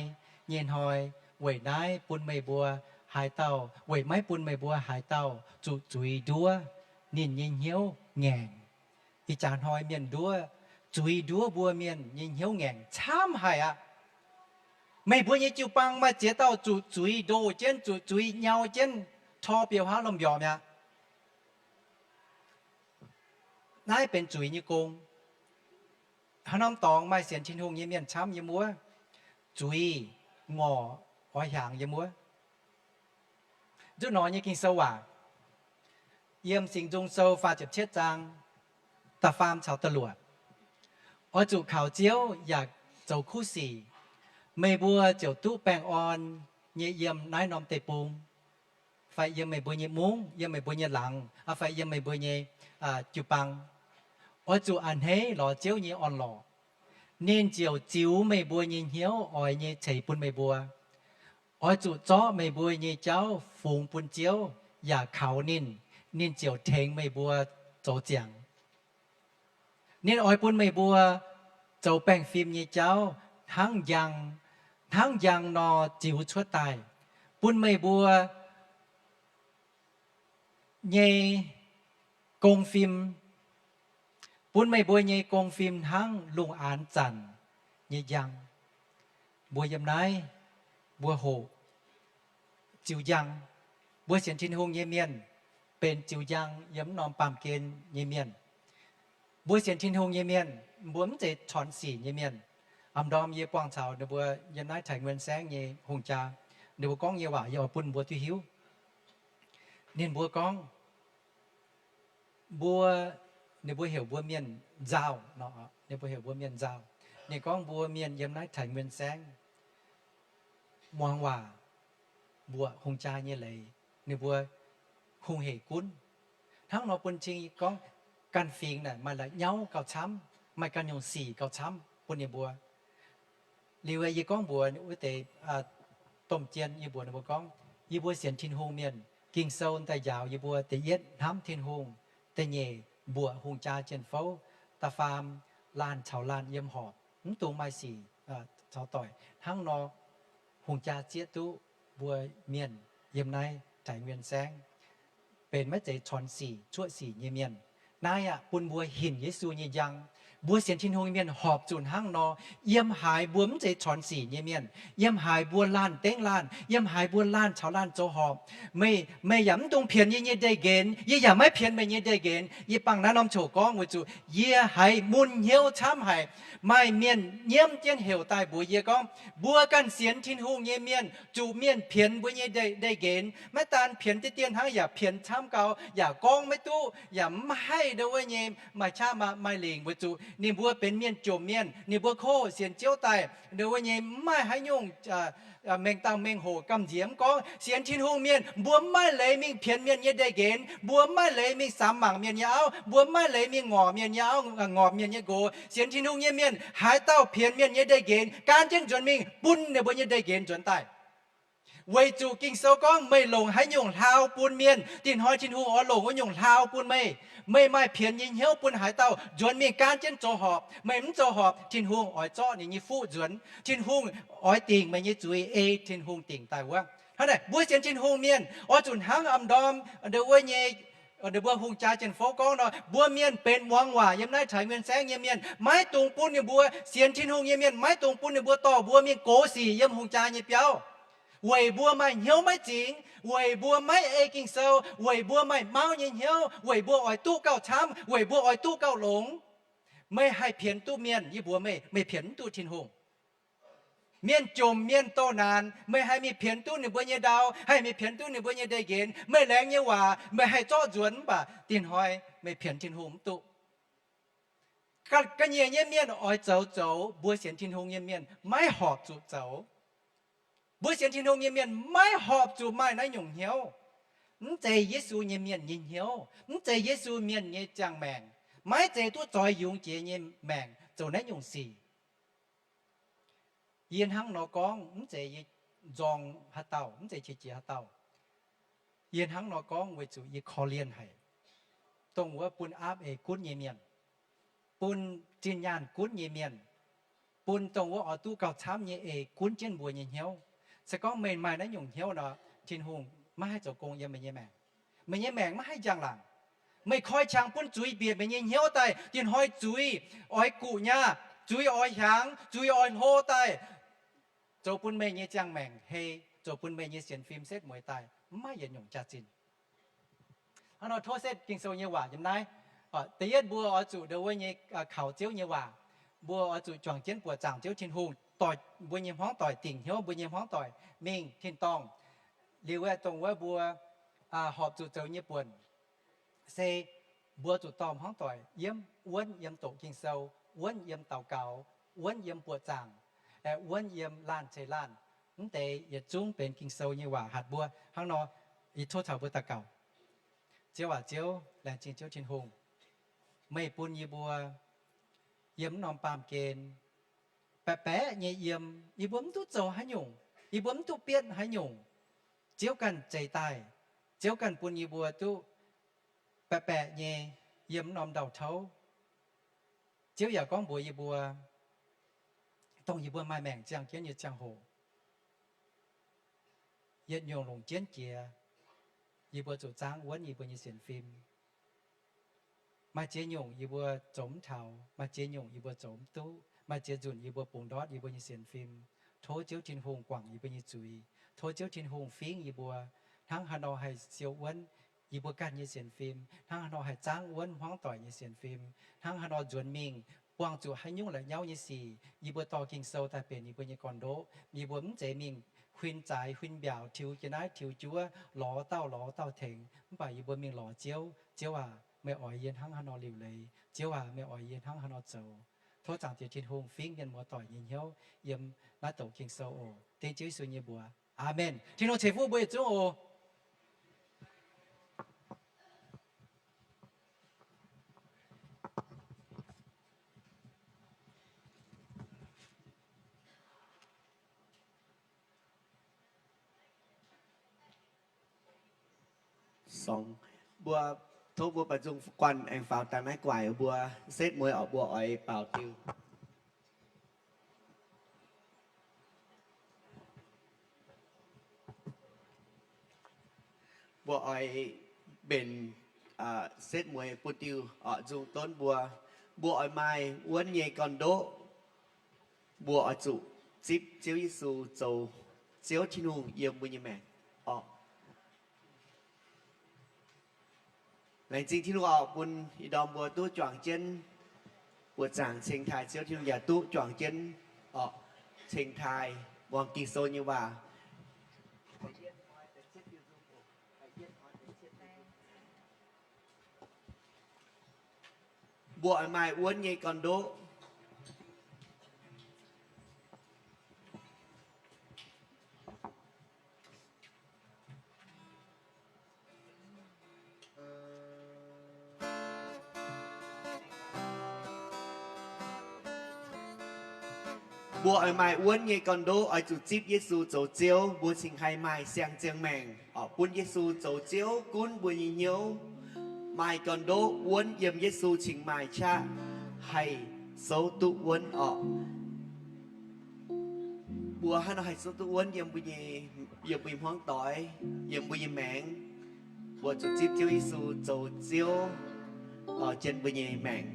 nyei hnoi, weic naaiv bun meih mbuo haaix dauh, weic maiv bun meih mbuo haaix dauh zuqc zuiz nduov ninh nyei hnyouv ngaengc. Ih jaax hnoi mienh nduov, zuiz nduov mbuo mienh nyei hnyouv ngaengc camv haic aqv. Meih mbuo nyei jiu-baang maaih ziex dauh zuqc zuiz ndoh jienv, zuqc zuiz nyau jienv, tor biouv-haav lomh mbiorqc mi'aqv. Naaiv benx zuiz nyei gong. Haaix norm dorngx maaih sienx Tin-Hungh nyei mienh camv yiem wuov, zuiz ngorc oix hiaangx yiem wuov. Nzutv nor nyei Ging-Sou waac, yiem Singx Nzung Sou faah ziepc cietv zaang da'faam caux da'luoqc, oix zuqc kaux Ziouv yaac zoux kuv sic, meih mbuo ziouc duqv baengh orn nyei yiem naaiv norm deic-bung, fai yiem meih mbuo nyei mungv, yiem meih mbuo nyei laangz, fai yiem meih mbuo nyei jiu-baang. Oix zuqc a'hneiv lorz Ziouv nyei orn-lorqc. Ninh ziouc ziux meih mbuo nyei hnyouv oix nyei ceix bun meih mbuo. Oix zuqc zorqv meih mbuo nyei jauv fungx bun Ziouv yaac kaux ninh, ninh ziouc tengx meih mbuo zoux ziangx. Ninh oix bun meih mbuo zoux baengh fim nyei jauv hnangv njang, hnangv njang nor ziux cuotv daaih, bun meih mbuo nyei gong fim, bun meih mbuo nyei gong fim hnangv lungh aanx zanc nyei njang. Mbuo yiem naaiv, mbuo hoqc ziux njang. Mbuo sienx Tin-Hungh nyei mienh benx ziux njang yiem norm baamh gen nyei mienh. Mbuo sienx Tin-Hungh nyei mienh, mbuo mv zeiz cornx sic nyei mienh. A'ndorm yie buangh caux ninh mbuo yiem naaiv Taiv Nguyen Saengv nyei hungh jaa, ninh mbuo gorngv nyei waac yie oix bun mbuo duqv hiuv. Ninh mbuo gorngv, mbuo, ninh mbuo heuc mbuo mienh nzauh nor, ninh mbuo heuc mbuo mienh nzauh. Ninh gorngv mbuo mienh yiem naaiv Taiv Nguyen Saengv muangx waac, mbuoqc hungh jaa nyei leiz, ninh mbuo hungh hec gunv. Hnangv nor bun cing gorngv ganh fingx naaic maaih la'nyauv gauh camv, maaih ganh nyungc sic gauh camv bun ninh mbuo. Liuz yie gorngv mbuox wuov deix domh jien, yie mbuox ninh mbuo gorngv, yie mbuo sienx Tin-Hungh mienh, Ging-Sou daaih njaaux yie mbuo, da'yietv hnamv Tin-Hungh, da'nyeic mbuoqc hungh jaa jien-fouv, da'faam laanh caux laanh yiem horpc, mv dungx maaih sic caux doic. Hnangv nor, hungh jaa zieqv duqv mbuo mienh yiem naaiv Taiv Nguyen Saengv benx maiv zeiz cornx sic cuoqv sic nyei mienh. Naaiv yaac bun mbuo hinc Yesu nyei njang. Mbuo sienx Tin-Hungh nyei mienh horpc zuqc hnangv nor, yiem haaix mbuo mv zeiz cornx sic nyei mienh, yiem haaix mbuo laanh dengv laanh, yiem haaix mbuo laanh caux laanh zoux horpc, meih, meih yaac mv dungx pienx yie nyei ndeic-nqenx, yie yaac maiv pienx meih nyei ndeic-nqenx. Yie bangc naaiv norm coc gorngv weic zuqc yie haiz mun hnyouv camv haic. Maaih mienh nyiemv jienv heuc daaih mbuox yie gorngv, mbuo ganh sienx Tin-Hungh nyei mienh zuqc mienh pienx mbuo nyei ndeic-nqenx, maiv daan pienx diqv dien hnangv, yaac pienx camv gau, yaac gorngv maiv duqv, yaac mv haih ndo wuov nyei maaih qaqv maaih lingc weic zuqc ninh mbuo benx mienh jomc mienh, ninh mbuo kov sienx Ziouv daaih ndo wuov nyei mv maaih haaix nyungc mengh dauh mengh hoc gamh nziex mv gorngv. Sienx Tin-Hungh mienh mbuo mv maaih leiz mingh pienx mienh nyei ndeic-nqenx, mbuo mv maaih leiz mingh samx mangc mienh nyei auv, mbuo mv maaih leiz mingh ngorc mienh nyei auv, ngorc mienh nyei nqox. Sienx Tin-Hungh nyei mienh haaix dauh pienx mienh nyei ndeic-nqenx, gaanv jienv nzuonx mingh bun ninh mbuo nyei ndeic-nqenx nzuonx daaih. Weic zuqc Ging-Sou gorngv, meih longc haaix nyungc hlaau bun mienh, dinh hnoi Tin-Hungh oix longc wuov nyungc hlaau bun meih. Meih maaih pienx nyei hnyouv bun haaix dauh, nzuonx mingh gaanv jienv zoux horpc. Meih mv zoux horpc, Tin-Hungh oix zorqv ninh nyei fuqv nzuonx. Tin-Hungh oix dingc meih nyei zuiz ei Tin-Hungh dingc daaih wuov. Hnangv naaic, mbuo sienx Tin-Hungh mienh oix zuqc hnangv am ndorm ndo wuov nyei, ninh mbuo hungh jaa jienv fouv gorngv nor, mbuo mienh benx muangx waac yiem naaiv taaix mienh saengv nyei mienh, maiv dungx bun ninh mbuo, sienx Tin-Hungh nyei mienh maiv dungx bun ninh mbuo dorh mbuo mingh gox sic yiem hungh jaa nyei biauv. Weic mbuo maaih hnyouv maiv zingx, weic mbuo maiv ei Ging-Sou, weic mbuo maaih mauv nyei hnyouv, weic mbuo oix duqv gauh camv, weic mbuo oix duqv gauh longx. Meih haih pienx duqv mienh, yie mbuox meih, meih pienx mv duqv Tin-Hungh. Mienh jomc mienh doh naanc, meih haih mingh pienx duqv ninh mbuo nyei ndau, haih mingh pienx duqv ninh mbuo nyei ndeic-nqenx, meih laengz nyei waac meih haih zorqv nzuonx, mv baac dinh hnoi meih pienx Tin-Hungh mv duqv. Ga'nyiec nyei mienh oix zoux zoux, mbuo sienx Tin-Hungh nyei mienh maiv horpc zuqc zoux. Mbuo sienx Tin-Hungh nyei mienh maiv horpc zuqc maaih naaiv nyungc hnyouv. Mv zeiz Yesu nyei mienh nyei hnyouv, mv zeiz Yesu mienh nyei ziangh maengc, maiv zeiz duqv zoix yungz jiex nyei maengc zoux naaiv nyungc sic. Yie hnangv nor gorngv mv zeiz yie nzorng haaix dauh, mv zeiz qiex jiez haaix dauh. Yie hnangv nor gorngv weic zuqc yie korv-lienh haic dongh wuov bun aapv eix gunv nyei mienh, bun zinh nyaanh gunv nyei mienh, bun dongh wuov oix duqv gauh camv nyei eix gunv jienv mbuo nyei hnyouv. Se gorngv meih maaih naaiv nyungc hnyouv nor, Tin-Hungh maiv haih zoux gong yiem meih nyei maengc. Meih nyei maengc maiv haih njang-laangc. Meih koi qangx bun zuiz bieqc meih nyei hnyouv daaih, dinh hnoi zuiz oix guqc nyaah, zuiz oix hiaangx, zuiz oix hlo daaih, zoux bun meih nyei ziangh maengc hei, zoux bun meih nyei sienx fim setv mueiz daaih, mv maaih yietc nyungc jaax-zinh. Hnangv nor tov setv Ging-Sou nyei waac yiem naaiv. Da'yietv mbuo oix zuqc ndo wuov nyei kaux Ziouv nyei waac. Mbuo oix zuqc juangc jienv buoqc zaangc Ziouv Tin-Hungh, doic mbuo nyei hmuangv doic, dingc hnyouv mbuo nyei hmuangv doic mingh tin-dorngh. Liuz aeqv, dongh wuov mbuo horpc zuqc zoux nyei buonc se mbuo zuqc dorh hmuangv doic yiemv, wuonv yiem doqc Ging-Sou, wuonv yiem daux gaux, wuonv yiem buoqc zaangc, aeqv, wuonv yiem laanh ceix laanh. Mv deix yietc zungv benx Ging-Sou nyei waac hatc mbuo. Hnangv nor, yie tov caux mbuo daux gaux. Ziouv aac, Ziouv, laengz zingh Ziouv Tin-Hungh, meih bun yie mbuo yiem mv norm baamh gen baeqc baeqc nyei yiem, yie mbuo mv duqv zoux haaix nyungc, yie mbuo mv duqv bietv haaix nyungc. Ziouv ganh zeix daaih. Ziouv ganh bun yie mbuo duqv baeqc baeqc nyei yiem mv norm ndau-touv. Ziouv yaac gorngv mbuox yie mbuo, dongh yie mbuo maaih maengc ziangh jienv nyei ziangh hoc, yietc nyungc longc jienv jiex, yie mbuo zuqc zaangv wuonv yie mbuo nyei sienx fim. Maaih ziex nyungc yie mbuo zoux mv taux, maaih ziex nyungc yie mbuo zoux mv duqv, maaih ziex nzunc yie mbuo bungx ndortv yie mbuo nyei sienx fim. Tov Ziouv Tin-Hungh guangc yie mbuo nyei zuiz. Tov Ziouv Tin-Hungh fingv yie mbuo hnangv haaix nor haih siou wuonv yie mbuo ganh nyei sienx fim, hnangv haaix nor haih zaangv wuonv hmuangv doic nyei sienx fim, hnangv haaix nor nzuonx mingh buangh zuqc haaix nyungc la'nyauv nyei sic, yie mbuo dorh Ging-Sou daaih benx yie mbuo nyei gorn-ndoqv. Yie mbuo mv zeiz mingh huin zaaix huin mbiaauc, tiux jienv naaiv tiux juov, lorz dauh lorz dauh tengx. Mv baac yie mbuo mingh lorz Ziouv, Ziouv aac, meih oix yie hnangv haaix nor liuc leiz? Ziouv aac, meih oix yie hnangv haaix nor zoux? Tov Zaangc Diex Tin-Hungh fingv mienh muoz doic nyei hnyouv yiem naaiv doqc Ging-Sou oc. Dengv Ziouv Yesu nyei mbuox. Aamen. Tin-Hungh ceix fuqv mbuo yietc zungv oc. Mbuo tov mbuo baaux nzung guanh aengx faaux daaih maiv guaic mbuo setv mueiz oc, mbuo oix baaux diuh. Mbuo oix mbenc setv mueiz bun diuh oc, nzung donv mbuo. Mbuo oix maaih wuonv nyei gorn-ndoqv, mbuo oix zuqc zipv Ziouv Yesu zoux Ziouv Tin-Hungh yiem mbuo nyei maengc oc. Laengz zingh Tin-Hungh oc, bun ih ndorm mbuo duqv juangc jienv buoqc zaangc ceng taaih Ziouv Tin-Hungh, yaac duqv juangc jienv oc, ceng taaih muangx Ging-Sou nyei waac. Mbuo oix maaih wuonv nyei gorn-ndoqv. Mbuo oix maaih wuonv nyei gorn-ndoqv, oix zuqc zipv Yesu zoux Ziouv, mbuo cingx haih maaih siang-ziangh maengc oc. Bun Yesu zoux Ziouv gunv mbuo nyei hnyouv. Maaih gorn-ndoqv wuonv yiem Yesu cingx maaih qaqv haih souv duqv wuonv oc. Mbuo hnangv nor haih souv duqv wuonv yiem mbuo nyei, yiem mbuo nyei hmuangv doic, yiem mbuo nyei maengc. Mbuo zuqc zipv Ziouv Yesu zoux Ziouv, oc, jienv mbuo nyei maengc.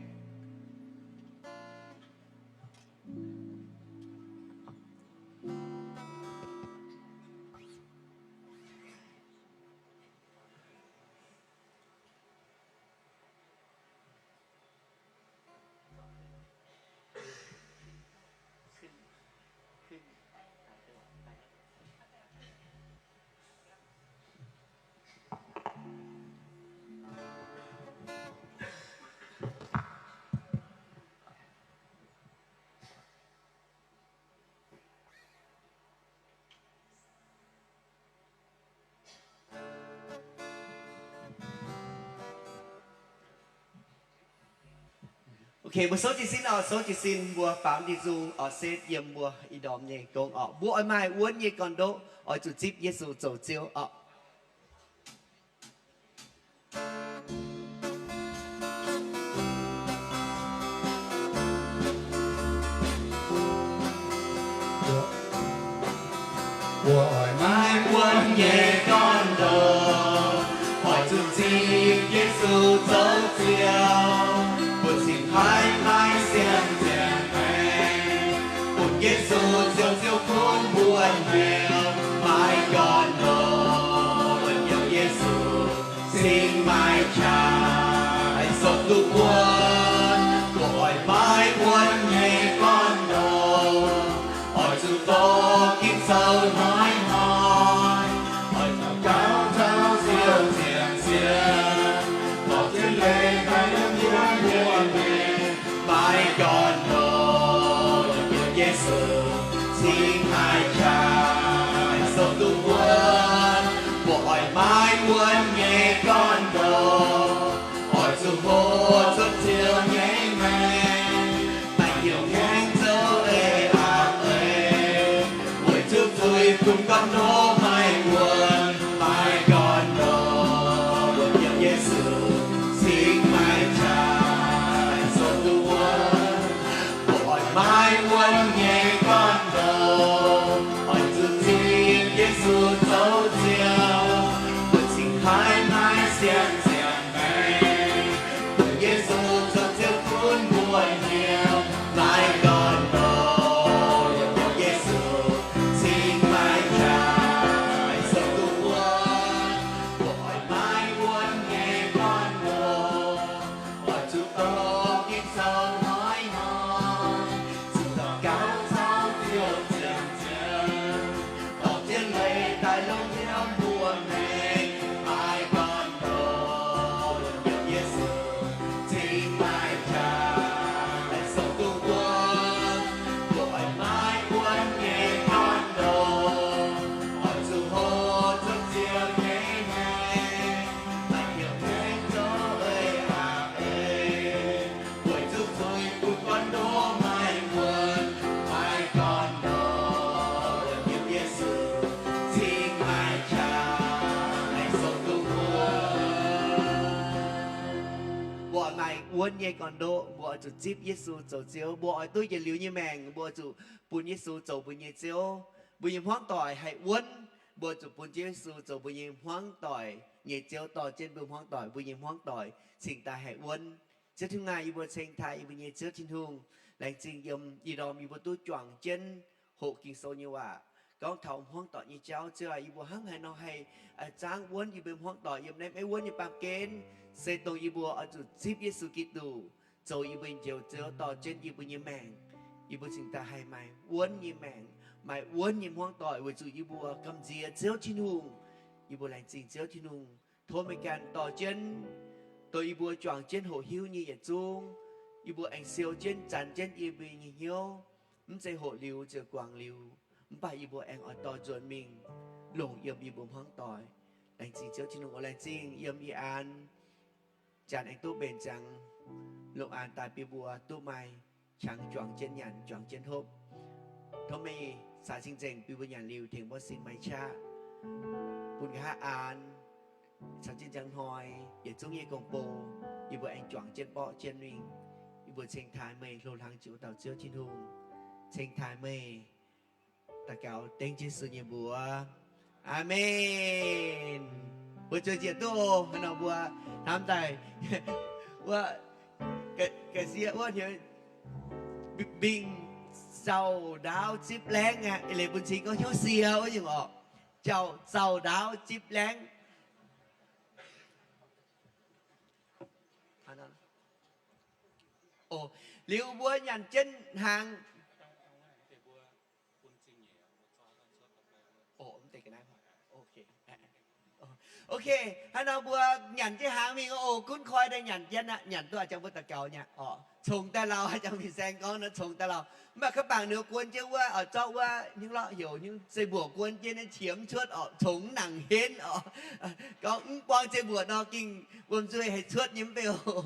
Ok, mbuo souv jiez sin oc, souv jiez sin, mbuo baamz Tin-Hungh oc, setv yiem mbuo ih ndorm nyei gong oc. Mbuo oix maaih wuonv nyei gorn-ndoqv, oix zuqc zipv Yesu zoux Ziouv oc. Mbuo oix maaih wuonv nyei gorn-ndoqv, oix zuqc zipv Yesu zoux Ziouv, mbuo cingx haih maaih siang-ziangh maengc. Bun Yesu zoux Ziouv gunv mbuo hnyouv, maaih gorn-ndoqv yiem Yesu cingx maaih qaqv haih souv duqv wuonv. Mbuo oix maaih wuonv nyei gorn-ndoqv, oix zuqc doqc Ging-Sou hnoi-hnoi, oix zuqc gaux caux Ziouv ziangh sienx, dorh jienv leiz daaih longc yiem mbuo maengc. Maaih gorn-ndoqv yiem Yesu cingx maaih qaqv haih souv duqv wuonv. Mbuo oix maaih wuonv nyei gorn-ndoqv, oix zuqc hoqc zuqc Ziouv nyei maengc, daaih heuc hnyangx zoux eix aqc eix, weic zuqc zuiz-fun gorngv ndoqv maaih wuonv. Maaih gorn-ndoqv yiem Yesu cingx maaih qaqv haih souv duqv wuonv. Mbuo oix maaih wuonv nyei gorn-ndoqv, oix zuqc zipv Yesu zoux Ziouv, mbuo cingx haih maaih siang-ziangh maengc. Bun Yesu zoux Ziouv gunv mbuo hnyouv, maaih gorn-ndoqv yiem Yesu cingx maaih qaqv haih souv duqv wuonv. Mbuo oix maaih wuonv nyei gorn-ndoqv, oix zuqc doqc Ging-Sou hnoi-hnoi, zuqc daux gaux caux Ziouv ziangh sienx, dorh jienv leiz daaih longc yiem mbuo maengc. Maaih gorn-ndoqv yiem Yesu cingx maaih qaqv haih souv duqv wuonv. Mbuo oix maaih wuonv nyei gorn-ndoqv, oix zuqc hoqc zuqc Ziouv nyei maengc, daaih heuc hnyangx zoux eix aqc eix, weic zuqc zuiz-fun gorngv ndoqv maaih wuonv. Maaih gorn-ndoqv yiem Yesu cingx maaih qaqv haih souv duqv wuonv. Mbuo maaih wuonv nyei gorn-ndoqv, mbuo oix zuqc zipv Yesu zoux Ziouv. Mbuo oix duqv yietc liuz nyei maengc, mbuo oix zuqc bun Yesu zoux mbuo nyei Ziouv. Mbuo nyei hmuangv doic haih wuonv, mbuo zuqc bun Ziouv Yesu zoux mbuo nyei hmuangv doic nyei Ziouv, dorh jienv mbuo hmuangv doic, mbuo nyei hmuangv doic cingx daaih haih wuonv. Ziouv Tin-Hungh aac, yie mbuo ceng taaih yie mbuo nyei Ziouv Tin-Hungh, laengz zingh yiem ih ndorm yie mbuo duqv juangc jienv hoqc Ging-Sou nyei waac gorngv taux hmuangv doic nyei jauv. Ziouv aac, yie mbuo hnangv haaix nor haih zaangv wuonv yie mbuo hmuangv doic yiem naaiv maiv wuonv nyei baamh gen, se dongh yie mbuo oix zuqc zipv Yesu Giduc zoux yie mbuo nyei Njoux Ziouv, dorh jienv yie mbuo nyei maengc, yie mbuo cingx daaih haih maaih wuonv nyei maengc, maaih wuonv nyei hmuangv doic, weic zuqc yie mbuo gamh nziex Ziouv Tin-Hungh. Yie mbuo laengz zingh Ziouv Tin-Hungh, tov meih ganh dorh jienv, dongh yie mbuo juangc jienv hoqc hiuv nyei yietc zungv, yie mbuo aengx siou jienv, zanx jienv yie mbuo nyei hnyouv, mv zeiz hoqc liuz ziouc guangc liuz, mv baac yie mbuo aengx oix dorh nzuonx mingh longc yiem yie mbuo hmuangv doic. Laengz zingh Ziouv Tin-Hungh oc. Laengz zingh yiem ih an janx aengx duqv mbenc ziangx longc an daaih bun mbuo duqv maaih qangx juangc jienv nyanc, juangc jienv hopv. Tov meih caux cing-nzengc bun mbuo nyanc liuz tengx mbuo singx maaih qaqv, bun nqa'haav an caux jienv njang hnoi yietc zungv nyei gong-bou, yie mbuo aengx juangc jienv mborqv jienv mingh. Yie mbuo ceng taaih meih, hlo hlang jiex wuov dauh Ziouv Tin-Hungh. Ceng taaih meih, daux gaux dengv Yesu nyei mbuox. Aamen. Mbuo zueiz njiec duqv oc. Hnangv nor mbuo hnamv daaih wuov, ga'sie wuov hnyouv, mbing zaux ndaauv zipv laengv aqv. Eix leiz bun cing gorngv hnyouv sie wuov nyungc orqc. Zaux, zaux ndaauv zipv laengv. Liuz mbuo nyanc jienv hnaangx. Ok, hnangv nor mbuo nyanc jienv hnaangx mingh oc. Gunv koi daaih nyanc jienv aqv. Nyanc duqv aqv, jangx mbuo daux gaux nyei oc. Congx daaih lauh, jangx fin-saeng gorngv nor, congx daaih lauh. Mv baac kaav bangc ninh gorngv jienv wuov, zorqv wuov hnyouv lorqc heuc hnyouv zeiv mbuoqc gorn jienv naaiv qiex mv cuotv orqc, congx mv nangc henv orqc. Gorngv mv buang zeiv mbuoqc nor, gengh wuom-nzuih haih cuotv nyei mv bei oc.